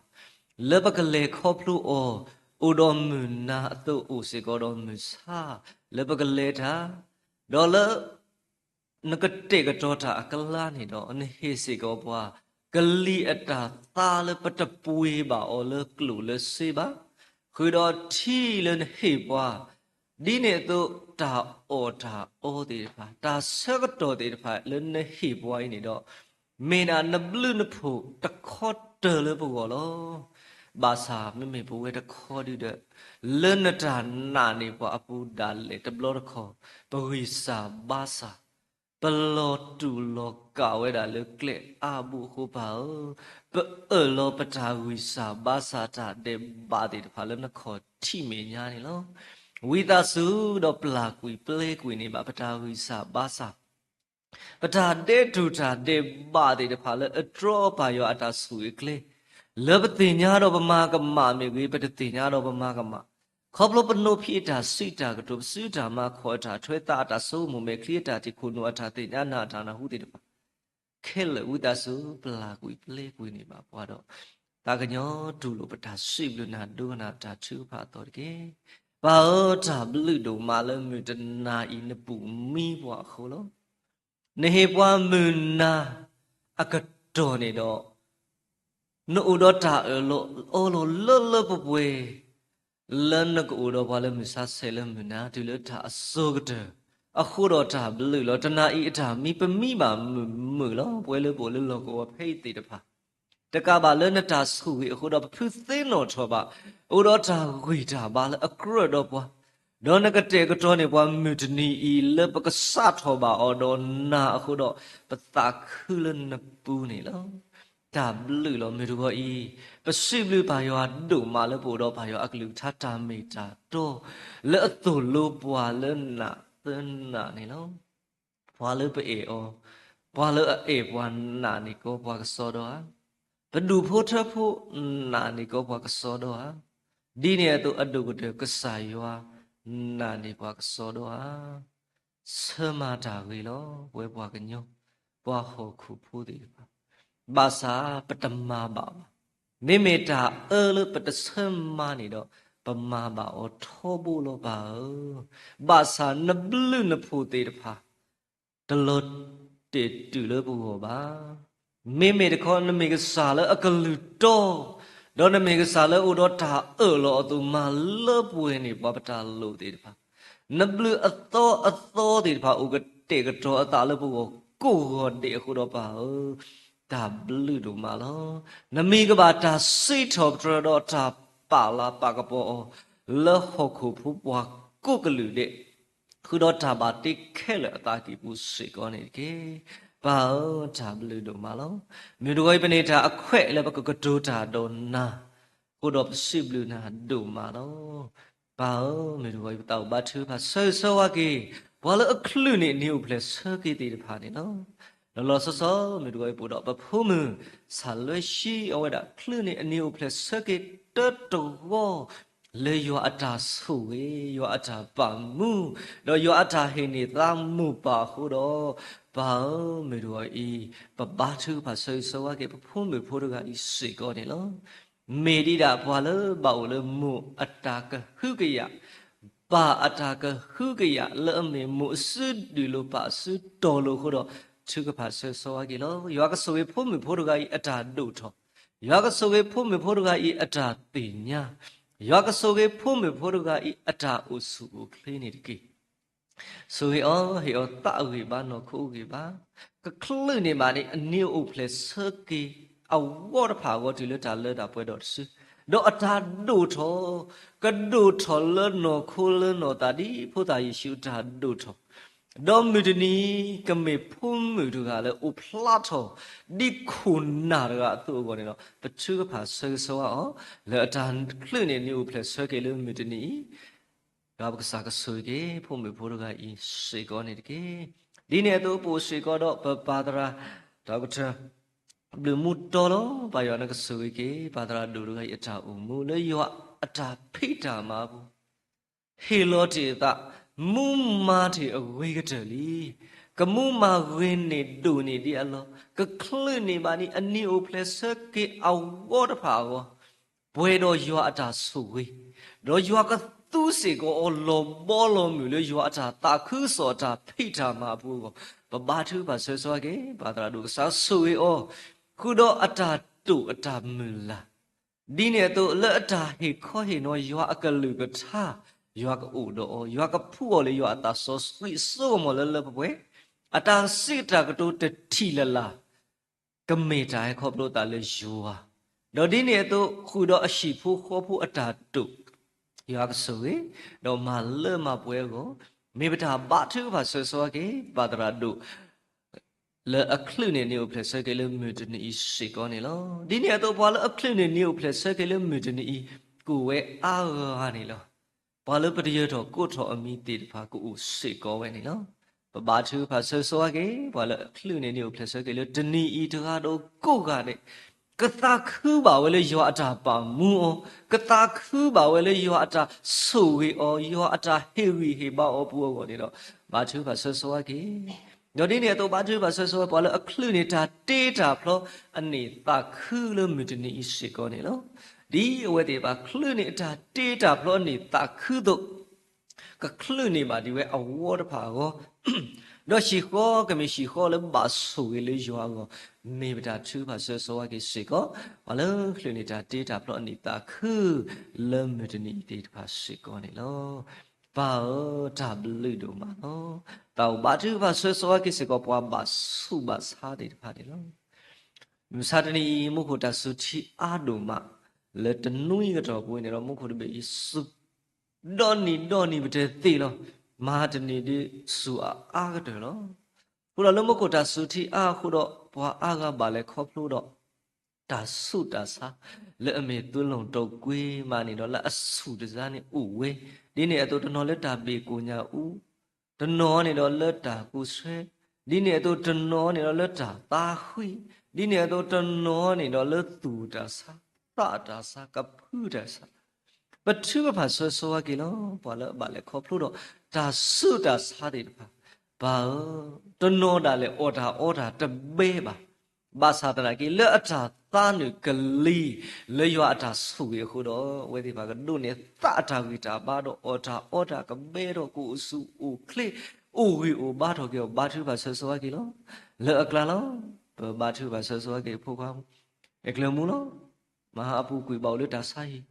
လၢပကလဲၤခီဖျိအီၤ, အိၣ်ဒီးမုၢ်နၤအသိးအိၣ်စ့ၢ်ကီးဒီးမုၢ်ဆါ, လၢပကလဲၤတၢ်, ဒီးလၢ နကတဲာ်ကတီၤတၢ်အကျါန့ၣ်ဒီး နဟ့ၣ်စ့ၢ်ကီးပှၤ ကလံၤအတၢ်သါလၢပတပှ့ၤဘၣ်အီၤလၢကျိၣ်လၢစ့ဘၣ်, ဃုာ်ဒီးထံလၢနဟ့ၣ်ပှၤ, ဒ်န့ၣ်အသိးတၢ်အီၣ်တၢ်အီသ့ၣ်တဖၣ်, တၢ်ဆၢကတီၢ်သ့ၣ်တဖၣ်လၢနဟ့ၣ်ပှၤအံၤန့ၣ်ဒီး, မ့ၢ်ဒၣ်နဘျုးနဖှိၣ်တခီတၢၤလၢပဂီၢ်လီၤ. ဘၣ်ဆၣ်မ့မ့ၢ်ပဝဲတခီဒုဒီး, လၢနတၢ်နာ်န့ၢ်ပှၤအပူၤဒၣ်လဲာ်တဘျီတခီၣ်, ပဂံၢ်စၢ်ဘါစၢ် ပလီၤတူာ်လီၤကာ်ဝဲဒၣ်လၢကျဲအါဘိအဃိပၢ်ဧၢ, ပအၢၣ်လီၤပတၢ်ဂံၢ်စၢ်ဘါစၢ်တၢ်ဒဲးဘးသ့ၣ်တဖၣ်လၢနခီၣ်ထံးမဲာ်ညါန့ၣ်လီၤ. ဝံသးစူၤဒီးပျၢ်ကွံာ်ပျဲကွံာ်န့ၢ်ဘၣ်ပတၢ်ဂံၢ်စၢ်ဘါစၢ်, ပတၢ်ဒဲးတူာ်တၢ်ဒဲးဘးသ့ၣ်တဖၣ်လၢအတြီပၢ်ယွၤအတၢ်ဆိၣ်ဂ့ၤအကျဲ, လၢပသ့ၣ်ညါဒီးပမၤကမၣ်မ့ၢ်ဂ့ၤ, ပတသ့ၣ်ညါဒီးပမၤကမၣ်, ခီဖျိပနိးဖံးအတၢ်စံးတၢ်ကတိၤ, ပစုအတၢ်မၤ, ခီၣ်အတၢ်ထွဲ, သးအတၢ်ဆိကမိၣ်, မဲာ်ချံအတၢ်ထံၣ်, ခိၣ်နူာ်အတၢ်သ့ၣ်ညါ, နၢ်အတၢ်နၢ်ဟူသ့ၣ်တဖၣ်, ခဲလၢာ်ဝံသးစူၤပျၢ်ကွံာ်ပျဲကွံာ်န့ၢ်ဘၣ်ပှၤဒီး, သးကညီၤတူၢ်လိာ်ပတၢ်စံးဘျုးနၤဒိကနၣ်တၢ်ထုကဖၣ်အသီတက့ၢ်. ပၢ်ဧၢ, တၢ်ဘျုးဒိၣ်မးလၢမုၢ်တနၤအံၤနပူၤမံပှၤအဃိလီၤ. နဟ့ၣ်ပှၤမုၢ်နၤအကတီၢ်န့ၣ်ဒီး, နအိၣ်ဒီးတၢ်အၢၣ်လီၤအီလီၤလၢလၢပှဲၤပှဲၤ, လၢနကအိၣ်ဒီးပှၤလၢမုၢ်ဆါဆဲးလၢမုၢ်နၤ တုၤလၢတၢ်အစိၤကတၢၢ်, အဃိဒီးတၢ်ဘျုးလီၤ. တနၤအံၤအတၢ်မံပမံဘၣ်မုာ်မုာ်လီၤ. ပဝဲလၢပအိၣ်လၢလီၢ်ကဝီၤဖဲအံၤသ့ၣ်တဖၣ်, တကးဘၣ်လၢနတၢ်ဆိၣ်ဂ့ၤအဃိဒီးပဖုသ့နီၣ်ထီၣ်ဘၣ်, အိၣ်ဒီးတၢ်ဂံၢ်တၢ်ဘါလၢအကြၢးဒီးပှၤ, ဒီးနကတဲာ်ကတီၤန့ၢ်ပှၤမုၢ်တနံၤအံၤလၢပကစးထီၣ်ဘၣ်အီၤဒီးနၤအဃိဒီး, ပသးခုလၢနပူၤန့ၣ်လီၤ. တၢ်ဘျုးလီၤ. မုၢ်တဂီၤအံၤ, ပစံးဘျုးပၢ်ယွၤဒိၣ်မးလၢပအိၣ်ဒီးပၢ်ယွၤအကလုၢ်ကထါတၢ်မ့ၢ်တၢ်တီ, လၢအသိၣ်လိပှၤလၢနးသၢနးန့ၣ်လီၤ. ပှၤလၢပအဲၣ်အီၤ, ပှၤလၢအအဲၣ်ပှၤနာ်န့ၢ်ကီးပှၤကစီဒီဧါ, ပဒူၣ်ဖိထၢဖိ နာ်န့ၢ်ကီးပှၤကစီဒီဧါ, ဒ်န့ၣ်အသိးအဒိၣ်ကတၢၢ်ကစၢ်ယွၤ နာ်န့ၢ်ပှၤကစီဒီဧါ. ဆၢမၤတၢ်ဂ့ၤလီၤ. ပဝဲပှၤကညီ, ပှၤဟီၣ်ခိၣ်ဖိသ့ၣ်တဖၣ်, ဘၣ်ဆၣ်ပတမၤဘၣ်ဘၣ်. မ့မ့ၢ်တၢ်အၢလၢပတဆၢမၤန့ၣ်ဒီး, ပမၤဘၣ်အီၤထီဘိလီၤပၢ်ဧၢ. ဘၣ်ဆၣ်နဘျုးနဖှိၣ်သ့ၣ်တဖၣ် တလီၤတဲာ်တုၤလၢပဂီၢ်ဘၣ်. မ့မ့ၢ်တခီ နမ့ၢ်ကစၢ်လၢအကလုၢ်တီ, ဒီးနမ့ၢ်ကစၢ်လၢအိၣ်ဒီးတၢ်အၢၣ်လီၤအသိး မၤလၢပှဲၤန့ၢ်ပှၤပတၢ်လိၣ်သ့ၣ်တဖၣ်, နဘျုးအသီအသီသ့ၣ်တဖၣ် အိၣ်ကတဲာ်ကတီၤအသးလၢပဂီၢ်ကိးဂီၤဒဲးအဃိဒီးပၢ်ဧၢ, တၢ်ဘျုးဒိၣ်မးလီၤ. နမံၤကဘၣ်တၢ်စံးထီၣ်ပတြၢၤဒီးတၢ်ပာ်လၤပာ်ကပီၤအီၤ လၢဟီၣ်ခိၣ်ဖိပှၤကိးကလုာ်ဒဲး ဃုာ်ဒီးတၢ်ဘၣ်တ့ခဲလၢာ်အသးကံၢ်ပူၤစ့ၢ်ကီးန့ၣ်တက့ၢ်. ပၢ်ဧၢ, တၢ်ဘျုးဒိၣ်မးလီၤ. မုၢ်တဂီၤအံၤ ပန့ၢ်တၢ်အခွဲးလၢပကကတိၤတၢ်ဒီးနၤ, အဃိဒီးပစံးဘျုးနၤဒိၣ်မးလီၤ. ပၢ်ဧၢ, မုၢ်တဂီၤအံၤ ပသးအိၣ်ဘါထုကဖၣ်ဆၢဂ့ၤဆၢဝါက့ၤ ပှၤလၢအချုးန့ၢ်အနံၤအိၣ်ဖျဲၣ်ဆၢက့ၤသ့ၣ်တဖၣ်န့ၣ်လီၤ. လီၤလီၤဆီဆီ မုၢ်တဂီၤအံၤ ပအိၣ်ဒီးပဖိမုၣ် ဆၣ်လွဲၡံအဝဲဒၣ် ချုးန့ၢ်အနံၤအိၣ်ဖျဲၣ်ဆၢက့ၤတၢတဂီၢ် လၢယွၤအတၢ်ဆိၣ်ဂ့ၤ, ယွၤအတၢ်ပာ်မူ, ဒီးယွၤအတၢ်ဟ့ၣ်န့ၢ်သးမိၢ်ပၢ်အဃိဒီး, ပၢ်ဧၢ, မုၢ်တဂီၤအံၤ ပဘါထုကဖၣ်ဆၢဂ့ၤဆၢဝါက့ၤ ပဖိမုၣ်ဖိတဂၤအံၤစ့ၢ်ကီးန့ၣ်လီၤ. မ့ၢ်ဒ်ဒၣ်ပှၤလၢဘၣ်အိၣ်လၢမိၢ်အတၢ်ကဟုကယာ်, ပၢ်အတၢ်ကဟုကယာ် လၢအမ့ၢ်မိၢ်အစုဒုၣ်လိၤပၢ်အစုတီၤလိၤအဃိဒီး, ထုကဖၣ်ဆၢဂ့ၤဆၢဝါက့ၤလီၤ. ယွၤကဆိၣ်ဂ့ၤဖိမုၣ်ဖိတဂၤအံၤအတၢ်ဒိၣ်ထီၣ်, ယွၤကဆိၣ်ဂ့ၤဖိမုၣ်ဖိတဂၤအံၤအတၢ်သ့ၣ်ညါ, ယွၤကဆိၣ်ဂ့ၤဖိမုၣ်ဖိတဂၤအံၤအတၢ်အိၣ်ဆူၣ်အိၣ်ချ့န့ၣ်တက့ၢ်. ဆိၣ်ဂ့ၤအီၤ, ဟ့ၣ်အီၤသးအဂံၢ်ဘါ နီၢ်ခိအဂံၢ်ဘါ, ကချုးန့ၢ်ဘၣ်န့ၣ် အနံၤအိၣ်ဖျဲၣ်ဆၢက့ၤ အဂီၢ်တဖၣ်အဂီၢ် တုၤလၢတၢ်လၢတၢ်ပှဲၤဒီးတစု ဒီးအတၢ်ဒိၣ်ထီၣ်, ကဒိၣ်ထီၣ်လၢနီၢ်ခိလၢနီၢ်သးဒ်ဖိသၣ်ယ့ၣ်ၡူးအတၢ်ဒိၣ်ထီၣ်, ဒီးမုၢ်တနံၤ ကမ့ၢ်ဖိမုၣ်တဂၤလၢအိၣ်ဖျါထီၣ် ဒ်ခိၣ်နၢ်တဂၤအသိးအဂီၢ်န့ၣ်ဒီး ပထုကဖၣ်ဆၢဂ့ၤဆၢဝါအီၤ, လၢအတၢ်ချုးန့ၢ်နံၤအိၣ်ဖျဲၣ်ဆၢက့ၤလၢမုၢ်တနံၤအံၤ, ယွၤပကစၢ်ကဆိၣ်ဂ့ၤက့ၤ ဖိမုၣ်ဖိတဂၤအံၤစ့ၢ်ကီးန့ၣ်တက့ၢ်. ဒ်န့ၣ်အသိးပအိၣ်စ့ၢ်ကီးဒီးပပၢ်သရၣ် ဒီကထၢၣ် ဘျုးမူတီလီၤ. ပၢ်ယွၤနကဆိၣ်ဂ့ၤက့ၤ ပၢ်သရၣ်ဒိၣ်တဂၤအံၤအတၢ်အိၣ်မူ လၢယွၤအတၢ်ဖံးတၢ်မၤအပူၤ ဟ့ၣ်လီၤတ့ၢ်အသး မူမၤတ့ၢ်အဂ့ၤကတၢၢ်လံ. ကမူမၤဂ့ၤန့ၢ်ဒိၣ်န့ၢ်ဒ်အလီၢ်, ကချုးန့ၢ်ဘၣ်ဒ်အနံၤအိၣ်ဖျဲၣ်ဆၢက့ၤအဂီၢ်တဖၣ်အဂီၢ်, ပှဲၤဒီးယွၤအတၢ်ဆိၣ်ဂ့ၤ, ဒီးယွၤကသူစ့ၢ်ကီးအီၤလီၤဘီလီၤမုၢ်လၢယွၤအတၢ်သးခုကစီၣ်အတၢ်ဖံးတၢ်မၤအပူၤအဂီၢ်, ပဘါထုကဖၣ်ဆၢဂ့ၤဆၢဝါက့ၤ ပၢ်သရၣ်ဒိၣ် ကစၢ်ဆိၣ်ဂ့ၤအီၤ, ဃုာ်ဒီးအတၢ်တိာ်အတၢ်မုၢ်လၢ် ဒ်န့ၣ်အသိး လၢအတၢ်ဟ့ၣ်ခီဟ့ၣ်နီၤယွၤအကလုၢ်ကထါ, ယွၤကအိၣ်ဒီးအီၤ, ယွၤကဖှူအီၤလၢယွၤအသးစီဆှံစိကမီၤလၢလၢပှဲၤပှဲၤ, အတၢ်စံးတၢ်ကတိၤတထံၣ်လၢ်လၢ် ကမ့ၢ်တၢ်ဟဲခီဖျိသးလၢယွၤ, ဒီးဒ်န့ၣ်အသိး ဃုာ်ဒီးအဟံၣ်ဖိဃီဖိအတၢ်တိာ်, ယွၤကဆိၣ်ဂ့ၤ, ဒီးမၤလၢမၤပှဲၤအဂီၢ်, မ့ၢ်ပတၢ်ဘါထုကဖၣ်ဆၢဂ့ၤဆၢဝါက့ၤ ပၢ်သရၣ်ဒိၣ် လၢအချုးန့ၢ်နံၤအိၣ်ဖျဲၣ်ဆၢက့ၤလၢမုၢ်တနံၤအံၤစ့ၢ်ကီးန့ၣ်လီၤ. ဒ်န့ၣ်အသိး ပှၤလၢအချုးန့ၢ်နံၤအိၣ်ဖျဲၣ်ဆၢက့ၤလၢမုၢ်တနံၤအံၤ ကအိၣ်ဝဲအါဂၤန့ၣ်လီၤ. ပှၤလၢပတယၢၤထီၣ်ကိးထီၣ်အမံၤသ့ၣ်တဖၣ်ကအိၣ်စ့ၢ်ကီးဝဲန့ၣ်လီၤ. ပဘါထုကဖၣ်ဆၢဂ့ၤဆၢဝါက့ၤ ပှၤလၢအချုးန့ၢ်နံၤအိၣ်ဖျဲၣ်ဆၢက့ၤလၢတနံၤအံၤတဂၤဒီးကိးဂၤဒဲး ကသးခုဘၣ်ဝဲလၢယွၤအတၢ်ပာ်မူအီၤ, ကသးခုဘၣ်ဝဲလၢယွၤအတၢ်ဆိၣ်ဂ့ၤအီၤ, ယွၤအတၢ်ဟ့ၣ်ဂံၢ်ဟ့ၣ်ဘါအီၤအပူၤအဂီၢ်န့ၣ်ဒီး ဘါထုကဖၣ်ဆၢဂ့ၤဆၢဝါက့ၤ, ဒီးဒ်န့ၣ်အသိး ဘါထုကဖၣ်ဆၢဂ့ၤဆၢဝါ ပှၤလၢအချုးန့ၢ်တၢ်တ့တၢ်ဖျီ အန့ၢ်သးခုလၢမုၢ်တနံၤအံၤစ့ၢ်ကီးန့ၣ်လီၤ. ဒ်အဝဲသ့ၣ်တဖၣ်ချုးန့ၢ်အတၢ်တ့တၢ်ဖျီအန့ၢ်သးခုအသိး ကချုးန့ၢ်ဘၣ်ဒ်ဝဲအဝီတဖၣ်အဂီၢ်, ဒီးဟံၣ်ဃီကမ့ၢ်ဟံၣ်ဃီလၢဘၣ်ဆိၣ်ဂ့ၤလၢယွၤအဂီၢ်, မ့ၢ်ပတၢ်ထုကဖၣ်ဆၢဂ့ၤဆၢဝါက့ၤစ့ၢ်ကီး ပှၤလၢချုးန့ၢ်တၢ်တ့တၢ်ဖျီအန့ၢ်သးခု လၢမုၢ်တနံၤအံၤသ့ၣ်တဖၣ်စ့ၢ်ကီးန့ၣ်လီၤ. ပၢ်ဧၢ, တၢ်ဘျုးဒိၣ်မးလီၤ. သးအိၣ်ဘါထုကဖၣ်ဆၢဂ့ၤဆၢဝါက့ၤစ့ၢ်ကီး ပှၤဘၣ်ဆူးဘၣ်ဆါသ့ၣ်တဖၣ်န့ၣ်လီၤ. မုၢ်မဆါတနံၤအံၤ မူခိၣ်တၢ်စူၤထံအါဒိၣ်မး, လၢတနွံကတီၢ်ပူၤန့ၣ်ဒီး မူခိၣ်တဘ့ၣ်အံၤစူၤ ဒီနံၤဒီနံၤပတဲသ့လီၤ. မဟါတနံၤဒ်စူၤအအါကတၢၢ်လီၤ. အဃိဒီးလၢမူခိၣ်တၢ်စူၤထံအါအဃိဒီး ပှၤအါဂၤဘၣ်လဲၤခီဖျိဒီး တၢ်ဆူးတၢ်ဆါ လၢအမ့ၢ်သုးလီၢ်တိာ်ကွံာ်မးန့ၣ်ဒီး လၢအဆူၣ်တစါန့ၣ်အိၣ်ဝဲ, ဒ်န့ၣ်အသိးတနီၤလၢတၢ်ဘ့ၣ်ကိၣ်ညါအူ, တနီၤန့ၣ်ဒီးလၢတၢ်ကူၣ်ဆှဲ, ဒ်န့ၣ်အသိးတနီၤန့ၣ်ဒီးလၢတၢ်သးဃံ, ဒ်န့ၣ်အသိးတနီၤန့ၣ်ဒီးလၢသူၣ်တၢ်ဆါ, သးတၢ်ဆါ, ကဖုတၢ်ဆါ ပထုကဖၣ်ဆၢဂ့ၤဆၢဝါက့ၤလီၤ. ပှၤလၢအဘၣ်လဲၤခီဖျိဒီး တၢ်ဆူးတၢ်ဆါသ့ၣ်တဖၣ်, ပၢ်ဧၢ, တနီၤဒၣ်လဲာ်အီၣ်တၢ်အီတၢ်တဘဲဘၣ်. ဘၣ်ဆၣ်သနာ်က့ လၢအတၢ်သးနုာ်ကလံၤ လၢယွၤအတၢ်ဆိၣ်ဂ့ၤအဃိဒီး အဝဲသ့ၣ်တဖၣ်ကဒိးန့ၢ်သးအတၢ်ဂံၢ်တၢ်ဘါဒီး အီၣ်တၢ်အီတၢ်ကဘဲဒီး ကအိၣ်ဆူၣ်အိၣ်ချ့ အိၣ်ဂံၢ်အိၣ်ဘါထီၣ်က့ၤအီၤ ဘါထုကဖၣ်ဆၢဂ့ၤဆၢဝါက့ၤလီၤ. လၢအကျါလီၤ. ပဘါထုကဖၣ်ဆၢဂ့ၤဆၢဝါက့ၤဖိခွါ အဲၣ်ကျၢၤမူလီၤ. မဟါအပူၤကွံာ်ဘၣ်အိၣ်လၢတၢ်ဆါဟံၣ်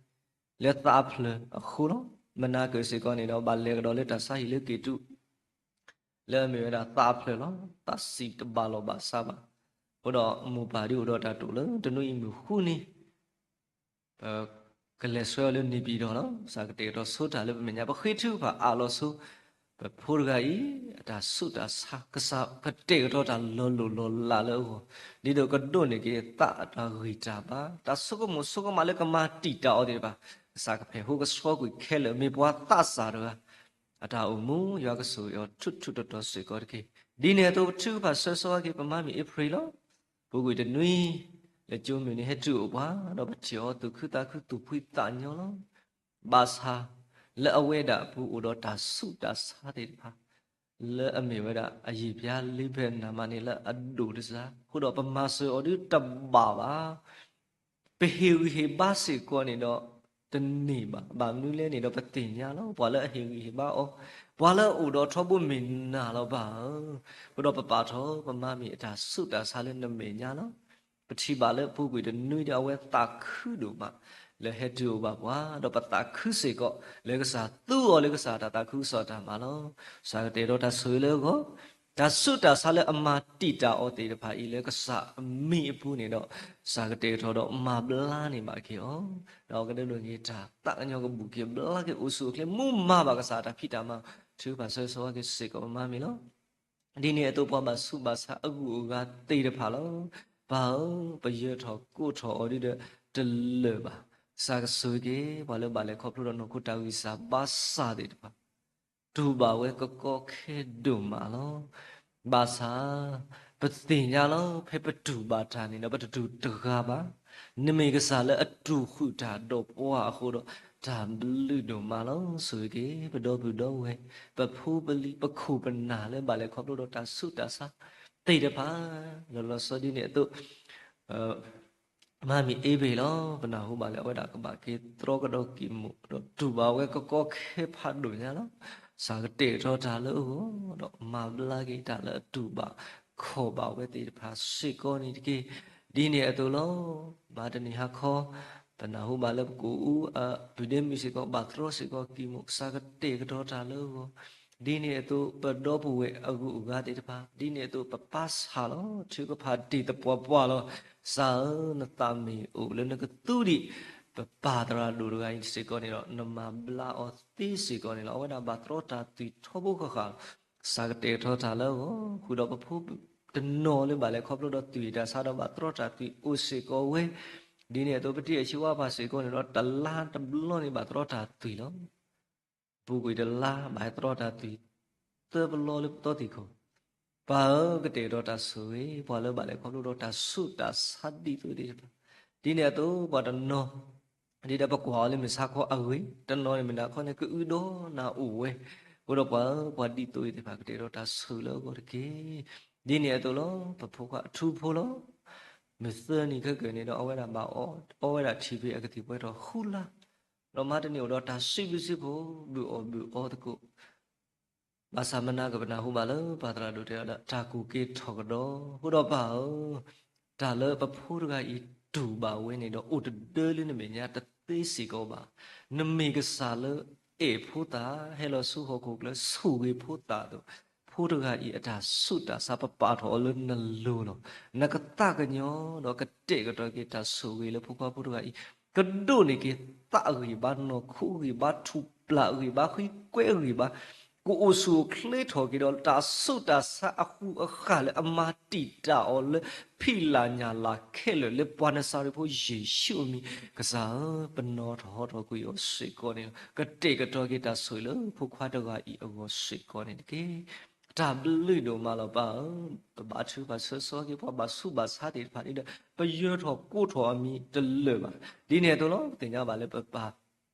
လၢသးအဖျၢၣ်အဃိလီၤ. မနၤကၢၢ်စ့ၢ်ကီးန့ၣ်ဒီး ဘၣ်လဲၤကဒီးလၢတၢ်ဆါဟံၣ်လၢက့ၤတု လၢအမ့ၢ်ဝဲဒၣ်သးအဖျၢၣ်လီၤ. သးစံးတဘၣ်လီၤဘၣ်စးဘၣ်. အဃိဒီးမိၢ်ပၢ်ဒ်အိၣ်ဒီးတၢ်တိာ်လၢ တနွံအံၤမုၢ်ဃုနံၤ ပကလဲၤဆွဲအီၤလၢ နေပြည်တော် လီၤ. ကစၢ်ကတဲာ်ကတီၤဆိတၢ်လၢပမဲာ်ညါ ပဃ့ထုကဖၣ်အးလီၤဆိ ပဖိတဂၤအံၤ အတၢ်ဆူးတၢ်ဆါ ကစၢ်ကတဲာ်ကတီၤတၢ်လီၤလိၢ်လီၤလးလၢအဂီၢ် ဒ်သိးကဒိးန့ၢ်က့ၤသးအတၢ်ဂံၢ်တၢ်ဘါ တၢ်ဆိကမိၣ်ဆိကမးလၢကမၤတံာ်တာ်အီၤသ့ၣ်တဖၣ် ကစၢ်ကဖဲးဟိကဆှီကွံာ်ခဲလၢာ် မ့ၢ်ပှၤသးစၢ်တဂၤ အတၢ်အိၣ်မူ ယွၤကဆိၣ်ဂ့ၤအီၤထူးထူးတီၤတီၤစ့ၢ်ကီးတက့ၢ်. ဒ်န့ၣ်အသိး ပထုကဖၣ်ဆၢဂ့ၤဆၢဝါက့ၤ ပမါမ့ၢ်အ့ဖြ့ၣ်လီၤ. ပူၤကွံာ်တနွံ လၢကၠိမုၢ်နံၤဟဲတုၤအိၣ်ပှၤ ဒီးပထံၣ်အီၤသူၣ်ခုသးခု သူၣ်ဖှံသးညီလီၤ. ဘၣ်ဆၣ် လၢအဝဲဒၣ်အပူၤအိၣ်ဒီးတၢ်ဆူးတၢ်ဆါသ့ၣ်တဖၣ် လၢအမ့ၢ်ဝဲဒၣ် အယံာ်ပျါလံဖဲနၤမးန့ၣ် လၢအဒိၣ်တစှၤ အဃိဒီးပမၤစၢၤအီၤဒ်တဘၣ်ဘၣ်. ပဟ့ၣ်ဂံၢ်ဟ့ၣ်ဘါစ့ၢ်ကီးန့ၣ်ဒီး တန့ၢ်ဘၣ်. ဘၣ်မနုၤလဲၣ်န့ၣ်ဒီး ပသ့ၣ်ညါလီၤ. ပှၤလၢအဟ့ၣ်ဂံၢ်ဟ့ၣ်ဘါအီၤ ပှၤလၢအအိၣ်ဒီးထီဘိမ့ၢ်နၤလီၤ ပၢ်ဧၢ. အဃိဒီးပပာ်ထီၣ်ပမါမ့ၢ်အတၢ်ဆူးတၢ်ဆါလၢနမဲာ်ညါလီၤ. ပထံၣ်ဘၣ်လၢပူၤကွံာ်တနွံဒီး အဝဲသးခုဒိၣ်မး လၢဟဲတုၤအိၣ်ဘၣ်ပှၤ ဒီးပသးခုစ့ၢ်ကီး လၢကစၢ်သူအီၤလၢကစၢ်တၢ်သးခုကစီၣ်တၢ်မၤလီၤ. ကစၢ်ကတဲာ်ကတီၤတၢ်ဆိၣ်ဂ့ၤလၢအဂီၢ် တၢ်ဆူးတၢ်ဆါလၢအမၤတံာ်တာ်အီၤသ့ၣ်တဖၣ်အံၤလၢကစၢ်အမံၤအပူၤန့ၣ်ဒီး ကစၢ်ကတဲာ်ကတီၤဒီးမၤဘျါန့ၢ်ဘၣ်က့ၤအီၤ, ဒီးကဒိးန့ၢ်က့ၤတၢ်သးကညီၤကဘူၣ်က့ၤဘျါက့ၤအိၣ်ဆူၣ်အိၣ်ချ့ မူမၤဘၣ်ကစၢ်အတၢ်ဖံးတၢ်မၤ ထုကဖၣ်ဆၢဂ့ၤဆၢဝါက့ၤစ့ၢ်ကီးပမၤမ့ၢ်လီၤ. ဒ်န့ၣ်အသိးပှၤဘၣ်ဆူးဘၣ်ဆါအဂုၤအဂၤသ့ၣ်တဖၣ်လီၤ. ပၢ်ဧၢ, ပယၢၤထီၣ်ကိးထီၣ်အီၤဒ်ဒီးတလၢာ်ဘၣ်. ကစၢ်ကဆိၣ်ဂ့ၤက့ၤ ပှၤလၢဘၣ်လဲၤခီဖျိဒီးနီၢ်ခိတၢ်ဂံၢ်စၢ်ဘါစၢ်သ့ၣ်တဖၣ် တူၢ်ဘၣ်ဝဲကကီခဲဒိၣ်မးလီၤ. ဘၣ်ဆၣ် ပသ့ၣ်ညါလီၤ ဖဲပတူၢ်ဘၣ်တၢ်န့ၣ်ဒီး ပတတူၢ်တဂၤဘၣ်. နမ့ၢ်ကစၢ်လၢအတူၢ်ဃုာ်တၢ်ဒီးပှၤအဃိဒီး တၢ်ဘျုးဒိၣ်မးလီၤ. ဆိၣ်ဂ့ၤက့ၤ ပဒီပုၢ်ဒီဝဲၢ် ပဖိပလံၤ ပခိၣ်ပနၢ်လၢဘၣ်လဲၤခီဖျိဒီးတၢ်ဆူးတၢ်ဆါသ့ၣ်တဖၣ် လီၤလီၤဆီဒ်န့ၣ်အသိး မၤမံၤအ့ဘ့ၣ်လီၤ. ပနၢ်ဟူဘၣ်လၢအဝဲဒၣ်ကဘၣ်က့ၤတြီကဒီးကံၢ်မူး ဒီးတူၢ်ဘၣ်ဝဲကကီခဲဖးဒိၣ်ညါလီၤ. ကစၢ်ကတဲာ်ကတီၤတၢ်လၢအဂီၢ် ဒီးမၤဘျါက့ၤတၢ်လၢအတူၢ်ဘၣ်ခီၣ်ဘၣ်ဝဲသ့ၣ်တဖၣ်စ့ၢ်ကီးန့ၣ်တက့ၢ်. ဒ်န့ၣ်အသိးလီၤ. မၤတနံၤဟါခီ ပနၢ်ဟူဘၣ်လၢပကအိၣ်အ ပုၢ်ဒ့မုၣ်စ့ၢ်ကီး ဘၣ်တြီစ့ၢ်ကီးကံၢ်မူး ကစၢ်ကတဲာ်ကတီၤတၢ်လၢအဂီၢ် ဒ်န့ၣ်အသိး ပဒီပုၢ်ဝဲၢ်အဂုၤအဂၤသ့ၣ်တဖၣ် ဒ်န့ၣ်အသိး ပပၢ်ဆၣ်လီၤ ထုကဖၣ်တံၢ်သပှၢ်ပှၢ်လီၤ. ကစၢ်ဧၢ, နသးမ့ၢ်အိၣ်လၢနကသူဒံး ပပၢ်သရၣ်ဒိၣ်တဂၤအံၤစ့ၢ်ကီးန့ၣ်ဒီး နမၤဘျါအီၤသ့စ့ၢ်ကီးန့ၣ်လီၤ. အဝဲဒၣ်ဘၣ်တြီတၢ်သွံၣ်ထီဘိဃၣ်ဃၣ်လီၤ. ကစၢ်ကတဲာ်ကတီၤတၢ်လၢအဂီၢ် ဃုာ်ဒီးပဖိတနီၤလၢဘၣ်လဲၤခီဖျိဒီးသွံၣ်တၢ်ဆါဒီးဘၣ်တြီတၢ်သွံၣ်အိၣ်စ့ၢ်ကီးဝဲ ဒ်န့ၣ်အသိး ပတံၤအဆံဝါဖးစ့ၢ်ကီးန့ၣ်ဒီး တလါတဘျီန့ၣ်ဘၣ်တြီတၢ်သွံၣ်လီၤ. ပူၤကွံာ်တလါ ဘၣ်ဟဲတြီတၢ်သွံၣ် သၢဘျီလၢပသီသံၣ်ခိၣ်. ပၢ်ဧၢ, ကတဲာ်ကတီၤတၢ်ဆိၣ်ဂ့ၤ ပှၤလၢဘၣ်လဲၤခီဖျိဒီးတၢ်ဆူးတၢ်ဆါဒ်သိးသ့ၣ်တဖၣ်, ဒ်န့ၣ်အသိး ပှၤတနီၤ ဒ်ဒီးပကွၢ်အီၤလၢမုၢ်ဆါခီအဂ့ၤ, တနီၤန့ၣ်မုၢ်နၤခီန့ၣ် ကအုဒီးနၤအိၣ်ဝဲ, အဃိဒီးပှၤဧၢ, ပှၤဒ်သိးသ့ၣ်တဖၣ် ကတဲာ်ကတီၤတၢ်ဆိၣ်ဂ့ၤလၢအဂီၢ်တက့ၢ်. ဒ်န့ၣ်အသိးလီၤ. ပဖိခွါအထူဖိလီၤ. မုၢ်သၢနံၤခဲကနံၣ်န့ၣ်ဒီး အဝဲဒၣ်ဘၣ်အီဝဲဒၣ်ထံၣ်ဖဲအကသံၣ်ပှဲၤထီၣ်ဃုလါ ဒီးမၤတန့ၢ်အိၣ်ဒီးတၢ်စံးဘျုးစံးဖှိၣ် ဘုၣ်အီၣ်ဘုၣ်အီသကိး, ဘၣ်ဆၣ်မနၤကပနၢ်ဟူဘၣ်လၢပၢ်သရၣ်ဒိၣ်တဲအီၤလၢ တၢ်ကူၣ်က့ၤထီၣ်ကဒီး, အဃိဒီးပၢ်ဧၢ, တၢ်လၢပဖိတဂၤအံၤတူၢ်ဘၣ်ဝဲန့ၣ်ဒီး အိၣ်တဒၢလၢနမဲာ်ညါတသ့စ့ၢ်ကီးဘၣ်. နမ့ၢ်ကစၢ်လၢအဲၣ်ဖိသၣ် ဟဲလီၤဆူဟီၣ်ခိၣ်ချၢဆိၣ်ဂ့ၤဖိသၣ်အသိး, ဖိတဂၤအံၤအတၢ်ဆူးတၢ်ဆါ ပပာ်ထီၣ်အီၤလၢနလိၤလီၤ. နကသးကညီၤဒီးကတဲာ်ကတီၤက့ၤတၢ်ဆိၣ်ဂ့ၤလၢဖိခွါဖိတဂၤအံၤ, ကဒိးန့ၢ်က့ၤသးဂံၢ်ဘါ နီၢ်ခိဂံၢ်ဘါ ထူၣ်ပျၢ်ဂံၢ်ဘါ ဃံကွဲဂံၢ်ဘါ, ကအိၣ်ဆူၣ်အိၣ်ချ့ထီၣ်က့ၤဒီး တၢ်ဆူးတၢ်ဆါအဃူအဃာ်လၢအမၤတံာ်တာ်အီၤလၢ ဖံးလၢ်ညၣ်လၢ်ခဲလၢာ်လၢပှၤနစၤရ့းဖိယ့ၣ်ၡူးအမံၤ, ကစၢ်ဧၢ, ပနီၣ်ထီၣ်ဟီထီၣ်ကွံာ်အီၤစ့ၢ်ကီးန့ၣ်လီၤ. ကတဲာ်ကတီၤက့ၤတၢ်ဆိၣ်ဂ့ၤလၢဖိခွါတဂၤအံၤအဂီၢ်စ့ၢ်ကီးန့ၣ်တက့ၢ်. တၢ်ဘျုးဒိၣ်မးလီၤပၢ်ဧၢ, ပဘါထုကဖၣ်ဆၢဆီက့ၤ ပှၤဘၣ်ဆူးဘၣ်ဆါသ့ၣ်တဖၣ်န့ၣ်ဒီး ပယၢၤထီၣ်ကိးထီၣ်အမံၤတလၢာ်ဘၣ်. ဒ်န့ၣ်အသိးလီၤ. ပသ့ၣ်ညါဘၣ်လၢပပၢ်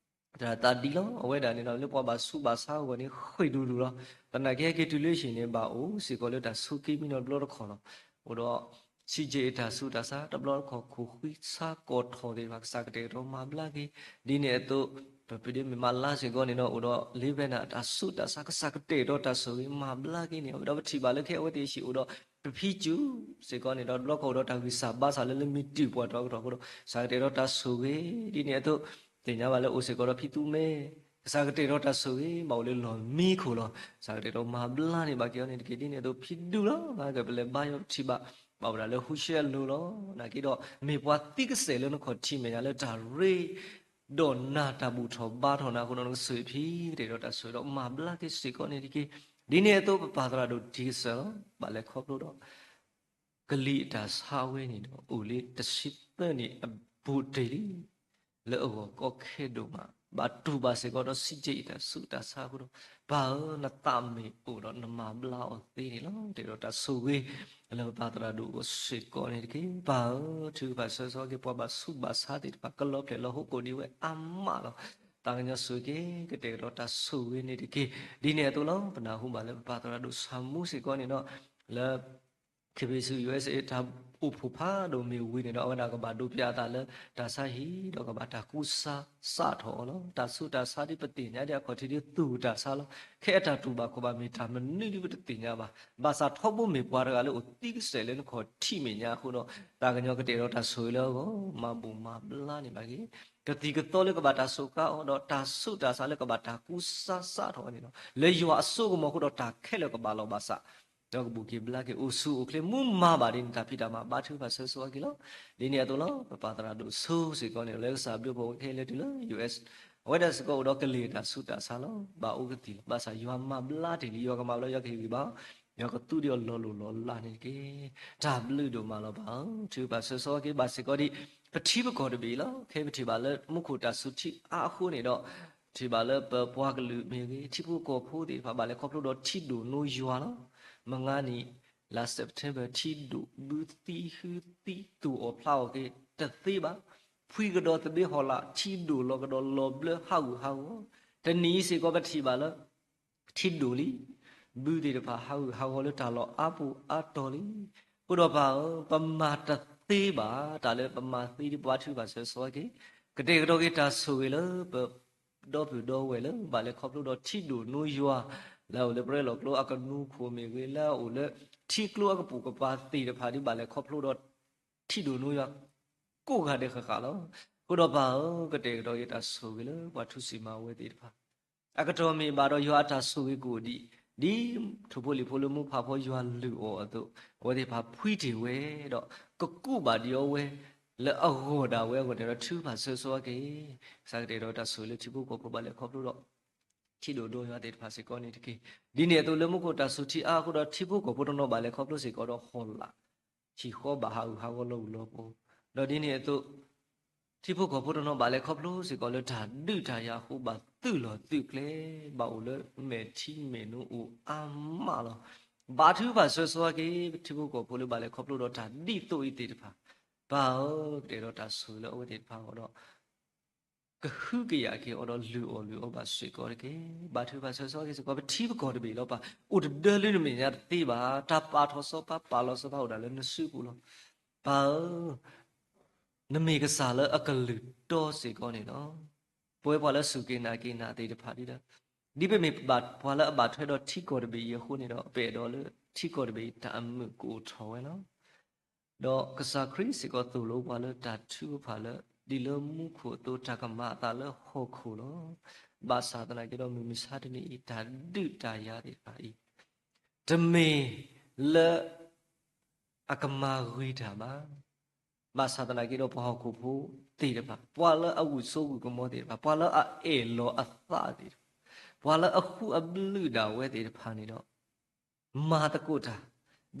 တၢ်သးဒ်လီၤ. အဝဲဒၣ်န့ၣ်ဒီး လၢပှၤဘၣ်ဆူးဘၣ်ဆါအဂီၢ်န့ၣ် ဃ့ၢ်ဒူဒူလီၤ. သနာ်က့ဟဲက့ၤတုၤလၢဟံၣ်န့ၣ် ဘၣ်အိၣ်စ့ၢ်ကီးလၢတၢ်ဆိးက့မံနီၤတဘျီတခီၣ်လီၤ. အိၣ်ဒီး စံးက့အတၢ်ဆူးတၢ်ဆါ တဘျီတခီၣ် ခိၣ်ဃံဆါကီၢ်ထီၣ်သ့ၣ်တဖၣ် ကစၢ်ကတဲာ်ကတီၤမၤဘျါက့ၤ. ဒ်န့ၣ်အသိး ပပုၢ်ဒ့မုၣ်မးလါစ့ၢ်ကီးန့ၣ်ဒီး အိၣ်ဒီးလ့ဝဲနၤအတၢ်ဆူးတၢ်ဆါ ကစၢ်ကတဲာ်ကတီၤတၢ်ဆိၣ်ဂ့ၤမၤဘျါက့ၤန့ၣ် အဝဲဒီးပထံၣ်ဘၣ်လၢခဲအဝဲသ့ၣ်ဟံၣ်အိၣ်ဒီး ပဖံစူၣ်စ့ၢ်ကီးန့ၣ်ဒီး တဘျီခီၣ်အိၣ်ဒီးတၢ်ဂံၢ်စၢ်ဘါစၢ်လၢလၢမံၤတံာ်ပှၢ်ထီၣ်ကထီၣ်အဃိဒီး ကစၢ်ကတဲာ်ကတီၤတၢ်ဆိၣ်ဂ့ၤ. ဒ်န့ၣ်အသိး သ့ၣ်ညါဘၣ်လၢအိၣ်စ့ၢ်ကီးဒီးဖံသူမဲ ကစၢ်ကတဲာ်ကတီၤတၢ်ဆိၣ်ဂ့ၤ ဘၣ်အိၣ်လၢလီၢ်မံခိၣ်လီၤ. ကစၢ်ကတဲာ်ကတီၤမၤဘျါန့ၢ်ဘၣ်က့ၤအီၤန့ၣ်တက့ၢ်. ဒ်န့ၣ်အသိးဖံဒူလီၤ မၤကပလဲၤဘါယွၤပထံၣ်ဘၣ် ဘၣ်ဝဲဒၣ်လၢဃုရှဲအလိၤလီၤ. နာ်က့ဒီး မ့ၢ်ပှၤသံကစဲာ်လၢနခီၣ်ထံးမဲာ်ညါလၢတၢ်ရ့ ဒီးနၤတၢ်ဘူၣ်ထီၣ်ဘါထီၣ်နၤအဃိဒီး နကဆိၣ်ဂ့ၤဖံကတဲာ်ကတီၤတၢ်ဆိၣ်ဂ့ၤဒီးမၤဘျါက့ၤစ့ၢ်ကီးန့ၣ်တက့ၢ်. ဒ်န့ၣ်အသိး ပပၢ်သရၣ်ဒိၣ်တံၤကစၢ်လီၤ ဘၣ်လဲၤခီဖျိဒီး ကလံၤအတၢ်ဆါဝဲန့ၣ်ဒီး အိၣ်လံတဆံသၢနံၣ်အဘူးတ့ၢ်လံ လၢအဂီၢ်ကီခဲဒိၣ်မး ဘၣ်တူၢ်ဘၣ်စ့ၢ်ကီးဒီးစံးက့အတၢ်ဆူးတၢ်ဆါအဃိဒီး ပၢ်ဧၢ နသးမ့ၢ်အိၣ်ဒီးနမၤဘျါအီၤသ့န့ၣ်လီၤ. တဲဒီးတၢ်ဆိၣ်ဂ့ၤ လၢပပၢ်သရၣ်ဒိၣ်အဂီၢ်စ့ၢ်ကီးန့ၣ်တက့ၢ်. ပၢ်ဧၢ ထုကဖၣ်ဆၢဆီက့ၤ ပှၤဘၣ်ဆူးဘၣ်ဆါသ့ၣ်တဖၣ် ကလီၤဖျဲၣ်လီၤဟိကိၣ်ဒံးဝဲအါမးလီၤ. သးကညီၤဆိၣ်ဂ့ၤက့ၤ ကတဲာ်ကတီၤတၢ်ဆိၣ်ဂ့ၤန့ၣ်တက့ၢ်. ဒ်န့ၣ်အသိးလီၤ ပနၢ်ဟူဘၣ်လၢပပၢ်သရၣ်ဒိၣ်ဆၣ်မူစ့ၢ်ကီးန့ၣ်ဒီး လၢ KBC USA တၢ်အိၣ်ဖှိၣ်ဖးဒိၣ်မ့ၢ်ဝံၤန့ၣ်ဒီး အဝဲဒၣ်ကဘၣ်ဒိးပျးအသးလၢတၢ်ဆါဟံၣ် ဒီးကဘၣ်တၢ်ကူစါစးထီၣ်အီၤလီၤ. တၢ်ဆူးတၢ်ဆါဒ်ပသ့ၣ်ညါဒ်အခီၣ်ထံးဒ်သူၣ်တၢ်ဆါလီၤ. ခဲအတၢ်တူၢ်ဘၣ်ခီၣ်ဘၣ်မ့ၢ်တၢ်မနုၤဒ်ပတသ့ၣ်ညါဘၣ်. ဘၣ်ဆၣ်ထီဘိမ့ၢ်ပှၤတဂၤလၢအိၣ်သံကစဲာ်လၢနခီၣ်ထံးမဲာ်ညါအဃိဒီး သးကညီၤကတဲာ်ဒီးတၢ်ဆိၣ်ဂ့ၤလၢအဂီၢ် မၤဘူၣ်မၤဘျါန့ၢ်ဘၣ်က့ၤ ကသံၣ်ကသီလၢကဘၣ်တၢ်စူးကါအီၤ ဒီးတၢ်ဆူးတၢ်ဆါလၢကဘၣ်တၢ်ကူစါစးထီၣ်အီၤန့ၣ်လီၤ. လၢယွၤအစိကမီၤအဃိဒီးတၢ်ခဲလၢာ်ကဘၣ်လီၤဘၣ်ဆၣ် ဒီးကဘူၣ်က့ၤဘျါက့ၤ အိၣ်ဆူၣ်အိၣ်ချ့ မူမၤဘၣ်ဒ်န့ၣ် တၢ်ဖံးတၢ်မၤဘါထုကဖၣ်ဆၢကဆှီက့ၤလီၤ. ဒ်န့ၣ်အသိးလီၤ. ပပၢ်သရၣ်ဒိၣ်စိစ့ၢ်ကီးန့ၣ် လၢကစၢ်ဘျုးဖှိၣ်ဝဲခဲလၢာ်တုၤလၢ ယူၣ်အ့း အဝဲဒၣ်စ့ၢ်ကီးအိၣ်ဒီးကလ့ၢ်တၢ်ဆူးတၢ်ဆါလီၤ. ဘၣ်အိၣ်ကသံၣ်လီၤ. ဘၣ်ဆၣ်ယွၤမၤဘျါတ့ၢ်လံ, ယွၤကမၤဘျါ ယွၤကဟ့ၣ်ဂံၢ်ဘါ, ယွၤကသူဒံးအီၤလီၤလိၢ်လီၤလးန့ၣ်တက့ၢ်. တၢ်ဘျုးဒိၣ်မးလီၤပၢ်ဧၢ, ထုကဖၣ်ဆၢကဆှီက့ၤဘၣ်စ့ၢ်ကီးဒ် ပထံပကီၢ်တဘ့ၣ်လီၤ. ခဲအံၤပထံၣ်ဘၣ်လၢမူခိၣ်တၢ်စူၤထံအါအဃိန့ၣ်ဒီး ပထံၣ်ဘၣ်လၢပပှၤကလုာ်မ့ၢ်ဂ့ၤ ထံဖိကီၢ်ဖိသ့ၣ်တဖၣ် ဘၣ်လဲၤခီဖျိဒီးထံဒိၣ်နိယွၤလီၤ. မုၢ်ဂၤနံၤ လါ September ထံဒိၣ်ဘုသံဟုသံသူၣ်အီၣ်ဖျးအီၣ်က့ၤတသ့ဘၣ်. ဖှံကဒီးသဘျ့ဟီၣ်လာ် ထံဒိၣ်လီၤကဒီးလီၤဘျၢဟးဂူာ်ဟးဂီၤ, တနံၤအံၤစ့ၢ်ကီးပထံၣ်ဘၣ်လၢ ထံဒိၣ်လံ, ဘုသ့ၣ်တဖၣ်ဟးဂူာ်ဟးဂီၤလၢတၢ်လီၢ်အါပူၤအါတီၤလံ. အဃိဒီးပၢ်ဧၢ, ပမၤတသ့ဘၣ် တၢ်လၢပမၤသ့ဒ်ပဘါထုကဖၣ်ဆၢကဆှီက့ၤ, ကတဲာ်ကတီၤက့ၤတၢ်ဆိၣ်ဂ့ၤလၢပ ဒီပုၢ်ဒီဝဲၢ်လၢဘၣ်လဲၤခီဖျိဒီးထံဒိၣ်နိယွၤ, လၢအအိၣ်လၢပရၢလီၢ်ကျိအကနူခိၣ်မ့ၢ်ဂ့ၤ, လၢအအိၣ်လၢထံကျိအကပိာ်ကပၤသ့ၣ်တဖၣ်ဒ်ဘၣ်လဲၤခီဖျိဒီးထံဒိၣ်နိယွၤ ကိးဂၤဒဲးဃၣ်ဃၣ်လီၤ. အဃိဒီးပၢ်ဧၢ, ကတဲာ်ကတီၤက့ၤတၢ်ဆိၣ်ဂ့ၤလၢပှၤထူစံမၤဝဲသ့ၣ်တဖၣ် အကတီၢ်မ့ၢ်ဘၣ်ဒီးယွၤအတၢ်ဆိၣ်ဂ့ၤကအိၣ်ဒံး, ဒ်ထိၣ်ဖိလံၣ်ဖိလၢမူဖးဖီယွၤလုၢ်အီၤအသိး, အဝဲသ့ၣ်တဖၣ်ဖှံတ့ၢ်ဝဲ, ဒီးကကူးဘၣ်ဒံးအီၤဝဲ, လၢအဂီၢ်ဒၣ်ဝဲအဂီၢ်န့ၣ်ဒီး ထုကဖၣ်ဆၢကဆှီက့ၤ, ကစၢ်ကတဲာ်ကတီၤတၢ်ဆိၣ်ဂ့ၤလၢထံဖိကီၢ်ဖိဘၣ်လဲၤခီဖျိဒီး ထံဒိၣ်ဒိယွၤသ့ၣ်တဖၣ်စ့ၢ်ကီးန့ၣ်တက့ၢ်. ဒ်န့ၣ်အသိးလၢမူခိၣ်တၢ်စူၤထံအါအဃိဒီး ထံဖိကီၢ်ဖိတနီၤဘၣ်လဲၤခီဖျိစ့ၢ်ကီးဒီးဟီၣ်လာ် ဟံၣ်ဃီဘၣ်ဟးဂူာ်ဟးဂီၤလီၤဂူာ်လီၤပီၤ, ဒီးဒ်န့ၣ်အသိး ထံဖိကီၢ်ဖိတနီၤဘၣ်လဲၤခီဖျိစ့ၢ်ကီးလၢတၢ်ဒုးတၢ်ယၤအဃိ ဘၣ်သုးလီၢ်သုးကျဲ, ဘၣ်အိၣ်လၢမဲာ်ထံမဲာ်နိအိၣ်အါမးလီၤ. ဘါထုကဖၣ်ဆၢကဆှီက့ၤ ထံဖိကီၢ်ဖိလၢဘၣ်လဲၤခီဖျိဒီးတၢ်ဒ်သိးအံၤသ့ၣ်တဖၣ်, ပၢ်ဧၢ, ကတဲာ်ဒီးတၢ်ဆိၣ်ဂ့ၤလၢအဝဲသ့ၣ်တဖၣ်အဂီၢ်ဒီး ကဟုကယာ်က့ၤအီၤဒီးလုၢ်အီၣ်လုၢ်အီဘၣ်စ့ၢ်ကီးတက့ၢ်. ဘါထုကဖၣ်ဆၢကဆှီက့ၤစ့ၢ်ကီး ပထံပကီၢ်တဘ့ၣ်လီၤပၢ်, အိၣ်တဒၢလၢနမဲာ်ညါတသ့ဘၣ်, တၢ်ပာ်ထီၣ်စီပာ် ပာ်လီၤစီပာ်အိၣ်ဒၣ်လၢနစုပူၤလီၤ. ပၢ်ဧၢ, နမ့ၢ်ကစၢ်လၢအကလုၢ်တီစ့ၢ်ကီးန့ၣ်လီၤ. ပဝဲပှၤလၢအစူၢ်က့ၤနာ်က့ၤနၤသ့ၣ်တဖၣ်ဒ်ဒီး, ဒ်ပမ့ၢ်ပှၤလၢအဘၣ်ထွဲဒီးထံကီၢ်တဘ့ၣ်အံၤအဃိန့ၣ်ဒီး ပအဲၣ်ဒိးလၢထံကီၢ်တဘ့ၣ်အံၤတၢ်အမုာ်ကအိၣ်ထီၣ်ဝဲလီၤ. ဒီးကစၢ်ခရံာ်စ့ၢ်ကီးသိၣ်လိပှၤလၢတၢ်ထုကဖၣ်လၢ ဒ်လၢမူခိၣ်အသိး တၢ်ကမၤအသးလၢဟီၣ်ခိၣ်လီၤ. ဘၣ်ဆၣ်သနာ်က့ဒီး မုၢ်မဆါတနံၤအံၤ တၢ်ဒုးတၢ်ယၤသ့ၣ်တဖၣ်အံၤ တမ့ၢ်လၢ အကမၤဂ့ၤတၢ်ဘၣ်. ဘၣ်ဆၣ်သနာ်က့ဒီး ပှၤဟီၣ်ခိၣ်ဖိသ့ၣ်တဖၣ်, ပှၤလၢအဂုာ်စိဂုာ်ကမီၤသ့ၣ်တဖၣ်, ပှၤလၢအအဲၣ်လီၤအသးသ့ၣ်တဖၣ်, ပှၤလၢအဃူအဘျုးဒၣ်ဝဲသ့ၣ်တဖၣ်န့ၣ်ဒီး မၤသကိးတၢ်,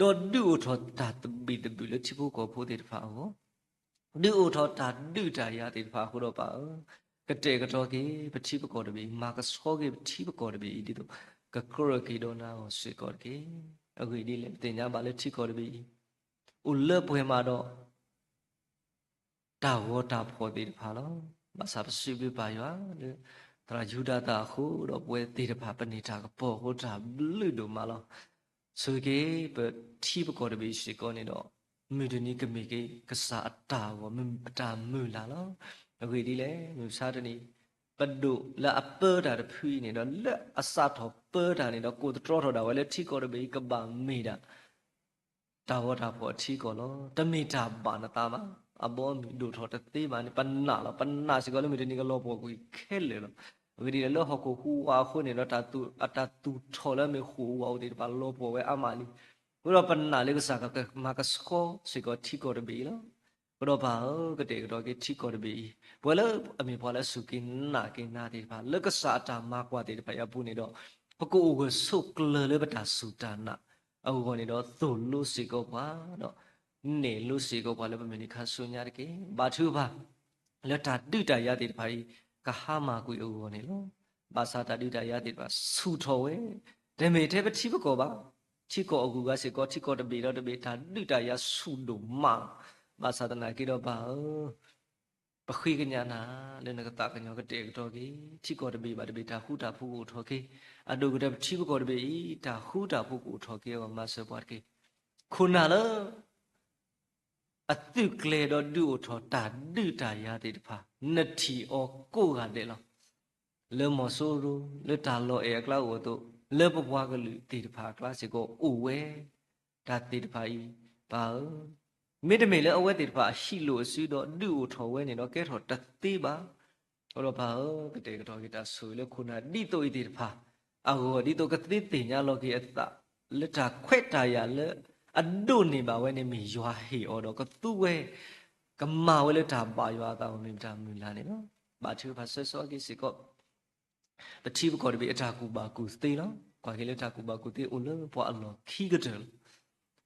ဒီးဒုးအိၣ်ထီၣ်တၢ်သဘံၣ်သဘုၣ်လၢထံဖိကီၢ်ဖိသ့ၣ်တဖၣ်အဂီၢ်, ဒုးအိၣ်ထီၣ်တၢ်ဒုးတၢ်ယၤသ့ၣ်တဖၣ်အဃိဒီးပၢ်ဧၢ, ကတဲာ်ကတီၤက့ၤပထံပကီၢ်တဘ့ၣ်အံၤ, မၤကဆှီက့ၤပထံပကီၢ်တဘ့ၣ်အံၤ ဒ်သိးကကြၢးက့ၤဒီးနၤအဂီၢ်စ့ၢ်ကီးတက့ၢ်. အဂ့ၢ်ဒ်လဲၣ်, ပသ့ၣ်ညါဘၣ်လၢထံကီၢ်တဘ့ၣ်အံၤ အိၣ်လၢပှဲၤမးဒီး တၢ်ဂီၤတၢ်ဖှီၣ်သ့ၣ်တဖၣ်လီၤ. ဘၣ်ဆၣ်ပစံးဘျုးပၢ်ယွၤလၢ သရၣ်ယူဒၤသၢၣ်အဃိဒီး ပဝဲသ့ၣ်တဖၣ်ပန့ၢ်တၢ်ကပီၤအဃိ တၢ်ဘျုးဒိၣ်မးလီၤ. ဆိၣ်ဂ့ၤက့ၤပထံပကီၢ်တဘ့ၣ်စ့ၢ်ကီးန့ၣ်ဒီး မုၢ်တနံၤကမ့ၢ်က့ၤ ကစၢ်အတၢ်ဂီၤ မ့ၢ်ပတၢ်မုၢ်လၢ်လီၤ. အဂ့ၢ်ဒ်လဲၣ်, မုၢ်မဆါတနံၤ ပဒိၣ်လၢအပၢတၢ်တဖုအံၤန့ၣ်ဒီး လၢအစးထီၣ်ပၢတၢ်န့ၣ်ဒီး ကိးသတြီထီၣ်ဒၣ်ဝဲလၢထံကီၢ်တဘ့ၣ်အံၤ ကဘၣ်မ့ၢ်ဒၣ် တၢ်ဂီၤတၢ်ဖှီၣ်အထံကီၢ်လီၤ. တမ့ၢ်တၢ်ဘၣ်နသးဘၣ်. အဘီအမုၢ်ဒိၣ်ထီၣ်တသ့ဘၣ်န့ၣ် ပနာ်လီၤ. ပနာ်စ့ၢ်ကီးလၢမုၢ်တနံၤကလီၤပှီၢ်ကွံာ်ခဲလၢာ်လီၤ. အဂ့ၢ်ဒ်လဲၣ်, လၢဟီၣ်ခိၣ်ဟူးဝးအဃိန့ၣ်ဒီး တၢ်သူၣ် အတၢ်သူၣ်ထီၣ်လၢအမ့ၢ်ဟူးဝးအိၣ်သ့ၣ်တဖၣ်လီၤပှီၢ်ဝဲအါမးလံ. အဃိဒီးပနာ်လၢကစၢ်ကမၤကဆှီစ့ၢ်ကီးထံကီၢ်တဘ့ၣ်အံၤလီၤ. အဃိဒီးပၢ်ဧၢ, ကတဲာ်ကတီၤက့ၤထံကီၢ်တဘ့ၣ်အံၤ, ပဝဲလၢအမ့ၢ်ပှၤလၢအစူၢ်က့ၤနာ်က့ၤနၤသ့ၣ်တဖၣ် လၢကစၢ်အတၢ်မၤကွၢ်သ့ၣ်တဖၣ်အံၤအပူၤန့ၣ်ဒီး ပကအိၣ်ဂၢၢ်ဆိးကျၢၤလၢပတၢ်စူၢ်တၢ်နာ်အဂီၢ်န့ၣ်ဒီး သိၣ်လိစ့ၢ်ကီးပှၤဒီး နဲၣ်လိစ့ၢ်ကီးပှၤလၢပမုၢ်နံၤခါဆူညါတက့ၢ်. ဘါထုကဖၣ် လၢတၢ်ဒုးတၢ်ယၤသ့ၣ်တဖၣ်အံၤ ကဟါမၢ်ကွံာ်အဂီၢ်န့ၣ်လီၤ. ဘၣ်ဆၣ်တၢ်ဒုးတၢ်ယၤသ့ၣ်တဖၣ်ဆူၣ်ထီၣ်ဝဲ, တမ့ၢ်ထဲပထံပကီၢ်ဘၣ်, ထံကီၢ်အဂုၤအဂၤစ့ၢ်ကီး ထံကီၢ်တဘ့ၣ်ဒီးတဘ့ၣ် တၢ်ဒုးတၢ်ယၤဆူၣ်ဒိၣ်မးလီၤ. ဘၣ်ဆၣ်သနာ်က့ဒီးပၢ်ဧၢ, ပဃ့ကညးနၤလၢနကသးကညီၤကတဲာ်ကတီၤက့ၤ ထံကီၢ်တဘ့ၣ်ဘၣ်တဘ့ၣ် တၢ်ဃူတၢ်ဖိးကအိၣ်ထီၣ်က့ၤ, အဒိၣ်ကတၢၢ်ပထံပကီၢ်တဘ့ၣ်အံၤ တၢ်ဃူတၢ်ဖိးကအိၣ်ထီၣ်က့ၤအဂီၢ် မၤစၢၤပှၤတက့ၢ်. ခိၣ်နၢ်လၢ အသုးကျဲၤဒီးဒုးအိၣ်ထီၣ်တၢ်ဒုးတၢ်ယၤသ့ၣ်တဖၣ် နထံၣ်အီၤကိးဂၤဒဲးလီၤ. လၢမီၤစိရိၤ လၢတၢ်လီၢ်အဲၣ်အကျါအိၣ်အသိး လၢပပှၤကလုာ်သ့ၣ်တဖၣ်အကျါစ့ၢ်ကီးအိၣ်ဝဲ တၢ်သ့ၣ်တဖၣ်အံၤ ပၢ်ဧၢ, မ့တမ့ၢ်လၢအဝဲသ့ၣ်တဖၣ်အဟံၣ်လိၣ်အစုဒီးဒုးအိၣ်ထီၣ်ဝဲန့ၣ်ဒီးကဲထီၣ်တသ့ဘၣ်. အဃိဒီးပၢ်ဧၢ, ကတဲာ်ကတီၤက့ၤတၢ်ဆိၣ်ဂ့ၤလၢခိၣ်နၢ်ဒ်သိးအံၤသ့ၣ်တဖၣ်အဂီၢ် ဒ်သိးကသ့သ့ၣ်ညါလီၤက့ၤအသး လၢတၢ်ခွဲးတၢ်ယာ်လၢအဒိၣ်န့ၢ်ဘၣ်ဝဲန့ၣ် မ့ၢ်ယွၤဟ့ၣ်အီၤဒီးကသူဝဲ ကမၤဝဲလၢတၢ်ဘၣ်ယွၤအသးအဂီၢ် မ့ၢ်ပတၢ်မုၢ်လၢ်န့ၣ်လီၤ. ဘါထုကဖၣ်ဆၢဂ့ၤစ့ၢ်ကီး ပထံပကီၢ်တဘ့ၣ်အတၢ်ကူၣ်ဘၣ်ကူၣ်သ့လီၤ. ကွၢ်က့ၤလၢတၢ်ကူၣ်ဘၣ်ကူၣ်သ့အိၣ်လၢပှၤအလီၢ်ခံကတၢၢ်လီ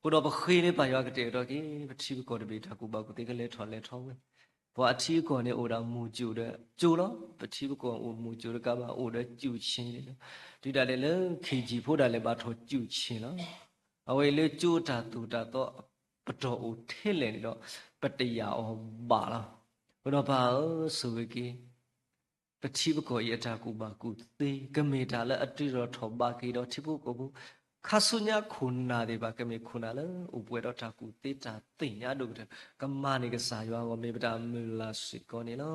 ၤ. အဃိဒီးပဃ့လၢပၢ်ယွၤကတဲာ်ကတီၤက့ၤ ပထံပကီၢ်တဘ့ၣ်တၢ်ကူၣ်ဘၣ်ကူၣ်သ့ကလဲၤထီၣ်လဲၤထီဝဲ, ပှၤအထံအကီၢ်န့ၣ်အိၣ်ဒီးမူၢ်စူၣ်ဒီးကၠိလီၤ. ပထံပကီၢ်အိၣ်မူၢ်စူၣ်ဒီးကဘၣ်အိၣ်ဒီးစူၣ်ဆ့န့ၣ်လီၤ. တုၤဒၣ်လဲာ်လၢ ခ့ၣ်ကၠံၣ် ဖိဒၣ်လဲာ် ဘၣ်ထီၣ်စူၣ်ဆ့လီၤ. အဝဲအံၤလၢကၠိအတၢ်သိၣ်တၢ်သီ ပတီၢ်အိၣ်ထဲလဲၣ်န့ၣ်ဒီး ပတယာ်အီၤဘၣ်လီၤ. အဃိဒီးပၢ်ဧၢ, ဆိၣ်ဂ့ၤက့ၤ ပထံပကီၢ်အံၤအတၢ်ကူၣ်ဘၣ်ကူၣ်သ့ ကမ့ၢ်တၢ်လၢအတ့ထီၣ်ထီၣ်ဘးက့ၤဒီးထံဖိကီၢ်ဖိ, ခါဆူညါခိၣ်နၢ်သ့ၣ်တဖၣ် ကမ့ၢ်ခိၣ်နၢ်လၢအိၣ်ပှဲၤဒီးတၢ်ကူၣ်သ့တၢ်သ့ၣ်ညါအဒိၣ်ကတၢၢ်, ကမၤန့ၢ်ကစၢ်ယွၤအဂီၢ် မ့ၢ်ပတၢ်မုၢ်လၢ်စ့ၢ်ကီးန့ၣ်လီၤ.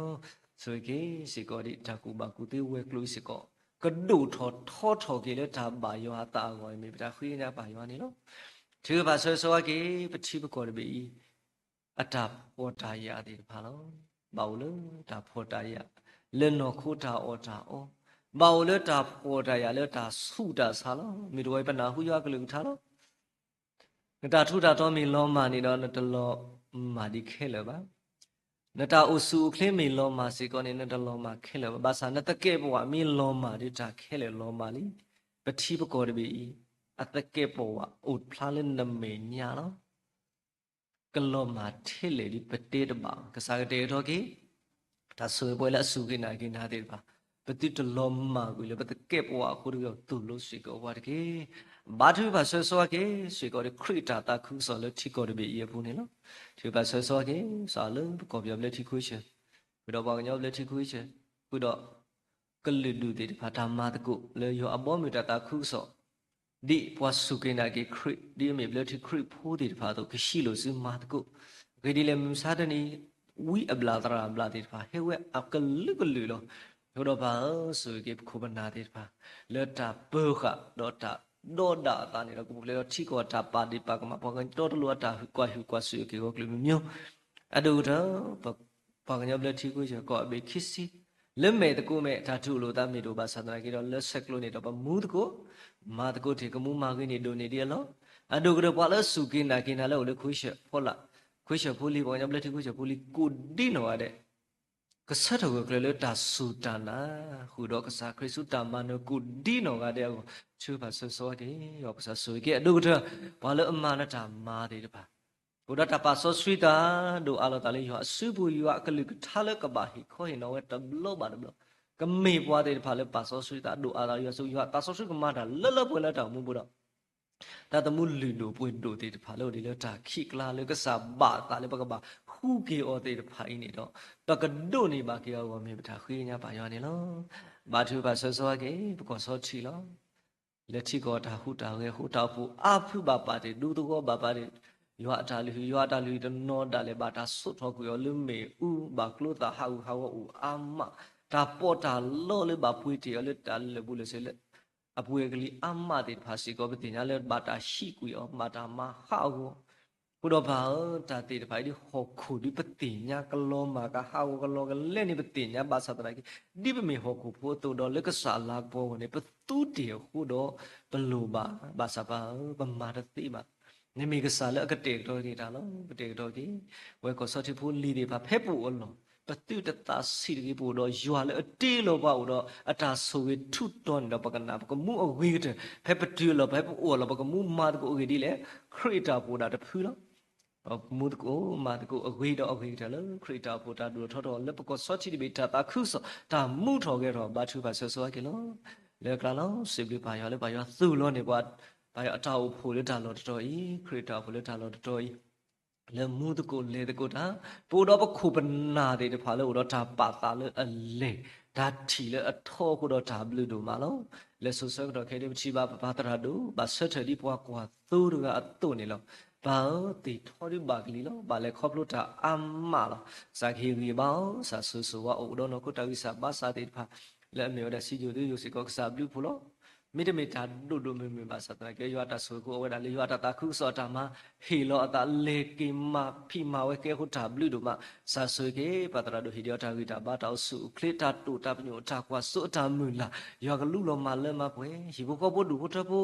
ဆိၣ်ဂ့ၤက့ၤစ့ၢ်ကီးဒ်တၢ်ကူၣ်ဘၣ်ကူၣ်သ့ဝဲၤကျိၤအံၤစ့ၢ်ကီး ကဒိၣ်ထီၣ်ထီထီၣ်က့ၤလၢတၢ်ဘၣ်ယွၤအသးအဂီၢ်န့ၣ် မ့ၢ်ပတၢ်ဃ့ကညးပၢ်ယွၤန့ၣ်လီၤ. ထုကဖၣ်ဆၢဂ့ၤစ့ၢ်ကီးက့ၤ ပထံပကီၢ်တဘ့ၣ်အံၤ အတၢ်ဖှီၣ်တၢ်ယာ်သ့ၣ်တဖၣ်လီၤ. ဘၣ်အိၣ်လၢတၢ်ဖှီၣ်တၢ်ယာ် လၢနီၢ်ခိတၢ်အီၣ်တၢ်အီ, ဘၣ်အိၣ်လၢတၢ်ဖှီၣ်တၢ်ယာ်လၢတၢ်ဆူးတၢ်ဆါလီၤ. မ့ၢ်တဝီပနၢ်ဟူယွၤအကလုၢ်ကထါလီၤ. နတၢ်ထူးတၢ်တီၤမ့ၢ်လီၤမၢ်န့ၣ်ဒီး နတလီၤမၢ်ဒံးခဲလၢာ်ဘၣ်. နတၢ်အိၣ်ဆူၣ်အိၣ်ချ့မ့ၢ်လီၤမၢ်စ့ၢ်ကီးန့ၣ် နတလီၤမၢ်ခဲလၢာ်ဘၣ်. ဘၣ်ဆၣ်နသကဲာ်ပဝးမ့ၢ်လီၤမၢ်ဒီး တၢ်ခဲလၢာ်လီၤမၢ်လံ. ပထံပကီၢ်တဘ့ၣ်အံၤ အသကဲာ်ပဝးအိၣ်ဖျါလၢနမဲာ်ညါလီၤ. ကလီၤမၢ်ထဲလဲၣ်ဒ်ပတဲတဘၣ်, ကစၢ်ကတဲာ်ကတီၤက့ၤ တၢ်ဆိၣ်ဂ့ၤပဝဲလၢအစူၢ်က့ၤနာ်က့ၤနၤသ့ၣ်တဖၣ်, ပသုတလီၤမၢ်ကွံာ်လၢပသကဲာ်ပဝးအဃိတဂ့ၤ သိၣ်လိစ့ၢ်ကီးပှၤတက့ၢ်. ဘါထုကဖၣ်ဆၢဂ့ၤစ့ၢ်ကီးက့ၤ စ့ၢ်ကီးဒီးခရံာ်တၢ်သးခုကစီၣ်လၢထံကီၢ်တဘ့ၣ်အံၤအပူၤန့ၣ်လီၤ. ထုကဖၣ်ဆၢဂ့ၤစ့ၢ်ကီးက့ၤ စးလၢပကီၢ်ပယီၤဘျၢထံခဝ့ၡၢၣ်, ဃုာ်ဒီးပှၤကညီဘျၢထံခဝ့ၡၢၣ်, ဃုာ်ဒီး ကလုာ်ဒူၣ်သ့ၣ်တဖၣ် တၢ်မၤသကိးလၢယွၤအဘီအမုၢ်တၢ်သးခုကစီၣ် ဒ်ပှၤစူၢ်က့ၤနာ်က့ၤခရံာ် ဒ်အမ့ၢ်ဘျၢထံခရံာ်ဖိသ့ၣ်တဖၣ်အသိး ကဟံးလိာ်စုမၤသကိး, အဂ့ၢ်ဒ်လဲၣ် မုၢ်မဆါတနံၤ ဝံအဘျၣ်သရၣ်အဘျၣ်သ့ၣ်တဖၣ် ဟဲဝဲအကလုာ်ကလုာ်လီၤ. အဃိဒီးပၢ်ဧၢ, ဆိၣ်ဂ့ၤက့ၤပခိၣ်ပနၢ်သ့ၣ်တဖၣ် လၢတၢ်ပၢၤဃာ်ဒီးတၢ်ဒီဒၣ်အသးန့ၣ်ဒီး ကပူၤဖျဲးဒီးထံကီၢ်တၢ်ပာ်ဒ့ၣ်ပာ်ကမၣ် ပှၤကညီတီတလိၤအတၢ်ကွၢ်ဟုၣ်ကွၢ်စူၣ်အက့ၢ်အဂီၤကလုာ်မံၤမံၤ အဒိၣ်ကတၢၢ် ပပှၤကညီဘျၢထံခဝ့ၡၢၣ်ကီၢ်အဘ့ၣ်ခံဆံ လၢမဲာ်သကိးမဲာ် တၢ်ထူးလိာ်သးမ့ၢ်တအိၣ်ဘၣ်ဆၣ်သနာ်က့ဒီး လၢဆဲးကျိးန့ၣ်ဒီး ပမူသကိး မၤသကိးတ့ၢ် ကမူမၤဂ့ၤန့ၢ်ဒိၣ်န့ၢ်ဒံးအလီၢ်. အဒိၣ်ကတၢၢ် ပှၤလၢအစူၢ်က့ၤနာ်က့ၤနၤလၢအိၣ်လၢခဝ့ၡၢၣ်ဖီလာ်, ခဝ့ၡၢၣ်ဖိလံၤ ပှၤကညီဘျၢထံခဝ့ၡၢၣ်ဖိလံၤ ကိးဒံနီၢ်ဂၤဒဲး ကဆၢထၢၣ်ဂၢၢ်ကျၢၤလၢတၢ်စူၢ်တၢ်နာ် ဃုာ်ဒီးကစၢ်ခရံာ်ဆူတၢ်မၤနၢၤကိးဒံနီၢ်ဂၤဒဲးအဂီၢ် ထုကဖၣ်ဆၢဂ့ၤစ့ၢ်ကီးက့ၤ ယွၤပကစၢ်ဆိၣ်ဂ့ၤက့ၤ အဒိၣ်ကတၢၢ် ပှၤလၢအမၤနၢၤတၢ်မၤသ့ၣ်တဖၣ် အိၣ်ဒီးတၢ်ပာ်စီဆှံသး ဒိၣ်အါလီၤသးလၢယွၤအစုပူၤ ယွၤအကလုၢ်ကထါလၢကဘၣ်ဟ့ၣ်ခီဟ့ၣ်နီၤဝဲတဘျီဘၣ်တဘျီ ကမ့ၢ်ပှၤသ့ၣ်တဖၣ်လၢပာ်စီဆှံသး ဒိၣ်အါလီၤယွၤစု ယွၤသးစီဆှံကမၤတၢ်လၢလၢပှဲၤပှဲၤလၢတၢ်အိၣ်မူပူၤဒီး တၢ်သမူလုၢ်ဒိၣ်ပှ့ၤဒိၣ်သ့ၣ်တဖၣ်လၢအိၣ်ဒံးလၢတၢ်ခံးကျါလၢကစၢ်ဘၣ်သးလၢပကဘၣ်ဃုက့ၤအီၤသ့ၣ်တဖၣ်အံၤန့ၣ်ဒီး ပကဒိးန့ၢ်ဘၣ်က့ၤအဂီၢ်မ့ၢ်ပတၢ်ဃ့ကညးပၢ်ယွၤန့ၣ်လီၤ. ဘါထုကဖၣ်ဆၢဂ့ၤစ့ၢ်ကီးက့ၤ ပကီၢ်စီထံးလီၤ. လၢထံကီၢ်တၢ်ဟူးတၢ်ဂဲၤအဃိ တၢ်အိၣ်ဖှိၣ်အါဖုဘၣ်ပာ်တ့ၢ် ဒူသဝီဘၣ်ပာ်တ့ၢ် ယွၤအတၢ်လုၢ်ဟံၣ် ယွၤအတၢ်လုၢ်ဟံၣ်တနီၤဒၣ်လဲာ်ဘၣ်တၢ်ဆိးထီၣ်ကွံာ်အီၤလၢမ့ၣ်အူ ဘၣ်ကျိသၣ်ဟးဂူာ်ဟးဂီၤအိၣ်အါမး တၢ်ပီးတၢ်လီလၢဘၣ်ပှ့ၤတ့ၢ်အီၤလၢတၢ်လၢာ်ဘူၣ်လၢာ်စ့လၢ အပှ့ၤကလံၤအါမးသ့ၣ်တဖၣ်စ့ၢ်ကီး ပသ့ၣ်ညါလၢဘၣ်တၢ်ဟံးကွံာ်အီၤ ဘၣ်တၢ်မၤဟးဂီၤ အဃိဒီးပၢ်ဧၢ, တၢ်သ့ၣ်တဖၣ်အံၤဒ်ဟီၣ်ခိၣ်ဒ်ပသ့ၣ်ညါ ကလီၤမၢ်ကဟးဂီၤကလီၤကလဲန့ၣ် ပသ့ၣ်ညါဘၣ်ဆၣ်သနာ်က့ ဒ်ပမ့ၢ်ဟီၣ်ခိၣ်ဖိအသိးဒီး လၢကစၢ်အလၤကပီၤအဂီၢ်န့ၣ် ပသူတ့ၢ်အဃိဒီး ပလိၣ်ဘၣ် ဘၣ်ဆၣ်ပၢ်ဧၢ ပမၤတသ့ဘၣ်. နမ့ၢ်ကစၢ်လၢအကတဲာ်ကတီၤက့ၤတၢ်လီၤ. ကတဲာ်ကတီၤက့ၤ ပဝဲကီၢ်စီထံဖိလံၤသ့ၣ်တဖၣ် ဖဲပအိၣ်အလီၢ် ပသုတသးဆံးတဂ့ၤ ပအိၣ်ဒီးယွၤလၢအတ့လီၤပှၤအိၣ်ဒီး အတၢ်ဆိၣ်ဂ့ၤထူးတီၤန့ၣ်ဒီး ပကနၣ် ပကမူအဂ့ၤကတၢၢ် ဖဲပတုၤအလီၢ် ဖဲပအိၣ်အလီၢ် ပကမူမၤသကိးအဂ့ၢ်ဒ်လဲၣ် ခရံာ်အတၢ်အိၣ်ဖှိၣ်ဒၣ်တဖုလီၤ. ပမူသကိးမၤသကိးအဂ့ၤဒီးအဂ့ၤကတၢၢ်လၢ ခရံာ်အတၢ်အိၣ်ဖှိၣ်တၢ်ဒိၣ်ထီၣ်ထီထီၣ် လၢပကီၢ်စီထံတဘ့ၣ်တၢ်သးခုကစီၣ် တၢ်မူထီၣ်ဂဲၤထီၣ် ဘါထုကဖၣ်ဆၢဂ့ၤစ့ၢ်ကီးက့ၤလီၤ. လၢအကျါလီၤ စံးဘျုးပၢ်ယွၤလၢပၢ်ယွၤသူၣ်လီၤန့ၢ်ပှၤ ပၢ်ယွၤအတၢ်အိၣ်ဖှိၣ်လၢတၢ်လီၢ်တတီၤအံၤ ခရံာ်အတၢ်အိၣ်ဖှိၣ်လၢတၢ်လီၢ်တတီၤအံၤ လၢမူသကိးလဲၤသကိးတၢ် ပအိၣ်ဒီးပခိၣ်ပနၢ်သ့ၣ်တဖၣ်လၢအိၣ်ဒီးတၢ်ပာ်သးလၢအလဲၢ် တၢ်ထံၣ်လၢအထီအဃိဒီးတၢ်ဘျုးဒိၣ်မးလီၤ. လၢစိၤဆၢကတီၢ်ခဲအံၤဒ်ပထံၣ်ဘၣ်ပပၢ်သရၣ်ဒိၣ် ဘၣ်ဆၢထၢၣ်ဒ်ပှၤကွၢ်သိတဂၤအသိးန့ၣ်လီၤ. ပၢ်ဧၢ သ့ၣ်ထီဒ်ဘၣ်ကလံၤလီၤ. ဘၣ်လဲၤခီဖျိတၢ်အါမးလီၤ. ကစၢ်ကဟ့ၣ်ဂံၢ်ဘါအီၤ ကစၢ်ဆိၣ်ဂ့ၤဆိၣ်ဝါအီၤ အိၣ်ဒီးနီၢ်ခိတၢ်ဂံၢ်စၢ်ဘါစၢ်သ့ၣ်တဖၣ် လၢအမ့ၢ်ဝဲဒၣ်စံယိၣ်သ့ယိၣ်စ့ၢ်ကီး ကစၢ်ဘျုးဖှိၣ်လီၤ. မ့တမ့ၢ်တၢ်ဒိၣ်ဒိၣ်မုၢ်မုၢ်ဘၣ်ဆၣ်သနာ်က့ ယွၤအတၢ်ဆိၣ်ဂ့ၤအဃိ အဝဲဒၣ်လၢယွၤအတၢ်သးခုကစီၣ်အတၢ်မၤ ဟ့ၣ်လီၤအသးလဲၤက့ၤမၤဖံးမၤဝဲကဲအဃိတၢ်ဘျုးဒိၣ်မး ကစၢ်ဆိၣ်ဂ့ၤက့ၤ ပၢ်သရၣ်ဒိၣ် ဟ့ၣ်ဒံးအီၤတၢ်ဂံၢ်တၢ်ဘါ တၢ်အိၣ်ဆူၣ်အိၣ်ချ့ တၢ်တိာ်တၢ်ပညိၣ် တၢ်ကွၢ်စိအတၢ်မုၢ်လၢ် ယွၤကလူလီၤမၤလၢမၤပှဲၤ ဟံၣ်ဖိဃီဖိဒူၣ်ဖိထၢဖိ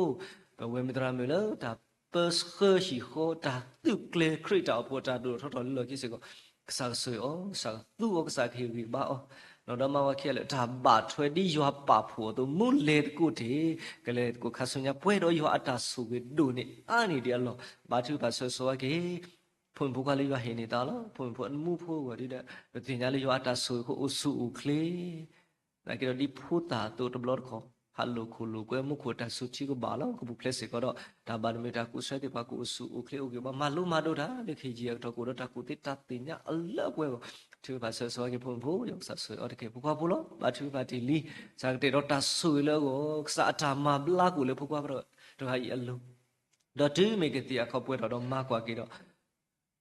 ပဝဲမုၢ်သရၣ်မုၣ်လၢတၢ်ပၢဆှၢဟံၣ်ဃီ တၢ်သုးကျဲၤခရံာ်တၢ်အိၣ်ဖှိၣ် တၢ်ဒိၣ်ထီၣ်ထီထီၣ်လၢလီၢ်ခံစ့ၢ်ကီး, ကစၢ်ကဆိၣ်ဂ့ၤအီၤ, ကစၢ်ကသူအီၤ, ကစၢ်ကဟ့ၣ်ဂံၢ်ဘါအီၤ, ဒီးမၤဝဲခဲလၢာ် တၢ်ဘၣ်ထွဲဒ်ယွၤပာ်ဖှိၣ်အသိး မူလဲၤသကိးတ့ၢ်, ကလဲၤသကိးခါဆူညါ ပှဲၤဒီးယွၤအတၢ်ဆိၣ်ဂ့ၤဒိၣ်န့ၢ်အါန့ၢ်ဒံးအလီၢ်, ဘါထုကဖၣ်ဆၢဂ့ၤဆၢဝါက့ၤ ဖိမုၣ်ဖိခွါလၢယွၤဟ့ၣ်န့ၢ်သးလီၤ. ဖိမုၣ်ဖိအမူဖိအဂီၢ်ဒ်ဒီး ပသ့ၣ်ညါလၢယွၤအတၢ်ဆိၣ်ဂ့ၤအဃိ အိၣ်ဆူၣ်အိၣ်ချ့ သနာ်က့ဒီး ဒ်ဖိသၣ်အသိးတဘျီတခီၣ် ဟးလိာ်ခိၣ်လိာ်ကွဲ မူခိၣ်တၢ်ဆူးထံကဘၣ်လီၤ ကပူၤဖျဲးစ့ၢ်ကီးဒီး တၢ်ဘၣ်တမုာ်တၢ်ကူၣ်ဆၢသ့ၣ်တဖၣ် ကအိၣ်ဆူၣ်အိၣ်ချ့အိၣ်ဂံၢ်ဘါ မၤလိမၤဒိးတၢ် လၢခ့ယုၢ်အကတီၢ် ကအိၣ်ဒီးတၢ်ကူၣ်သ့တၢ်သ့ၣ်ညါအလၢအပှဲၤအဂီၢ် ထုကဖၣ်ဆၢဂ့ၤဆၢဝါက့ၤ ဖိမုၣ်ဖိ ယွၤကစၢ်ဆိၣ်ဂ့ၤအီၤတက့ၢ်. ဖိခွါဖိလီၤ. ဘါထုကဖၣ်တ့ၢ်လံ. ကစၢ်ကတဲာ်ဒီးတၢ်ဆိၣ်ဂ့ၤလၢအဂီၢ် ကစၢ်အတၢ်မၤဘျါကအိၣ်လၢဖိခွါတဂၤအံၤအလိၤ ဒီးတုၤမ့ၢ်ကသ့ၣ်အခီပှဲၤထီၣ်ဒီးမၤကွၢ်က့ၤဒီး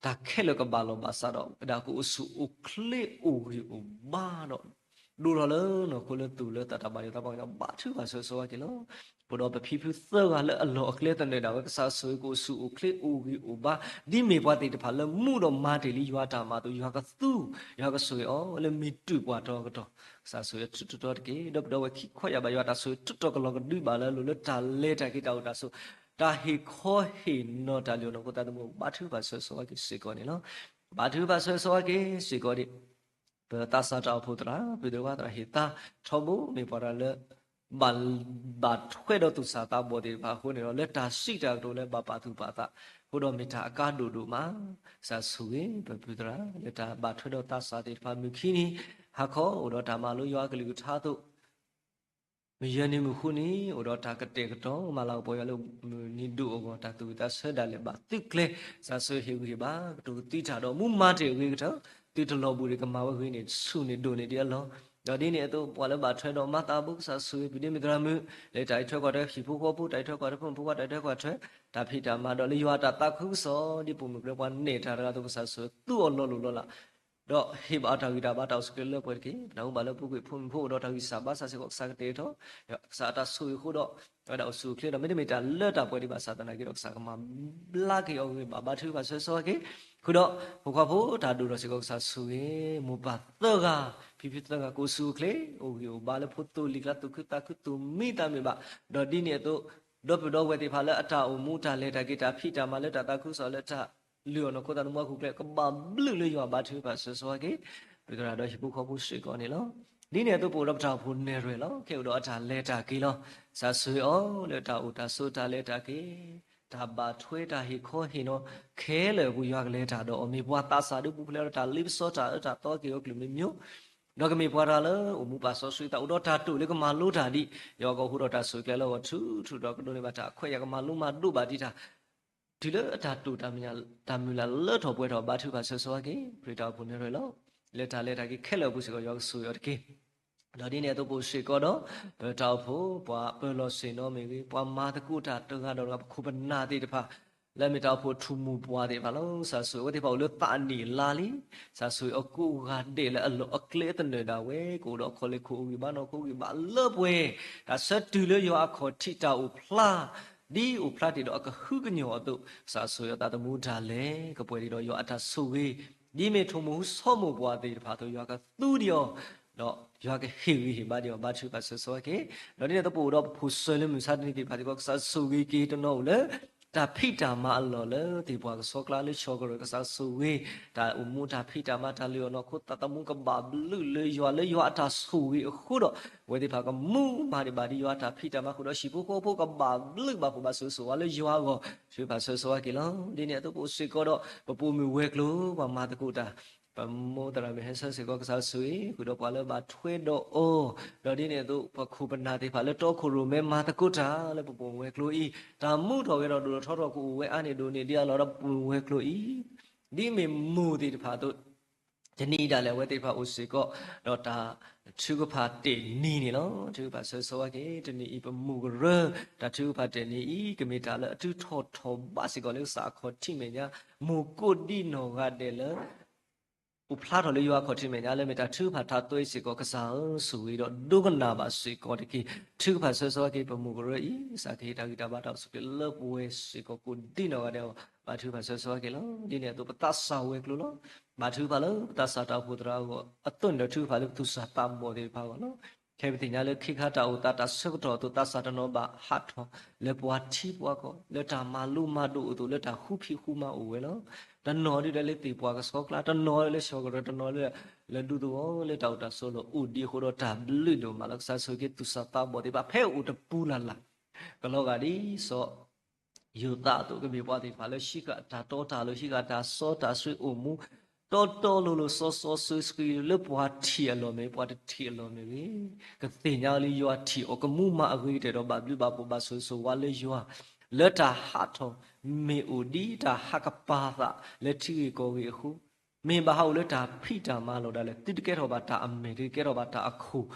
တၢ်ခဲလၢာ်ကဘၣ်လီၤဘၣ်စးဒီး ဝဲဒၣ်ကအိၣ်ဆူၣ်အိၣ်ချ့အိၣ်ဂံၢ်အိၣ်ဘါဒီး ဒိၣ်ထီၣ်လၢနီၢ်ခိလၢသူၣ်လၢသးတၢ်ဘၣ်ယိၣ်သးဘၣ်ကညီ ဘါထုကဖၣ်ဆၢဂ့ၤဆၢဝါက့ၤလီၤ. ပဒီးပဖံဖုသၢဂၤလၢအလီၢ်အကျဲသနၢၣ်ဒၣ်ဝဲ ကစၢ်ဆိၣ်ဂ့ၤကအိၣ်ဆူၣ်အိၣ်ချ့အိၣ်ဂံၢ်အိၣ်ဘါ ဒ်မ့ၢ်ပှၤသ့ၣ်တဖၣ်လၢမူဒီးမၤတ့ၢ်လံယွၤတၢ်မၤအသိး ယွၤကသူ ယွၤကဆိၣ်ဂ့ၤအီၤလၢမ့ၢ်တုၤပှၤတီၤကတီၢ် ကစၢ်ဆိၣ်ဂ့ၤဆူၣ်ထီၣ်တက့ၢ်. ဒီးပဒီပုၢ်ဝဲၢ်ခံခီယၢ်ဘး ယွၤတၢ်ဆိၣ်ဂ့ၤထူးထီၣ်ကလီၤကဒုဘၣ်လၢအလိၤလၢတၢ်လဲၤတၢ်က့ၤတၢ်အိၣ်တၢ်ဆိး တၢ်ဟ့ၣ်ခီဟ့ၣ်နီၤတၢ်လုၢ်အီၣ်နီၢ်ခိသးသမူ ဘါထုကဖၣ်ဆၢဂ့ၤဆၢဝါက့ၤစ့ၢ်ကီးန့ၣ်လီၤ. ဘါထုကဖၣ်ဆၢဂ့ၤဆၢဝါက့ၤစ့ၢ်ကီးန့ၣ် ပသးစၢ်တၢ်အိၣ်ဖှိၣ်သရၣ် ပုၢ်သရၣ်ဝၢ်သရၣ် ဟ့ၣ်သါထီဘိ မ့ၢ်ပှၤတဂၤလၢ ဘၣ် ဘၣ်ထွဲဒီးသူၣ်စၢ်သးဘီၣ်သ့ၣ်တဖၣ်အဃိန့ၣ်ဒီး လၢတၢ်စံးတၢ်ကတိၤလၢဘၣ်ပာ်သူၣ်ပာ်သးအဃိဒီး မ့ၢ်တၢ်အကါဒိၣ်ဒိၣ်မး. ကစၢ်ဆိၣ်ဂ့ၤပပုၢ်သရၣ် လၢတၢ်ဘၣ်ထွဲဒီးသးစၢ်သ့ၣ်တဖၣ်မုၢ်ခံနံၤ ဟါခီ အိၣ်ဒီးတၢ်မၤလိယွၤအကလုၢ်ကထါအသိး မုၢ်ယဲၢ်နံၤမုၢ်ဃုနံၤ အိၣ်ဒီးတၢ်ကတဲာ်ကတီၤ မၤလၤကပီၤယွၤလၢမုၢ်နံၤဒိၣ်အဂီၢ် တၢ်သူၣ်ဝံၣ်သးဆၢဒၣ်လဲာ်ဘၣ်သုကျဲ ကစၢ်ဆိၣ်ဂ့ၤဟ့ၣ်ဂံၢ်ဟ့ၣ်ဘါ ကတိၤကသံတၢ်ဒီးမူမၤတ့ၢ်အဂ့ၤကတၢၢ် သုတလီၤဘှံးဒီးကမၤဝဲဂ့ၤန့ၣ် ဆူၣ်န့ၢ်ဒိၣ်န့ၢ်ဒံးအလီၢ် ဒီးဒ်န့ၣ်အသိး ပှၤလၢဘၣ်ထွဲဒီးမၤသးအဘိ ကစၢ်ဆိၣ်ဂ့ၤ ပဒ့မုၢ်သရၣ်မုၣ် လၢတၢ်အံးထွဲကွၢ်ထွဲဟံၣ်ဖိဃီဖိ တၢ်အံးထွဲကွၢ်ထွဲဖိမုၣ်ဖိခွါ တၢ်အံးထွဲကွၢ်ထွဲ တၢ်ဖံးတၢ်မၤဒီးလၢယွၤအတၢ်သးခုကစီၣ် ဒ်ပိာ်မုၣ်ကရၢပှၤနဲၣ်တၢ်တဂၤအသိး ကစၢ်ဆိၣ်ဂ့ၤသူအီၤလီၤလိၢ်လီၤလး ဒီးဟ့ၣ်ဘၣ်အီၤတၢ်ဂံၢ်တၢ်ဘါတၢ်အိၣ်ဆူၣ်အိၣ်ချ့လၢပှဲၤတက့ၢ်. ပနၢ်ဟူဘၣ်လၢပူၤကွံာ်ဖိမုၣ်ဖိအိၣ်ဒီးတၢ်ဂံၢ်စၢ်ဘါစၢ်စ့ၢ်ကီး ကစၢ်ကတဲာ်ထီၣ် ကစၢ်အတၢ်ဆိၣ်ဂ့ၤအဃိဒီး အဝဲဒၣ်အိၣ်ဆူၣ်အိၣ်ချ့ဒီး မ့တမ့ၢ်တၢ်လၢတၢ်ပှဲၤဒံးဘၣ်ဆၣ်သနာ်က့ဒီး ကစၢ်ကမၤဘျါက့ၤအီၤဂ့ၤဘၣ် ဘါထုကဖၣ်ဆၢဂ့ၤဆၢဝါက့ၤ ဃုာ်ဒီး ဖိခွါဖိတၢ်ဒိၣ်ထီၣ်စ့ၢ်ကီး ကစၢ်ဆိၣ်ဂ့ၤ မိၢ်ပၢ်သၢဂၤ ဖံဖုသၢဂၤ ကအိၣ်ဆူၣ်အိၣ်ချ့ အိၣ်ဂံၢ်အိၣ်ဘါလၢဖိသိလံၤကျါ သူၣ်ခုသးခု သူၣ်မံသးမုာ်ဘၣ် ဒီးဒ်န့ၣ်အသိး ဒီပုၢ်ဒီဝဲၢ်သ့ၣ်တဖၣ်လၢအတၢ်အိၣ်မူတၢ်လဲၤတၢ်က့ၤ တၢ်ဖံးတၢ်မၤလၢတၢ်သးခုကစီၣ်လၢတၢ်လုၢ်အီၣ်နီၢ်ခိသးသမူအပူၤကျဲ ကဘၣ်ဘျုးလၢယွၤ ဘါထုကဖၣ်ဆၢဂ့ၤဆၢဝါက့ၤ ပသရၣ်ဒီးဟံၣ်ဖိဃီဖိစ့ၢ်ကီးန့ၣ်လီၤ. ဒ်န့ၣ်အသိး ပအိၣ်ဒီးပတၢ်အိၣ်ဖှိၣ်နဲၣ်ရွဲၣ်လီၤ. ခဲအံၤအိၣ်ဒီးအတၢ်လဲၤတၢ်က့ၤလီၤ. ကစၢ်ဆိၣ်ဂ့ၤအီၤလၢတၢ်အိၣ်တၢ်ဆိးတၢ်လဲၤတၢ်က့ၤ တၢ်ဘၣ်ထွဲတၢ်ဟ့ၣ်ခီဟ့ၣ်နီၤ ခဲလၢာ်အပူၤ ယွၤကလဲၤတၢ်ဒီးအီၤ မ့ၢ်ပှၤသးစၢ်ဒုးပူၤဖျဲးဒီးတၢ်လ့ပစီတၢ်အၢတၢ်သီက့ၤအီၤကလုာ်မံၤမံၤ ဒီးကမ့ၢ်ပှၤတဂၤလၢအိၣ်မူပာ်စီဆှံသး အိၣ်ဒီးတၢ်တိာ်လၢကမၤလိတၢ်ဒ် ယွၤကအိၣ်ဃုာ်ဒီးတၢ်ဆိၣ်ဂ့ၤကျဲလၢအဂီၢ် ထူးထူးဒီးကဒိးန့ၢ်ဘၣ်တၢ်အခွဲးအယာ် ကမၤလိမၤဒိးဘၣ်ဒံးတၢ် တုၤလၢအတၢ်တိာ်တၢ်မုၢ်လၢ်လၢထီၣ်ပှဲၤထီၣ် ဘါထုကဖၣ်ဆၢဂ့ၤဆၢဝါက့ၤ ပတၢ်အိၣ်ဖှိၣ်နဲၣ်ရွဲၣ်လီၤ. လၢတၢ်လဲၤတၢ်က့ၤခဲလၢာ်အပူၤစ့ၢ်ကီး ယွၤကဆိၣ်ဂ့ၤအီၤတက့ၢ်. ဒီးဒ်န့ၣ်အသိး ပအိၣ်စ့ၢ်ကီးဒီး ပတၢ်အိၣ်ဖှိၣ် ပှၤပၢၤလီၢ်ဆ့ၣ်နီၤမ့ၢ်ဂ့ၤ ပှၤမၤသကိးတၢ်တဂၤဒီးတဂၤ ပခိၣ်ပနၢ်သ့ၣ်တဖၣ် လၢအမ့ၢ်တၢ်အိၣ်ဖှိၣ်ထူၣ်မိၢ်ပှၢ်သ့ၣ်တဖၣ်လီၤ. ကစၢ်ဆိၣ်ဂ့ၤအဝဲသ့ၣ်တဖၣ် အိၣ်လၢသးနံၣ်အလါလံ. ကစၢ်ဆိၣ်ဂ့ၤအကိးဂၤဒဲးလၢအလီၢ်အကျဲသနၢၣ်ဒၣ်ဝဲ ကအိၣ်ဒီးခီၣ်လ့ၣ်ခိၣ် အိၣ်ဂံၢ်ဘါနီၢ်ခိ ဂံၢ်ဘါလၢပှဲၤ တၢ်ဆၢတုၤလၢယွၤအခီၣ်ထံးတၢ်အိၣ်ဖျါ ဒ်အိၣ်ဖျါတ့ၢ်ဒီးအကဟုကညီၢ်အသိး ကစၢ်ဆိၣ်ဂ့ၤအသးသမူတၢ်လဲၤ ကပှဲၤဒံးဒီးယွၤအတၢ်ဆိၣ်ဂ့ၤ ဒ်မ့ၢ်ထိၣ်မိၢ်ဟူဆီမိၢ်ပှၢ်သ့ၣ်တဖၣ်အသိး ယွၤကသူဒံးအီၤ ဒီးယွၤကဟ့ၣ်ဂံၢ်ဟ့ၣ်ဘါဒံးအီၤ ဘါထုကဖၣ်ဆၢဂ့ၤဆၢဝါက့ၤ. ဒီးဒ်န့ၣ်အသိး ပအိၣ်ဒီးပဖိၣ်စၢၤလၢမုၢ်ဆါတနံၤသ့ၣ်တဖၣ်စ့ၢ်ကီး ကစၢ်ဆိၣ်ဂ့ၤက့ၤတနီၤအိၣ်လၢ တၢ်ဖံးတၢ်မၤအလီၢ်လၢ သ့ၣ်ပှၢ်ကဆှီကျါလၢဆီၣ်ကရၢၢ် ကစၢ်ဆိၣ်ဂ့ၤ တၢ်အိၣ်မူတၢ်ဖံးတၢ်မၤတၢ်လုၢ်အီၣ်နီၢ်ခိသးသမူ ကဘၣ်ဘျုးလၢယွၤ လၢယွၤအတၢ်ဆိၣ်ဂ့ၤအဃိဒီး အဝဲသ့ၣ်တဖၣ်ကမူမၤဒံးဘၣ်ဒ်ယွၤအတၢ်ဖံးတၢ်မၤဃုာ်ဒီး ဟံၣ်ဖိဃီဖိကဘၣ်ဘျုးဘၣ်ဖှိၣ်ဘၣ်ဆိၣ်ဂ့ၤဆိၣ်ဝါလၢယွၤအဂီၢ် ထုကဖၣ်ဆၢဂ့ၤဆၢဝါက့ၤလီၤ. ဒ်န့ၣ်အသိး ပအိၣ်စ့ၢ်ကီးဒီး ပပိာ်မုၣ်ဝဲၤကျိၤ ပှၤမၤသကိးတၢ် ပမိၢ်သရၣ်မုၣ်ဟဲဆၢစ့ၢ်ကီး ကစၢ်ဆိၣ်ဂ့ၤ ဃုာ်ဒီးပှၤလၢဘၣ်ထွဲဒီးအီၤ, ဒီးဒ်န့ၣ်အသိး ပခိၣ်ပနၢ်သ့ၣ်တဖၣ်လၢတီခိၣ်ရိၣ်မဲမၤသကိးတၢ်လၢပပိာ်မုၣ်ဝဲၤကျိၤအံၤ တၢ်မူထီၣ်ဂဲၤထီၣ်ဒိၣ်ထီၣ်ထီထီၣ်ကအိၣ်ဝဲအါန့ၢ်ဒိၣ်န့ၢ်ဒံးအလီၢ်ဒီးပပိာ်မုၣ်ဝဲၤကျိၤအံၤ ဒ်မ့ၢ်မိၢ်သ့ၣ်တဖၣ်အသိး တနံၤအံၤဒၣ်လဲာ် အဝဲသ့ၣ်တဖၣ်အိၣ်စ့ၢ်ကီး ဒီးတၢ်ထုကဖၣ်တဲာ်နံၤန့ၣ်လီၤ. ထုကဖၣ်ဆၢဂ့ၤဆၢဝါက့ၤ တနံၤအံၤပမိၢ်ကရၢ တၢ်ထုကဖၣ်တဲာ်နံၤအံၤ ကမ့ၢ်တၢ်လၢအတုၤထီၣ်ထီၣ်ဘးစ့ၢ်ကီးလၢကစၢ်အခီၣ်ထံးမဲာ်ညါ မိၢ်ကိးဒံနီၢ်ဂၤဒဲးလၢ အိၣ်ဖျါထီၣ်လၢယွၤအခီၣ်ထံးမဲာ်ညါ လၢမ့ၢ်တၢ်ထုကဖၣ်ထါသွဲစ့ၢ်ကီး ကစၢ်ဧၢ ဆိၣ်ဂ့ၤဒီးဒိကနၣ်ဘၣ်စ့ၢ်ကီးတက့ၢ်. ထုကဖၣ်ဆၢဂ့ၤဆၢဝါက့ၤ ပမိၢ်ကရၢအံၤ ကစၢ်ကဟ့ၣ်တၢ်ဂံၢ်တၢ်ဘါတၢ်အိၣ်ဆူၣ်အိၣ်ချ့လၢပဝဲစ့ၢ်ကီးကိးဒံနီၢ်ဂၤဒဲးအဂီၢ် ဘါထုကဖၣ်ဆၢဂ့ၤဆၢဝါက့ၤလီၤ. ဒ်န့ၣ်အသိး ပသးစၢ်ဝဲၤကျိၤလီၤ. ဘါထုကဖၣ်လၢပသးစၢ်တၢ်အိၣ်ဖှိၣ်သရၣ်အဂီၢ် အသိးန့ၣ်ဒီးထုကဖၣ်လၢပသူၣ်စၢ်သးဘီၣ်သ့ၣ်တဖၣ်အဂီၢ်လီၤ. ဖဲပသ့ၣ်ညါလၢခ့ခါတၢ်အိၣ်သးတၢ်ဆၢကတီၢ်အသိး သးစၢ်တနီၤဘၣ်ဟးထီၣ်လၢပှၤထံပှၤကီၢ် လၢတၢ်မၤလိမၤဒိးအသိး လၢတၢ်ဃုဖံးဃုမၤအိၣ်ဝဲလီၤ. တနီၤဒ်ဒီးလၢသ့ၣ်ပှၢ်ကဆှီကျါ, တနီၤလၢဆှီကရၢ, တနီၤလၢ လၢဒူသဝီ လၢတၢ်အိၣ်တၢ်ဆိးလီၢ်အိၣ်ဒံးအဃိဒီး တၢ်ဘျုးဒိၣ်မးလီၤ. ကစၢ်ဆိၣ်ဂ့ၤက့ၤသူၣ်စၢ်သးဘီၣ်သ့ၣ်တဖၣ် ဖဲအအိၣ်တပူၤလၢ်လၢ် ကလီၤဂာ်ဒ်စီၤ ယိၤသးအသိး ကမ့ၢ်ပှၤသ့ၣ်တဖၣ်လၢဟံးဃာ်တၢ်တီတၢ်လိၤ, ဟံးဃာ်တၢ်စီတၢ်ဆှံအိၣ်မူ တီတီလိၤလိၤ စီစီဆှံဆှံ လၢပှၤထံၣ်အလီၢ်မ့ၢ်ဂ့ၤ, ပှၤတထံၣ်အလီၢ်မ့ၢ်ဂ့ၤ, ကသ့ၣ်ညါလၢယွၤထံၣ်အီၤ ကမူမၤအဂ့ၤကတၢၢ်ဒီး ဘၣ်ဘျုးဘၣ်ဖှိၣ်ဘၣ်ဆိၣ်ဂ့ၤဆိၣ်ဝါလၢယွၤ, လၢတၢ်ဟးထီၣ်မ့ၢ်အိၣ်ဒ်တၢ်ဟးကပၤသး လၢထံဂ့ၢ်ကီၢ်ဂ့ၢ်အဃိ, မ့ၢ်ဘၣ်ဟးအိၣ်လၢတၢ်ဖံးတၢ်မၤလီၤဒၣ်လဲာ်, သုတကဲထီၣ်ဘၣ်တၢ်အမဲာ်, သုတကဲထီၣ်ဘၣ်တၢ်အခိၣ်,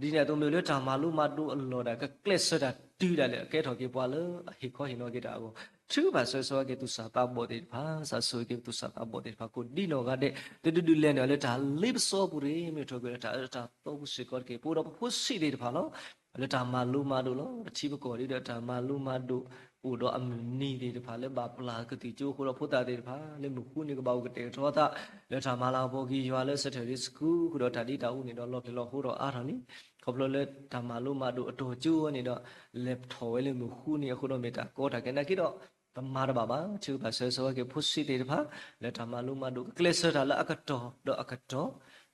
ဒ်န့ၣ်အသိးမ့ၢ်လၢတၢ်မၤလိမၤဒိးအလီၢ်ဒၣ် ကကျဲးစၢးတၢ်တုၤဒၣ်လဲာ် ကဲထီၣ်က့ၤပှၤလၢ အဟ့ၣ်ခီဟ့ၣ်နီၤက့ၤတၢ်အဂီၢ်, ထုကဖၣ်ဆၢဂ့ၤဆၢဝါက့ၤသူၣ်စၢ်သးဘီၣ်သ့ၣ်တဖၣ်, ကစၢ်ဆိၣ်ဂ့ၤက့ၤသူၣ်စၢ်သးဘီၣ်သ့ၣ်တဖၣ် ကိးဒ်နီၢ်ဂၤဒဲး, သုတဒုးလဲၤနုာ်လၢတၢ်လ့ပစီပူၤတဂ့ၤ, မ့ၢ်ထီၣ်ကွံာ်လၢတၢ်အၢတၢ်သီပူၤစ့ၢ်ကီးတက့ၢ်. ပအိၣ်ဒီးပဖိဆံးသ့ၣ်တဖၣ်လီၤ. လၢတၢ်မၤလိမၤဒိးလီၤ. ပထံပကီၢ်ဒ်ဒီးတၢ်မၤလိမၤဒိး အိၣ်ဒီးအမုၢ်နံၤသ့ၣ်တဖၣ် လၢဘၣ်ပျၢ်ကသံၣ်ကၠိအဃိဒီး ဖိသၣ်သ့ၣ်တဖၣ် လၢမုၢ်ဃုနံၤကဘၣ်အိၣ်ကတဲာ်ကတီၤသး လၢတၢ်မၤလၤကပီၤက့ၤယွၤလၢ Saturday School ဃုာ်ဒီးတၢ်ဒ့တၢ်အူန့ၣ်ဒီး လီၤဖျဲၣ်လီၤဟိဒီးအါထီၣ်န့ၣ်, ခီဖျိလၢတၢ်မၤလိမၤဒိးအတီၤကၠိဝဲန့ၣ်ဒီး လဲၤထီၣ်ဝဲလၢမုၢ်ဃုနံၤအဃိဒီး မ့ၢ်တၢ်ကီတၢ်ခဲနာ်က့ဒီး တမၤတဘၣ်ဘၣ်. ထုကဖၣ်ဆၢဂ့ၤဆၢဝါက့ၤဖိဆံးသ့ၣ်တဖၣ် လၢတၢ်မၤလိမၤဒိး ကကျဲးစၢးတၢ်လၢအကတီၢ်ဒီးအကတီၢ်,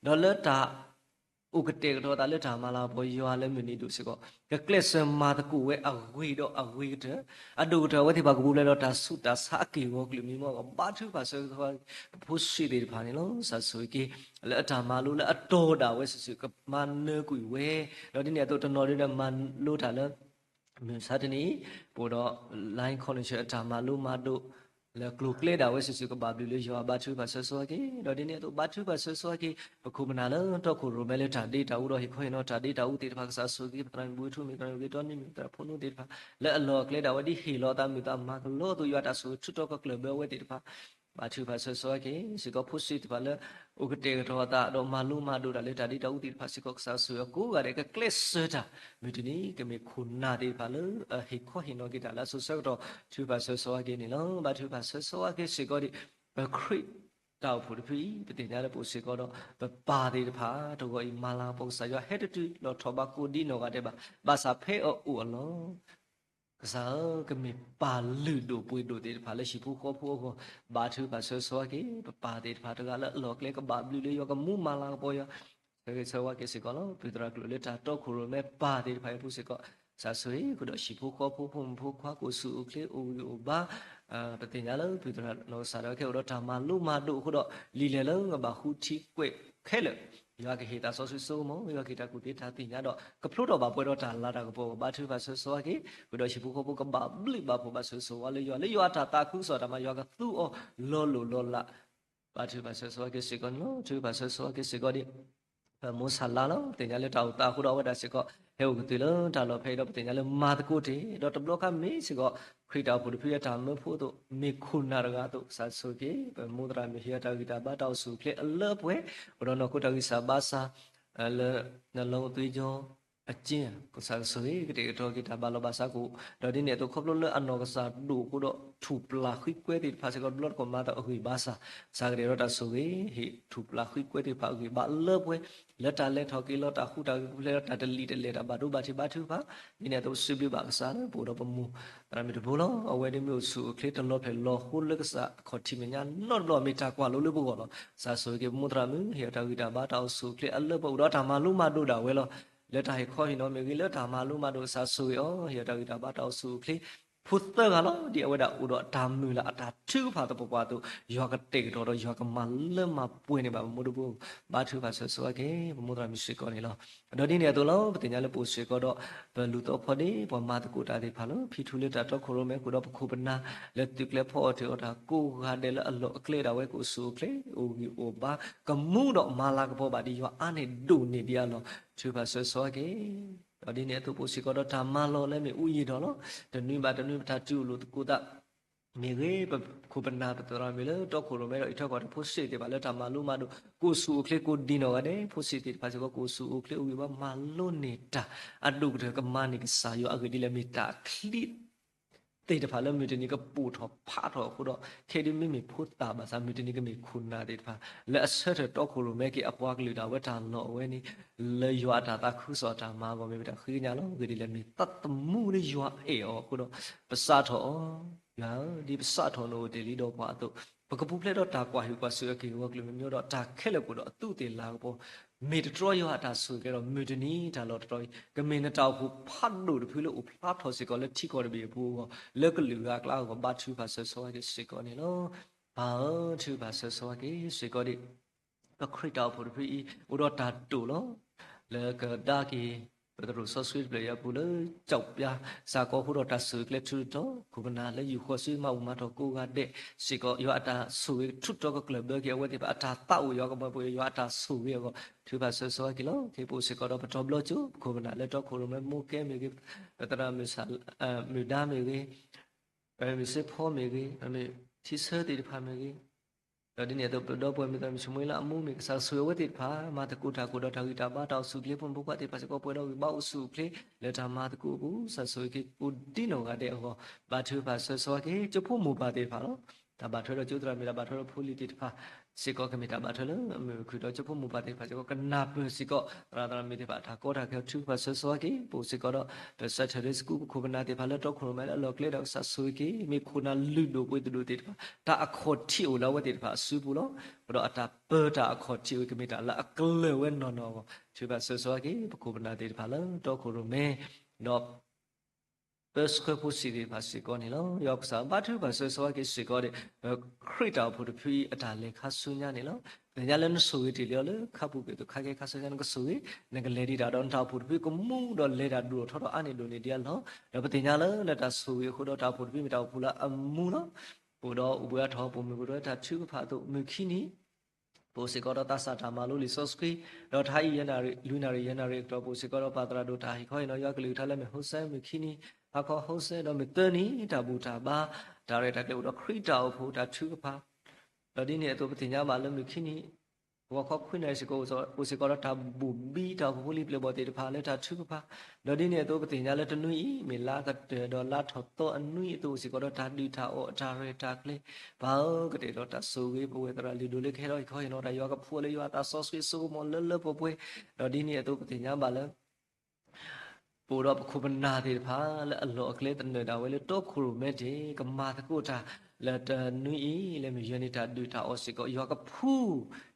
ဒီးလၢတၢ် အိၣ်ကတဲာ်ကတီၤသးလၢတၢ်မၤလၤကပီၤယွၤလၢမုၢ်နံၤဒိၣ်စ့ၢ်ကီး ကကျဲးစၢးမၤသကိးဝဲအဂ့ၤဒီးအဂ့ၤကတၢၢ်, အဒိၣ်ကတၢၢ်အဝဲသ့ၣ်တဖၣ်ကပူၤဖျဲးဒီးတၢ်ဆူးတၢ်ဆါအက့ၢ်အဂီၤကလုာ်မံမီၢ်အဂီၢ်, ဘါထုကဖၣ်ဆၢဂ့ၤဆၢဝါ ပဖိဆံးသ့ၣ်တဖၣ်န့ၣ်လီၤ. ကစၢ်ဆိၣ်ဂ့ၤက့ၤ လၢအတၢ်မၤလိလၢအတီၤဒၣ်ဝဲစုာ်စုာ် ကမၤနၢၤကွံာ်ဝဲ, ဒီးဒ်န့ၣ်အသိးတနီၤဒ်ဒီးမၤလိတၢ်လၢ မုၢ်ဆါတနံၤ ပအိၣ်ဒီး line connection အတၢ်မၤလိမၤဒိး လၢကျိၤကျဲဒၣ်ဝဲစုာ်စုာ် ကဘၣ်ဘျုးလၢယွၤ ဘါထုကဖၣ်ဆၢဂ့ၤဆၢဝါက့ၤ, ဒီးဒ်န့ၣ်အသိးဘါထုကဖၣ်ဆၢဂ့ၤဆၢဝါက့ၤ ပခိၣ်ပနၢ်လၢတီခိၣ်ရိၣ်မဲလၢတၢ်ဒ့တၢ်အူဒီး ဟ့ၣ်ခီဟ့ၣ်နီၤတၢ်ဒ့တၢ်အူသ့ၣ်တဖၣ် ကစၢ်ဆိၣ်ဂ့ၤက့ၤ ပသရၣ်မုၣ်ဘှံးထူ မ့ၢ်သရၣ်မုၣ်ဂ့ၤတီနံၣ် မ့ၢ်သရၣ်ဖိနူသ့ၣ်တဖၣ် လၢအလီၢ်အကျဲဒၣ်ဝဲဒ်ဟ့ၣ်လီၤအသးမုာ်သးမၤကလီအသိး ယွၤတၢ်ဆိၣ်ဂ့ၤထုးထီၣ်ကကျၢၢ်ဘၢအဝဲသ့ၣ်တဖၣ် ဘါထုကဖၣ်ဆၢဂ့ၤဆၢဝါက့ၤစ့ၢ်ကီး ဖိဆံးသ့ၣ်တဖၣ်လၢ အိၣ်ကတဲာ်ကတီၤအသးဒီးမၤလိမၤဒိးတၢ်လၢတၢ်ဒ့တၢ်အူသ့ၣ်တဖၣ်စ့ၢ်ကီး ကစၢ်ဆိၣ်ဂ့ၤအကိးဂၤဒဲး ကကျဲးစၢးတၢ် မုၢ်တနံၤ ကမ့ၢ်ခိၣ်နၢ်သ့ၣ်တဖၣ်လၢ ဟ့ၣ်ခီဟ့ၣ်နီၤက့ၤတၢ်လၢအစိၤဆၢကတီၢ် ထုကဖၣ်ဆၢဂ့ၤဆၢဝါက့ၤန့ၣ်လီၤ. ဘါထုကဖၣ်ဆၢဂ့ၤဆၢဝါက့ၤစ့ၢ်ကီးဒီး ပခရံာ်တၢ်အိၣ်ဖှိၣ်တဖုအံၤ ပသ့ၣ်ညါလၢပအိၣ်စ့ၢ်ကီးဒီး ပပၢ်သ့ၣ်တဖၣ် တဂီၤအံၤ မၤလၤကပီၤကစၢ်ယွၤ ဟဲတတုၤလီၤထီၣ်ဘးကိးဒ်နီၢ်ဂၤဒဲးဘၣ်, ဘၣ်ဆၣ်ဖဲအအိၣ်အလီၢ် ကစၢ်ဧၢ, ကမ့ၢ်ပၢ်လုၢ်ဒိၣ်ပှ့ၤဒိၣ်သ့ၣ်တဖၣ်လၢဟံၣ်ဖိဃီဖိအဂီၢ်, ဘါထုကဖၣ်ဆၢဂ့ၤဆၢဝါက့ၤ ပပၢ်သ့ၣ်တဖၣ်တဂၤလၢအလီၢ်အကျဲကဘၣ်ဘျုးလၢယွၤ ကမူမၤလၤကပီၤယွၤ, ဆၢဂ့ၤဆၢဝါက့ၤစ့ၢ်ကီးလီၤ. ပသရၣ်ကျိာ်လၢတၢ်တီခိၣ်ရိၣ်မဲပၢ်သ့ၣ်တဖၣ်အံၤအပူၤစ့ၢ်ကီး, ကစၢ်ဆိၣ်ဂ့ၤဃုာ်ဒီးဟံၣ်ဖိဃီဖိ ဖိမုၣ်ဖိခွါ ကအိၣ်ဆူၣ်အိၣ်ချ့ အိၣ်ဂံၢ်အိၣ်ဘါ ပသ့ၣ်ညါလၢပသရၣ်နီၢ်ကစၢ်ဒၣ်ဝဲခဲအိၣ်ဒီးတၢ်မၤလိမၤဒိးအဃိဒီး လံာ်လဲၢ်လၢကဘၣ်ဃုထံကွဲးခဲလၢာ်, ယွၤကဟ့ၣ်သးစီဆှံစိကမီၤ, ယွၤကဟ့ၣ်တၢ်ကူၣ်သ့တၢ်သ့ၣ်ညါဒီး ကဖျိထီၣ်ဘၣ်ပှဲၤဒီးတၢ်လၤတၢ်ကပီၤအဂီၢ်, ဘါထုကဖၣ်ဆၢဂ့ၤဆၢဝါက့ၤ ဃုာ်ဒီးဟံၣ်ဖိဃီဖိကဘၣ်ဘျုးဘၣ်ဖှိၣ် ဘၣ်ဆိၣ်ဂ့ၤဆိၣ်ဝါလၢယွၤ, လၢယွၤအတၢ်သးခုကစီၣ်တၢ်မၤ ယွၤကသူအီၤလီၤလိၢ်လီၤလး, ဘါထုကဖၣ်ဆၢဂ့ၤဆၢဝါက့ၤစ့ၢ်ကီးန့ၣ်လီၤ. ထုကဖၣ်ဆၢဂ့ၤဆၢဝါက့ၤစ့ၢ်ကီးဒီး ပမိၢ်ဆၣ်လါလီၤ. ပသ့ၣ်ညါလၢတၢ်အိၣ်သးအဃိဒီး အဝဲဒၣ်စ့ၢ်ကီး ဟဲအိၣ်ကတုၤလၢတၢ်လီၢ်ဖဲအံၤဒီး ပသ့ၣ်ညါလၢမၤသကိးတ့ၢ် ဒီးတဘျီခါမ့ၢ်စ့ၢ်ကီး ခရံာ်တၢ်အိၣ်ဖှိၣ်တဖုအတၢ်မၢဖိအသိး မ့ၢ်ခိၣ်နၢ်တဂၤအသိး ကစၢ်ဆိၣ်ဂ့ၤက့ၤ ပမိၢ်သရၣ်မုၣ် ဟ့ၣ်အတၢ်ဂံၢ်တၢ်ဘါတၢ်အိၣ်ဆူၣ်အိၣ်ချ့အလၢပှဲၤ အိၣ်ဒီးနီၢ်ခိတၢ်ဂံၢ်စၢ်ဘါစၢ် လၢ နလီသွ့ကၠီ အက့ၢ် ကစၢ်ကဆိၣ်ဂ့ၤကတဲာ်ကတီၤက့ၤတၢ်ဘၣ်လီၤဘၣ်စးကအိၣ်, ဒီးဒ်န့ၣ်အသိးခီဖျိလၢအနီၢ်ကစၢ်ဒိၣ်အဃိဒီး ထူၣ်ပျၢ်ဃံကွဲသ့ၣ်တဖၣ်စ့ၢ်ကီး တဘျီတခီၣ်မၤသးအဂံၢ်ဘါစၢ်, ကစၢ်ကတဲာ်ကတီၤတၢ်ဆိၣ်ဂ့ၤ ဟ့ၣ်ထူၣ်ပျၢ်ဃံကွဲသ့ၣ်တဖၣ်အဂံၢ်ဘါလၢပှဲၤ လၢတၢ်လဲၤထီၣ်က့ၤလီၤ တၢ်ဃူတၢ်ဂဲၤကဖျဲးလီၤ တၢ်တလံာ်တလဲၢ် တၢ်ဘၣ်ဒိဘၣ်ထံးဘါထုကဖၣ်, ဒ်န့ၣ်အသိးစံးဘျုးဘၣ်ကစၢ်လၢပအိၣ်ဒီးပမိၢ် သရၣ်မုၣ်တဘိလီၤ. အဝဲဒၣ်မ့ၢ်အိၣ်ဆူၣ်အိၣ်ချ့တလီၤဖျဲၣ်လီၤဃိလၢကစၢ်အခီၣ်ထံးမဲာ်ညါနီတဘျီ မ့ၢ်တၢ်ကွၢ်လိလၢပဂီၢ်လီၤ. ကစၢ်ဆိၣ်ဂ့ၤက့ၤပမိၢ်သရၣ်မုၣ် ဟ့ၣ်အတၢ်ဂံၢ်တၢ်ဘါတၢ်အိၣ်ဆူၣ်အိၣ်ချ့အလၢပှဲၤ အိၣ်ဒီးတၢ်မၤလိမၤဒိးဒၣ်ဝဲလီၤ. လၢတၢ်ဟ့ၣ်ခီဟ့ၣ်နီၤမ့ၢ်ဂ့ၤ လၢတၢ်မၤလိမၤဒိး ကစၢ်ဆိၣ်ဂ့ၤအီၤ ဟ့ၣ်အတၢ်ဂံၢ်တၢ်ဘါတၢ်အိၣ်ဆူၣ်အိၣ်ချ့ ဖိသၢဂၤလီၤ. ဒ်အဝဲဒၣ်အိၣ်ဒီးတၢ်မုၢ်လၢ်အတၢ်ထုကဖၣ်သပှၢ်ပှၢ်အသိး ယွၤကတဲာ်ကတီၤဒီး ယွၤကမၤလၢမၤပှဲၤန့ၢ်ဘၣ်ပမိၢ်တဘိ, ဘါထုကဖၣ်ဆၢဂ့ၤဆၢဝါက့ၤ ပမိၢ်သရၣ်မုၣ်စ့ၢ်ကီးန့ၣ်လီၤ. ဒီးဒ်န့ၣ်အသိးလီၤ ပသ့ၣ်ညါလၢပအိၣ်စ့ၢ်ကီးဒီး ပလူၤသီဖီဒ့ ပှၤမၤသကိးတၢ်သ့ၣ်တဖၣ်လီၤ. ဖံထူလၢတၢ်တီခိၣ်ရိၣ်မဲ ဃုာ်ဒီးပခိၣ်ပနၢ် လၢသုးကျဲၤဖီအီၣ်တ့ၢ်အီၣ်တၢ်ကိးဂၤဒဲးလၢအလီၢ်အကျဲဒၣ်ဝဲ ကအိၣ်ဆူၣ်အိၣ်ချ့ အိၣ်ဂံၢ်အိၣ်ဘါ ကမူဒီးမၤလၤကပီၤဘၣ်ဒ်ယွၤအါန့ၢ်ဒိၣ်န့ၢ်ဒံးအလီၢ် ထုကဖၣ်ဆၢဂ့ၤဆၢဝါက့ၤ ဒီးဒ်န့ၣ်အသိးပအိၣ်စ့ၢ်ကီးဒီးတၢ်မၤလီၢ်လၢမ့ၢ်အူယံာ်ဒီးလီၤ. တနွံဘၣ်တနွံပတၢ်တုၤအိၣ်လိာ်သကိးသး မ့ၢ်ဂ့ၤ ပခိၣ်ပနၢ်ပသရၣ်မုၣ်လၢတီခိၣ်ရိၣ်မဲဒီး အံးထွဲကွၢ်တၢ်ဖိစ့ၣ်သ့ၣ်တဖၣ်လၢတၢ်မၤလိမၤဒိး ကအိၣ်ဆူၣ်အိၣ်ချ့ကိးဒံးနီၢ်ဂၤဒဲး ဖိစ့ၣ်သ့ၣ်တဖၣ်စ့ၢ်ကီး ကအိၣ်ဆူၣ်အိၣ်ချ့အိၣ်ဂံၢ်ဘါမၤလိန့ၢ်တၢ် အဒိၣ်ကတၢၢ်ကမၤန့ၢ်ကစၢ်ယွၤအဂ့ၢ်ဒ်လဲၣ် မ့ၢ်တၢ်ချံ သ့ၣ်တဖၣ်လၢမုၢ်တနံၤကပိာ်ထီၣ်ဖးထီၣ်အဃိဒီး ခဲဒုးမ့မ့ၢ်ဖိသၣ်ဘၣ်ဆၣ် မုၢ်တနံၤကမ့ၢ်ခိၣ်နၢ်သ့ၣ်တဖၣ် လၢအဆၢထၢၣ်တီခိၣ်ရိၣ်မဲက့ၤအပှၤကလုာ်ဒၣ်ဝဲတၢ်လီၢ်အဝဲန့ၣ် လၢယွၤအတၢ်သးခုကစီၣ်အတၢ်မၤအဂီၢ် မ့ၢ်ပတၢ်ဃ့ကညးလီၤ. ဂ့ၢ်ဒ်လဲၣ် မ့ၢ်သးသမူလၢယွၤအဲၣ်အီၤအဃိဒီး ပစးထီၣ်အီၤ, ယွၤဧၢ, ဒ်ပစးထီၣ်နအိၣ်တ့ၢ်လံဒီးပှၤအသိး ပကပူၤဖျဲးဒီးတၢ်ကွၢ်ဟုၣ်ကွၢ်စူၣ်အက့ၢ်အဂီၤကလုာ်မ့ၢ်မ့ၢ်ဒီး တၢ်ခဲလၢာ်ကအိၣ်ဒီးအသူးသ့ၣ်လၤကပီၤ မ့ၢ်တတြီယွၤအတၢ်ဆိၣ်ဂ့ၤကဲဒီး မုၢ်တနံၤတၢ်လီၢ်တတီၤအံၤ ကမ့ၢ်နတၢ်အိၣ်ဖှိၣ်ဖးဒိၣ်တဖုလၢအိၣ်ဖျါထီၣ်စ့ၢ်ကီးလၢထံကီၢ်တဘ့ၣ်အပူၤအဂီၢ် လၢကလုာ်ဂၤအကျါအဂီၢ် ဘါထုကဖၣ်ဆၢဂ့ၤဆၢဝါက့ၤစ့ၢ်ကီးန့ၣ်လီၤ. ပၢ်ဧၢ, ထုကဖၣ်ဆၢဂ့ၤဆၢဝါက့ၤစ့ၢ်ကီးဒံး, ပခရံာ်တၢ်အိၣ်ဖှိၣ်တဖုအံၤ အိၣ်ဒီးတၢ်တိာ်လီၤ လၢကဒါက့ၤ ပသရိာ်စီဆှံတဖျၢၣ်အံၤအပူၤလၢ ကၠီၣ်ပၠါ စ့ၢ်ကီးအဃိဒီးတၢ်ဆိၣ်ဂ့ၤကျဲထူးတတီၤ ခိၣ်ပနၢ်လၢယူၢ်ဃီၤစုမၤဘူၣ်မၤထီၣ်ကိးဂၤဒဲးစ့ၢ်ကီး ယွၤအတၢ်ဆိၣ်ဂ့ၤကထူးတတီၤကကျၢၢ်ဘၢက့ၤအဝဲသ့ၣ်တဖၣ် အတၢ်သးအိၣ်ယွၤကမၤပှဲၤယွၤအတၢ်ဆိၣ်ဂ့ၤအဂီၢ် ထုကဖၣ်ဆၢဂ့ၤဆၢဝါက့ၤလီၤ. ခဲအံၤပအိၣ်စ့ၢ်ကီးဒီးပတီၢ်ဘျီကၠိ ပခိၣ်ပနၢ်လၢတီခိၣ်ရိၣ်မဲ မိၢ်ကဲမ့ၢ်ဂ့ၤ, ပသရၣ်မုၢ်ဒါမ့ၢ်ဂ့ၤ, မုၢ်စ့ဖီမ့ၢ်ဂ့ၤ, မ့ၢ်ထံဆၢသ့ၣ်တဖၣ်မ့ၢ်ဂ့ၤ, ဒီးဒ်န့ၣ်အသိး ပဒီပုၢ်ဝဲၢ်မုၣ်သရၣ်မုၣ်ဆိမိၣ်လၢအမူမ့ၢ် ကစၢ်ဆိၣ်ဂ့ၤအဝဲသ့ၣ်တဖၣ် မၤသကိးတၢ်ကိၢ်ဒီးတၢ်ဂံၢ်တၢ်ဘါ တၢ်အိၣ်ဆူၣ်အိၣ်ချ့ဖိမုၣ်ဖိခွါသ့ၣ်တဖၣ်စ့ၢ်ကီး ပှဲၤဒီးဂံၢ်ဘါအိၣ်ဆူၣ်အိၣ်ချ့ လၢတၢ်မၤသကိးအပူၤ ကစၢ်ဆိၣ်ဂ့ၤက့ၤကိးဒ်နီၢ်ဂၤဒဲးအဂီၢ် ဘါထုကဖၣ်ဆၢဂ့ၤဆၢဝါက့ၤ ကၠိဖိမိၢ်ပၢ်သ့ၣ်တဖၣ်လီၤ. တၢ်ဘၣ်ထွဲဒီးကၠိသရၣ်မုၣ်တၢ်ဘၣ်ထွဲဒီးဖိလံၤသ့ၣ်တဖၣ် စ့ၢ်ကီးကမ့ၢ်တၢ်ဘၣ်ထွဲလၢအမုာ်ခုၣ်ဒီးကၠိဖိမိၢ်ပၢ်သ့ၣ်တဖၣ်စ့ၢ်ကီး ကနၢ်ပၢၢ်စ့ၢ်ကီး သရၣ်သရၣ်မုၣ်သ့ၣ်တဖၣ် တၢ်ကီတၢ်ခဲ ထုကဖၣ်ဆၢဂ့ၤဆၢဝါက့ၤ ပအိၣ်စ့ၢ်ကီးဒီး ပ Saturday School ပခိၣ်ပနၢ်သ့ၣ်တဖၣ်လၢတီခိၣ်ရိၣ်မဲလၢအလီၢ်ကျဲဒီး ကစၢ်ဆိၣ်ဂ့ၤက့ၤ မ့ၢ်ခိၣ်နၢ်လုၢ်ဒိၣ်ပှ့ၤသဒိၣ်သ့ၣ်တဖၣ် တၢ်အခီၣ်ထံးအိၣ်လၢအဝဲသ့ၣ်တဖၣ်အစုပူၤလီၤ. အဃိဒီးအတၢ်ပၢတၢ်အခီၣ်ထံးဝဲ ကမ့ၢ်တၢ်လၢအကလၢၢ်ဝဲနီၢ်နီၢ်အဂီၢ် ထုကဖၣ်ဆၢဂ့ၤဆၢဝါက့ၤ ပခိၣ်ပနၢ်သ့ၣ်တဖၣ်လၢတီခိၣ်ရိၣ်မဲ ဒီး ပၢဆှၢဖိဆံးသ့ၣ်တဖၣ်စ့ၢ်ကီးန့ၣ်လီၤ. ယွၤကစၢ်ဘါထုကဖၣ်ဆၢဂ့ၤဆၢဝါက့ၤစ့ၢ်ကီးဒီး ပခရံာ်တၢ်အိၣ်ဖှိၣ်တဖုအံၤအတၢ်လဲၤခါဆူညါန့ၣ်လီၤ. ပသ့ၣ်ညါလၢနဆိၣ်ဂ့ၤတ့ၢ်လံအီၤလၢခါပူၤကွံာ်အသိး ခါခဲခါဆူညါနကဆိၣ်ဂ့ၤ နကလဲၤဒံးတၢ်ဒီးနတၢ်အိၣ်ဖှိၣ်တဖုကမူဒီးလဲၤတၢ်ဒိၣ်ထီၣ်ထီထီၣ်အါန့ၢ်ဒိၣ်န့ၢ်ဒံးအလီၢ်. ဒီးပသ့ၣ်ညါလၢနတၢ်ဆိၣ်ဂ့ၤအဃိဒီးတၢ်အိၣ်ဖှိၣ်တဖုမ့ၢ်တၢ်အိၣ်ဖှိၣ်လၢအမူလီၤ. ပအိၣ်ဒီးအိၣ်ဘှံးအါထီၣ် ပိာ်မုၣ်ကရၢတၢ်ထုကဖၣ်အသိး မုၢ်ခံနံၤ ပအိၣ်စ့ၢ်ကီးဒီးသးစၢ်တၢ်မၤလိလံာ်စီဆှံ, ဒီးတဟါအံၤယဲၢ်နၣ်ရံၣ် လွံၢ်နၣ်ရံၣ်ယဲၢ်နၣ်ရံၣ်အကတီၢ် ပအိၣ်စ့ၢ်ကီးဒီးပၢ်သရၣ်ဒိၣ်တၢ်ဟ့ၣ်ခီဟ့ၣ်နီၤယွၤကလုၢ်ကထါလၢမ့ၢ် Hosea မုၢ်ခံနံၤ, ဟါခီ Hosea ဒီးမုၢ်သၢနံၤ တၢ်ဘူၣ်တၢ်ဘါ တၢ်ရဲၣ်တၢ်ကျဲၤအိၣ်ဒီးခရံာ်တၢ်အိၣ်ဖှိၣ်တၢ်ထုကဖၣ်, ဒီးဒ်န့ၣ်အသိးပသ့ၣ်ညါဘၣ်လၢမုၢ်ခံနံၤ ဂီၤခီခွံနၣ်ရံၣ်စ့ၢ်ကီး အိၣ်စ့ၢ်ကီးဒီးတၢ်ဘူၣ်ဘံတၢ်အိၣ်ဖှိၣ်ဖိလံၤပျဲၢ်ဘီၣ်သ့ၣ်တဖၣ်လၢတၢ်ထုကဖၣ်, ဒီးဒ်န့ၣ်အသိးပသ့ၣ်ညါလၢတနွံအံၤ မ့ၢ်လါကတၢၢ်ဒီးလါထီၣ်သီအနွံအသိး အိၣ်စ့ၢ်ကီးဒီးတၢ်ဒုၣ်တၢ်အီၣ်တၢ်ရဲၣ်တၢ်ကျဲၤ, ပၢ်ဧၢ ကတဲာ်ကတီၤတၢ်ဆိၣ်ဂ့ၤ ပဝဲသရၣ်လုၢ်ဒိၣ်လၢကဟဲထီၣ်ဟ့ၣ်ခီဟ့ၣ်နီၤတၢ် ယွၤကဖှူအီၤလၢယွၤအသးစီဆှံအစိကမီၤလၢလၢပှဲၤပှဲၤ, ဒီးဒ်န့ၣ်အသိးပသ့ၣ်ညါဘၣ်လၢ ပအိၣ်ဒီးပခိၣ်ပနၢ်သ့ၣ်တဖၣ်လၢအလီၢ်အကျဲသနၢၣ်ဒၣ်ဝဲလၢတီခိၣ်ရိၣ်မဲတ့ၢ် ကမၤသကိးတၢ်လၢတနွံအံၤ လၢမ့ၢ်ယွၤန့ၣ်တၢ်ဒုၣ်တၢ်အီၣ်စ့ၢ်ကီး ယွၤကဖှူ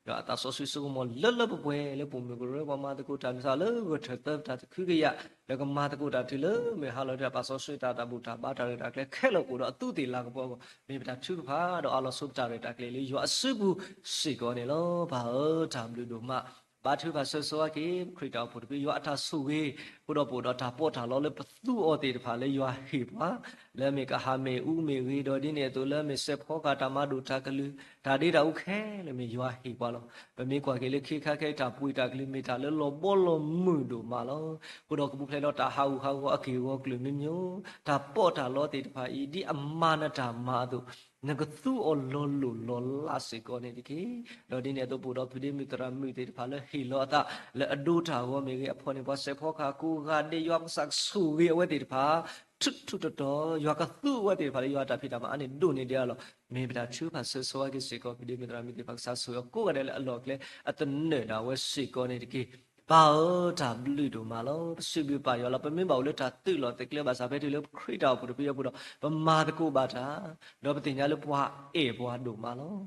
ယွၤအသးစီဆှံစိကမီၤလၢလၢပှဲၤပှဲၤ လၢပိာ်မုၣ်ကရၢပှၤမၤသကိးတၢ်မုၢ်ဆါလၢဂၢၢ်ထၢၣ်သၢပတၢ်သကုကယာ် လၢကမၤသကိးတၢ်တုၤလၢမ့ၢ်ဟါလီၤတၢ်ပာ်စီဆှံတၢ် တၢ်ဘူၣ်တၢ်ဘါတၢ်ရဲၣ်တၢ်ကျဲၤခဲလၢာ်ကအိၣ်ဒီးအသူးသ့ၣ်လၤကပီၤအဂီၢ် မ့ၢ်ပတၢ်ထုကဖၣ်ဒီးအးလီၤဆိပတၢ်ရဲၣ်တၢ်ကျဲၤလၢယွၤအစုပူၤစ့ၢ်ကီးန့ၣ်လီၤ. ပၢ်ဧၢ တၢ်ဘျုးဒိၣ်မး ဘါထုကဖၣ်ဆၢဂ့ၤဆၢဝါက့ၤ ခရံာ်တၢ်အိၣ်ဖှိၣ်တဖု ယွၤအတၢ်ဆိၣ်ဂ့ၤ အဃိဒီးပအိၣ်ဒီးတၢ်ပီးတၢ်လီလၢပသူအီၤသ့ၣ်တဖၣ်လၢယွၤဟ့ၣ်ပှၤ လၢမ့ၢ်ကဟၣ်မ့ၣ်အူမ့ၢ်ဂ့ၤ ဒီးဒ်န့ၣ်အသိးလၢမ့ၢ်စဲးဖီကၤတၢ်မၤဒိၣ်တၢ်ကလုၢ် တၢ်ဒ့တၢ်အူခဲလၢာ်မ့ၢ်ယွၤဟ့ၣ်ပှၤလီၤ. ပမ့ၢ်ကွၢ်က့ၤလၢခ့ခါခဲအံၤ တၢ်ပှ့ၤတၢ်ကလုၢ်မ့ၢ်တၢ်လၢလီၤဘီလီၤမုၢ်ဒိၣ်မးလီၤ. အဃိဒီးကပူၤဖျဲးဒီးတၢ်ဟးဂူာ်ဟးဂီၤအက့ၢ်အဂီၤကလုာ်မံၤမံၤ တၢ်ပီးတၢ်လီသ့ၣ်တဖၣ်အံၤ ဒ်အမၤနတၢ်မၤအသိး နကသူအီၤလီၤလိၢ်လီၤလးစ့ၢ်ကီးန့ၣ်တက့ၢ်. ဒီးဒ်န့ၣ်အသိး ပအိၣ်ဒီးဖုဒ့မုၣ်သရၣ်မုၣ်သ့ၣ်တဖၣ်လၢဟ့ၣ်လီၤအသးလၢအဒိတၢ်ဂီၤမ့ၢ်ဂ့ၤ အဖီၣ်န့ၢ်ပှၤစဲးဖီကၤကိးဂၤဒဲး ယွၤကစၢ်ကဆိၣ်ဂ့ၤအဝဲသ့ၣ်တဖၣ် ထူးထူးတီၤတီၤ ယွၤကသူအဝဲသ့ၣ်တဖၣ်လၢယွၤအတၢ်ဖံးတၢ်မၤအါန့ၢ်ဒိၣ်န့ၢ်ဒံးအလီၢ် မ့ၢ်ပတၢ်ထုကဖၣ်ဆၢဂ့ၤဆၢဝါက့ၤစ့ၢ်ကီး ဖုဒ့မုၣ်သရၣ်မုၣ်သ့ၣ်တဖၣ် ကစၢ်ဆိၣ်ဂ့ၤအီၤကိးဂၤဒဲးလၢအလီၢ်အကျဲ အသနၢၣ်ဒၣ်ဝဲစ့ၢ်ကီးန့ၣ်တက့ၢ်. ပၢ်ဧၢ တၢ်ဘျုးဒိၣ်မးလီၤ. ပစံးဘျုးပၢ်ယွၤလီၤ. ပမ့ၢ်ဘၣ်အိၣ်လၢတၢ်သုးလီၢ်သုးကျဲဘၣ်ဆၣ် ဖဲတုၤလၢခရံာ်တၢ်အိၣ်ဖှိၣ်တဖုအပူၤဒီး ပမၤသကိးဘၣ်တၢ် ဒီးပသ့ၣ်ညါလၢပှၤအဲၣ်ပှၤဒိၣ်မးလီၤ.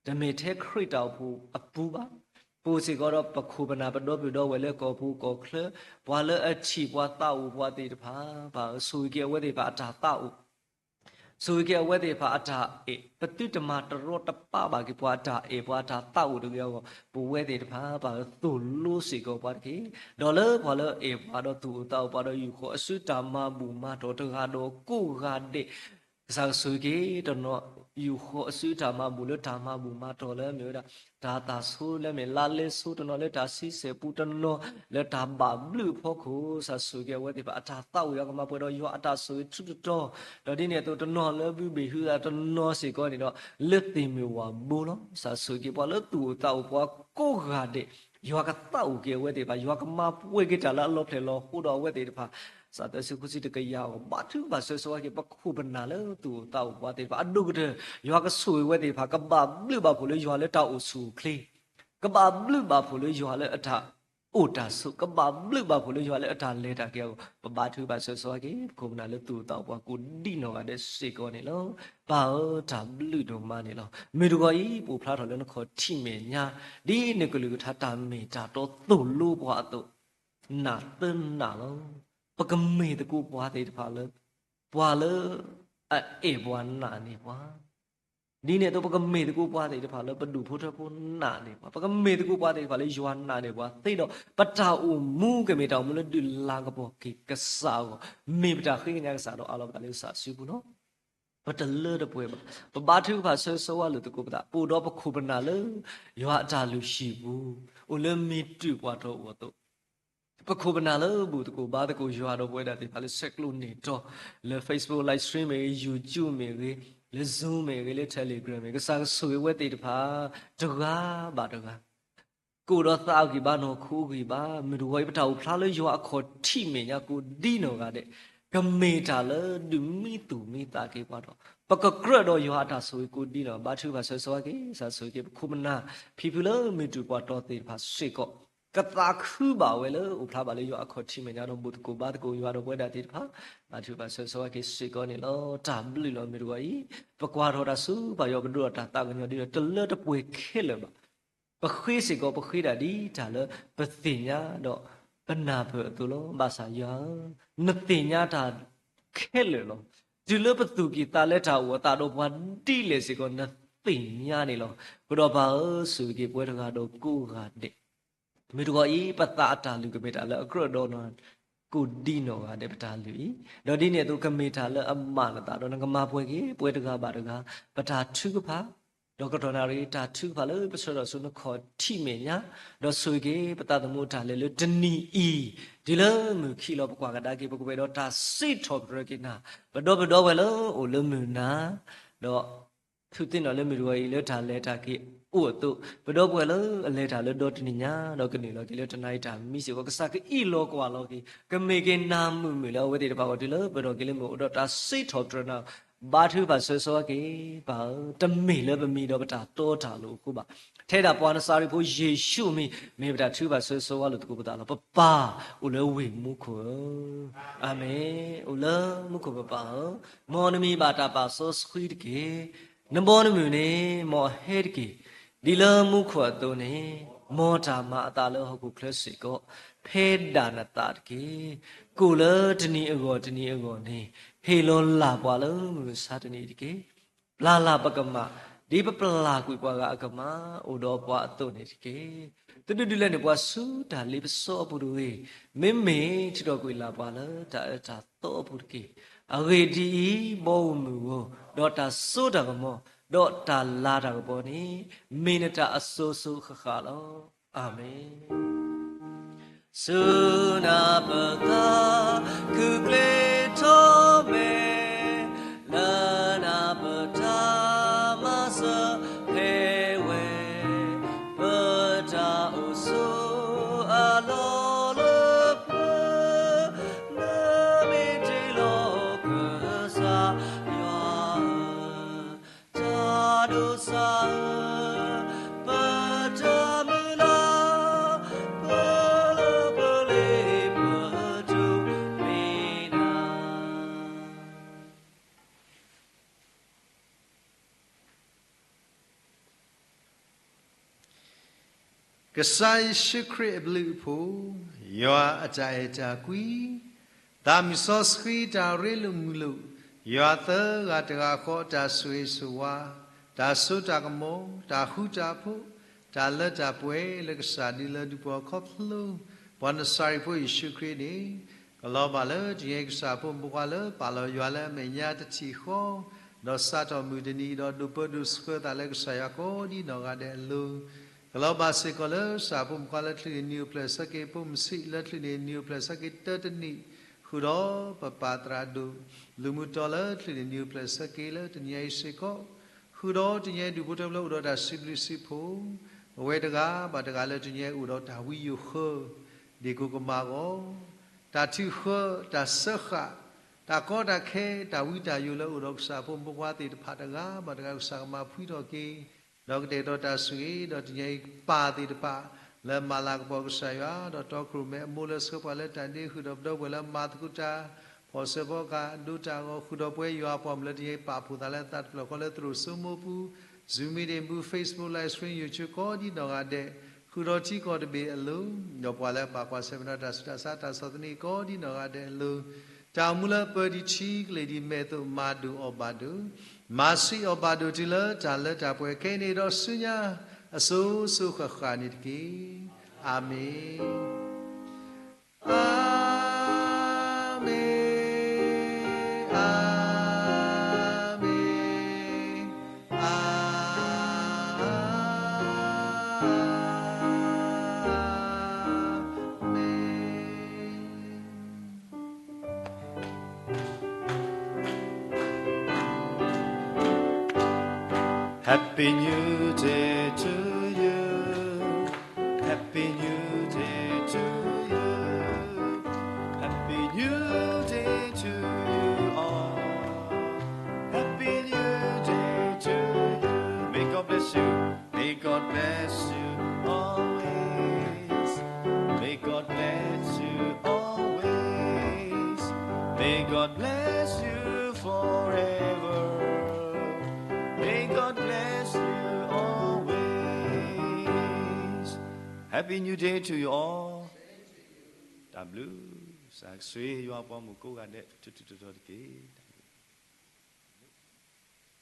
တမ့ၢ်ထဲခရံာ်တၢ်အိၣ်ဖှိၣ်အပူၤဘၣ်, ပအိၣ်စ့ၢ်ကီးဒီးပခိၣ်ပနၢ် ပဒီပုၢ်ဒီဝဲၢ်လၢကီၢ်ပူၤကီၢ်ချၢ, ပှၤလၢအထံၣ်ပှၤသးအိၣ်ပှၤသ့ၣ်တဖၣ်, ပၢ်ဧၢ ဆိၣ်ဂ့ၤက့ၤအဝဲသ့ၣ်တဖၣ်အတၢ်သးအိၣ် ဆိၣ်ဂ့ၤက့ၤအဝဲသ့ၣ်တဖၣ်အတၢ်အဲၣ်, ပသုတမၤတရီတပါဘၣ်က့ၤပှၤအတၢ်အဲၣ်ပှၤအတၢ်သးအိၣ်တဂ့ၤအဂီၢ်, ပဝဲသ့ၣ်တဖၣ် ပၢ်ဧၢ သိၣ်လိစ့ၢ်ကီးပှၤတက့ၢ်. ဒီးလၢပှၤလၢအအဲၣ်ပှၤဒီးသူၣ်အိၣ်သးအိၣ်ပှၤဒီး ယူာ်ဃီၤအစုတၢ်မၤဘူၣ်မၤတီၢ်တဂၤဒီးကိးဂၤဒဲး ကစၢ်ကဆိၣ်ဂ့ၤက့ၤတနီၤ ယူာ်ဃီၤအစုတၢ်မၤဘူၣ်လၢတၢ်မၤဘူၣ်မၤတီၢ်လၢမ့ၢ်ဝဲဒၣ် တၢ်သၣ်ဆိလၢမ့ၢ်လါလဲဆိတနီၤ လၢတၢ်ဆံဆဲၣ်ပူတနီၤလၢတၢ်ဘၣ်ဘျုးအဖီခိၣ်, ကစၢ်ဆိၣ်ဂ့ၤက့ၤအဝဲသ့ၣ်တဖၣ်အတၢ်သးအိၣ် ယွၤကမၤပှဲၤဒီးယွၤအတၢ်ဆိၣ်ဂ့ၤထူးတတီၤ, ဒီးဒ်န့ၣ်အသိးတနီၤလၢဘုဘ့ၣ်ဟုသးတနီၤစ့ၢ်ကီးန့ၣ်ဒီး လၢသ့ၣ်မုၣ်ဝၣ်ဘိလီၤ. ကစၢ်ဆိၣ်ဂ့ၤက့ၤပှၤလၢသူၣ်အိၣ်သးအိၣ်ပှၤကိးဂၤဒဲး ယွၤကသးအိၣ်က့ၤအဝဲသ့ၣ်တဖၣ်, ယွၤကမၤပှဲၤက့ၤတၢ်လၢအလီၤဖျဲၣ်လီၤဟိဒီးအဝဲသ့ၣ်တဖၣ် စးသၢဆံဃုဆံတကယၤအဂီၢ် ဘါထုကဖၣ်ဆၢဂ့ၤဆၢဝါက့ၤ ပခိၣ်ပနၢ်လၢသူၣ်အိၣ်သးအိၣ်ပှၤသ့ၣ်တဖၣ် အဒိၣ်ကတၢၢ် ယွၤကဆိၣ်ဂ့ၤဝဲသ့ၣ်တဖၣ် ကဘၣ်ဘျုးဘၣ်ဖှိၣ်လၢယွၤလၢတၢ်အိၣ်ဆူၣ်အိၣ်ချ့, ကဘၣ်ဘျုးဘၣ်ဖှိၣ်လၢယွၤလၢအတၢ်အိၣ်တၢ်ဆိး, ကဘၣ်ဘျုးဘၣ်ဖှိၣ်လၢယွၤလၢအတၢ်လဲၤတၢ်က့ၤအဂီၢ် ပဘါထုကဖၣ်ဆၢဂ့ၤဆၢဝါက့ၤ ပခိၣ်ပနၢ်လၢသူၣ်အိၣ်သးအိၣ်ပှၤကိးဒ်နီၢ်ဂၤဒဲးစ့ၢ်ကီးန့ၣ်လီၤ. ပၢ်ဧၢ တၢ်ဘျုးဒိၣ်မးန့ၣ်လီၤ. မုၢ်တဂီၤအံၤ ပအိၣ်ဖျါထီၣ်လၢနခီၣ်ထံးမဲာ်ညါ ဒ်နကလုၢ်ကထါတၢ်မ့ၢ်တၢ်တီသိၣ်လိပှၤအသိး နာ်သၢနာ်လီၤ. ပကမ့ၢ်သကိးပှၤသ့ၣ်တဖၣ်လၢ ပှၤလၢအအဲၣ်ပှၤနာ်န့ၢ်ပှၤ ဒ်န့ၣ်အသိး ပကမ့ၢ်သကိးပှၤသ့ၣ်တဖၣ်လၢ ပဒူၣ်ဖိထၢဖိနာ်န့ၢ်ပှၤ, ပကမ့ၢ်သကိးပှၤသ့ၣ်တဖၣ်လၢယွၤနာ်န့ၢ်ပှၤသ့ဒီး ပတၢ်အိၣ်မူကမ့ၢ်တၢ်အိၣ်မူလၢဒုးလၤကပီၤက့ၤကစၢ်အဂီၢ်, မ့ၢ်ပတၢ်ဃ့ကညးကစၢ်ဒီးအးလီၤပသးလၢကစၢ်အစုပူၤလီၤ. ပတလၢတပှဲၤဘၣ်. ပဘါထုကဖၣ်ဆၢဂ့ၤဆၢဝါလိာ်သကိးပသး ပအိၣ်ဒီးပခိၣ်ပနၢ်လၢ ယွၤအတၢ်လုၢ်ဟံၣ်ပူၤ အိၣ်လၢမ့ၢ်တုၤပှၤတီၤအိၣ်အသိး ပခိၣ်ပနၢ်လၢဘူၣ်သကိးဘါသကိးယွၤဒီးပဝဲဒၣ်သ့ၣ်တဖၣ်လၢဆဲးကျိးန့ၢ်တီၤ လၢ Facebook live stream မ့ၢ်ဂ့ၤ, YouTube မ့ၢ်ဂ့ၤ, လၢ Zoom မ့ၢ်ဂ့ၤ, လၢ Telegram မ့ၢ်ဂ့ၤ, ကစၢ်ကဆိၣ်ဂ့ၤဝဲသ့ၣ်တဖၣ် တဂၤဘၣ်တဂၤ ကအိၣ်ဒီးသးအဂံၢ်ဘါ နီၢ်ခိအဂံၢ်ဘါ, မုၢ်တဂီၤအံၤ ပတၢ်အိၣ်ဖျါလၢယွၤအခီၣ်ထံးမဲာ်ညါကိးဒ်နီၢ်ဂၤဒဲး ကမ့ၢ်တၢ်လၢဒုးမံသူၣ်မံသးက့ၤပှၤဒီး ပကကြၢးဒီးယွၤအတၢ်ဆိၣ်ဂ့ၤကိးဒ်နီၢ်, ဘါထုကဖၣ်ဆၢဂ့ၤဆၢဝါက့ၤ ကစၢ်ဆိၣ်ဂ့ၤက့ၤ ပခိၣ်ပနၢ် ဖံဖုလၢမ့ၢ်တုၤပှၤတီၤသ့ၣ်တဖၣ်စ့ၢ်ကီး ကသးခုဘၣ်ဝဲလၢအိၣ်ဖျါဘၣ်လၢယွၤအခီၣ်ထံးမဲာ်ညါဒီး ဘူၣ်သကိးဘါသကိးယွၤဒီးပဝဲဒၣ်သ့ၣ်တဖၣ် ဘါထုကဖၣ်ဆၢဂ့ၤဆၢဝါက့ၤစ့ၢ်ကီးန့ၣ်လီၤ. တၢ်ဘျုးလီၤ မုၢ်တဂီၤအံၤ ပကွၢ်ထီၣ်တၢ်ဆူပၢ်ယွၤ ပဒိးထီၣ်တၢ်သးကညီၤဒ်ဒီး တလၢတပှဲၤခဲလၢာ်ဘၣ်. ပဃ့စ့ၢ်ကီး ပဃ့ဒၣ်ဒ်တၢ်လၢပသ့ၣ်ညါဒီးပနၢ်ပၢၢ်အသိးလီၤ. ဘၣ်ဆၣ်ယွၤဧၢ, နသ့ၣ်ညါတၢ်ခဲလၢာ်လီၤ. တုၤလၢပသူၣ်ကံၢ်သးလဲတၢ်အိၣ်အသးဒီးပှၤဒ်လဲၣ်စ့ၢ်ကီး နသ့ၣ်ညါန့ၣ်လီၤ. အဃိဒီးပၢ်ဧၢ, ဆိၣ်ဂ့ၤက့ၤပဝဲတဂၤဒီးကိးဂၤဒဲး မုၢ်တဂီၤအံၤ ပသးအတၢ်လုၢ်ကမ့ၢ်တၢ်လၢအကြၢးဒီးနၤ ကိးဒ်နီၢ်ဂၤဒဲး ပတၢ်လုၢ်အံၤ, ဒီးဒ်န့ၣ်အသိးကမ့ၢ်တၢ်လၢအမၤနသးဒီးနကမၤပှဲၤက့ၤ ပဝဲတဂၤဘၣ်တဂၤ ပတၢ်ထုကဖၣ်, ဒီးကတီၢ်နၣ်ရံၣ် တၢ်ထုကဖၣ်လၢပဆှၢထီၣ်ဆူနခီၣ်ထံးမဲာ်ညါ, ဒီးဆိၣ်ဂ့ၤက့ၤပသးသမူအတၢ်လဲၤလၢတနံၤအံၤ, တုၤလၢမုၢ်ခံလီၤ ပကွၢ်ကဒါက့ၤ ပကဝဲဒီးတၢ်စံးထီၣ်ပတြၢၤက့ၤနၤ, ပဒီပုၢ်ဝဲၢ်လၢအိၣ်လၢမုၢ်နၤ, ဒီး သူၣ်သ့ၣ်နီၣ်လၢမုၢ်တဂီၤအံၤလၢတၢ်လဲၤတၢ်က့ၤအိၣ်အသိး, ပဒီပုၢ်ဝဲၢ်လၢအလဲၤတၢ်လၢဒီတနံၤညါ ဒီးကနုာ်လီၤက့ၤလၢတနၣ်ရံၣ်တၢ်မံစ့ၢ်ကီး ကစၢ်ကအံးလီၤကွၢ်လီၤက့ၤ ကမ့ၢ်က့ၤနၤမုာ်မုာ်လၢအဝဲသ့ၣ်တဖၣ်အဂီၢ် တုၤလၢပဒီးက့ၤလၢမုၢ်အိၣ်ဒီးတၢ်စံးထီၣ်ပတြၢၤနၤ, ဘါထုကဖၣ်ဆၢဂ့ၤဆၢဝါက့ၤ ပၢ်ဧၢ, တမ့ၢ်လၢပမံၤဒီးပတၢ်တီတၢ်လိၤအဃိဘၣ်. ထဲဒၣ်ပှၤနစၤရ့းဖိယ့ၣ်ၡူးအမံၤ မ့ၢ်ပတၢ်ထုကဖၣ်ဆၢဂ့ၤဆၢဝါလိာ်သကိးပသးလီၤ. ပပၢ်အိၣ်လၢဝ့ၢ်မူခိၣ်ဧၢ, အၤမ့ၣ်, အိၣ်လၢမူခိၣ်ပပၢ်ဧၢ, မ်နမံၤဘၣ်တၢ်ပာ်စီဆှံတက့ၢ်. နဘီနမုၢ်န့ၣ် မ်အဟဲတက့ၢ်. ဒ်လၢမူခိၣ်အသိးန့ၣ်, မ်တၢ်မၤအသးလၢဟီၣ်ခိၣ်ချၢစ့ၢ်ကီး, ဖဲဒၣ်နသးတက့ၢ်. ကိၣ်လၢတနံၤအဂီၢ်တနံၤအဂီၢ်န့ၣ်, ဟ့ၣ်လီၤလၢ်ပှၤလၢမုၢ်မဆါတနံၤတက့ၢ်. ပျၢ်လၢ်ပကမၣ်, ဒ်ပပျၢ်ကွံာ်ပှၤဂၤအကမၣ်, အိၣ်ဒီးပှၤအသိးန့ၣ်တက့ၢ်. သုဒုဒုးလဲန့ၢ်ပှၤဆူတၢ်လ့ပစီအပူၤတဂ့ၤ, မ့မ့ၢ်ထုးထီၣ်ကွံာ်လၢ်ပှၤလၢတၢ်အၢတၢ်သီအပူၤတက့ၢ်. အဂ့ၢ်ဒ်အံၤ, ဘီဧိၤမုၢ်ဧိၤ, ဒီးတၢ်စိတၢ်ကမီၤ, ဒီးတၢ်လၤတၢ်ကပီၤန့ၣ်, မ့ၢ်နတၢ်အစိၤစိၤဃၣ်ဃၣ်လီၤ. အၤမ့ၣ်. ဆူနၢ်ပၢၢ်ခါ ခုၣ်ကျ့ထီၣ်မဲာ်, လၢနၢ်ပၢၢ်တၢ်မၤစၢၤဖဲဝဲ, ပတၢ်အိၣ်ဆိးအလီၢ်လၢပျၢၤ, နမ့ၢ်တ့လီၤကစၢ်ယွၤဧၢ, တၢ်ဒိးစၢ်ဧၢ, ပတၢ်မုၢ်လၢ်, ပလၢပလ့ပတုၤမ့ၢ်နၤ. ကစၢ်ယ့ၣ်ၡူးခရံာ်အဘျုးအဖှိၣ်, ယွၤအတၢ်အဲၣ်တၢ်ကွံ, သးမုၢ်စီဆှံတၢ်ရ့လိာ်မုာ်လိာ်, ယွၤသၢဂၤတဂၤဃီအတၢ်ဆိၣ်ဂ့ၤဆိၣ်ဝါ, တၢ်စိတၢ်ကမီၤ, တၢ်ဃူတၢ်ဖိး, တၢ်လၢတၢ်ပှဲၤလၢကစၢ်ဒုးလၢဒုးပှၤခီဖျိ ပှၤနစၤရ့းဖိယ့ၣ်ၡူးခရံာ်န့ၣ်, ကလီၤဘၣ်လၢတနံၤအံၤကစၢ်ဖိမုၣ်ဖိခွါလၢပာ်လီၤယွၤလၢအမဲာ်ညါတထံၣ်ဃီ, ဒီးစးထီၣ်မုၢ်တနံၤအံၤဒီးဒိးပၢဒိးဆှၢသးလၢကစၢ်ယွၤကိးဒ်နီၢ်ဂၤဒဲးအလိၤ, ကလီၤဘၣ်စ့ၢ်ကီးလၢကစၢ်ဖိမုၣ်ဖိခွါလၢချုးန့ၢ်နံၣ်အိၣ်ဖျဲၣ်ဆၢက့ၤဖိမုၣ်ဆံး လၢချုးန့ၢ်နံၣ်အိၣ်ဖျဲၣ်ဆၢက့ၤတၢတနံၣ်, ဃုာ်ဒီးပပၢ်သရၣ်ဒိၣ် လုၢ်မုၢ်တီၤလၢချုးန့ၢ်နံၣ်အိၣ်ဖျဲၣ်ဆၢက့ၤလၢတနံၤအံၤစ့ၢ်ကီး, ဃုာ်ဒီးတနံၤအံၤဒူၣ်ဖိထၢဖိလၢအိၣ်ဒီးတၢ်စံးဘျုးစံးဖှိၣ်, အဝဲတဂၤဘၣ်တဂၤလၢတနံၤအံၤအိၣ်ဒီးတၢ်ဝံယိာ်ဃၢ, ဒ့ၣ်ကိၣ်ကမၣ်အဂီၢ် တၢ်ထုးဃၢ, တၢ်စၢဃာ်, တၢ်ကီတၢ်ခဲ, တၢ်ဝံတၢ်ယိာ်လၢအိၣ်ဒီးကစၢ်ဖိမုၣ်ဖိခွါသ့ၣ်တဖၣ်တဂၤဘၣ်တဂၤ ကစၢ်ကမၤဖှံထီၣ်က့ၤ, ဒီးကတဲာ်ကတီၤတၢ်ဆိၣ်ဂ့ၤ, ဒီးတနံၤအံၤပၢ်သ့ၣ်တဖၣ် လၢမၤလၤကပီၤကစၢ်ယွၤ, ဒီးတီခိၣ်ရိၣ်မဲအမိၢ်လၢဆှၢပှၤလၢတၢ်ဒ့ဃုာ်ဒီးပဒီပုၢ်ဝဲၢ်လၢမၤသကိးတၢ် ဖီၣ်စၢၤဖီကဟၣ်ဒိတၢ်အဂီၢ် ဃုာ်ဒီးပဝဲယွၤအပှၤမုၣ်လၢတနံၤအံၤ ပာ်ဖှိၣ်သးလၢသးတဖျၢၣ်ဃီလၢသရိာ်စိမိၢ်ပူၤ, Zoom meeting ပူၤ, Facebook live stream, YouTube ကိးဒံနီၢ်ဂၤဒဲး, ဃုာ်ဒီးထံကီၢ်တဘ့ၣ်အလိၤ, ဒီးပှၤလၢအဘၣ်ကွၢ်ဆၢၣ်မဲာ်ဒီးတၢ်ဆူးတၢ်ဆါ တၢ်ဆီၣ်သနံးကိးဒံနီၢ်ဂၤဒဲးအလိၤ, တၢ်အိၣ်မူလၢပၢၤဒံးထံကလ့ၢ်ဒံးမဲာ်သိး မၤဒိၣ်အီၣ်ဘၣ်ဒိး, မၤဆံးအီၣ်ဘၣ်ဒိးတုၤလၢတၢ်လၢတၢ်ပှဲၤခဲအံၤန့ၣ်ဒီးဆူညါ အစိၤစိၤဃၣ်ဃၣ်န့ၣ်တက့ၢ်. အၤမ့ၣ်. အၤမ့ၣ်, အၤမ့ၣ်, အၤမ့ၣ်. Happy New Day to you. Happy New Day to you. Happy New Day to you all. Happy New Day to you. May God bless you. May God bless you always. May God bless you always. May God bless you forever. May God bless you always. Happy New Day to you all. တၢ်ဘျုး, ကစၢ်ဆိၣ်ဂ့ၤယွၤအပှၤမုၣ်ကိးဂၤဒဲး ထူထူတီတီတက့ၢ်.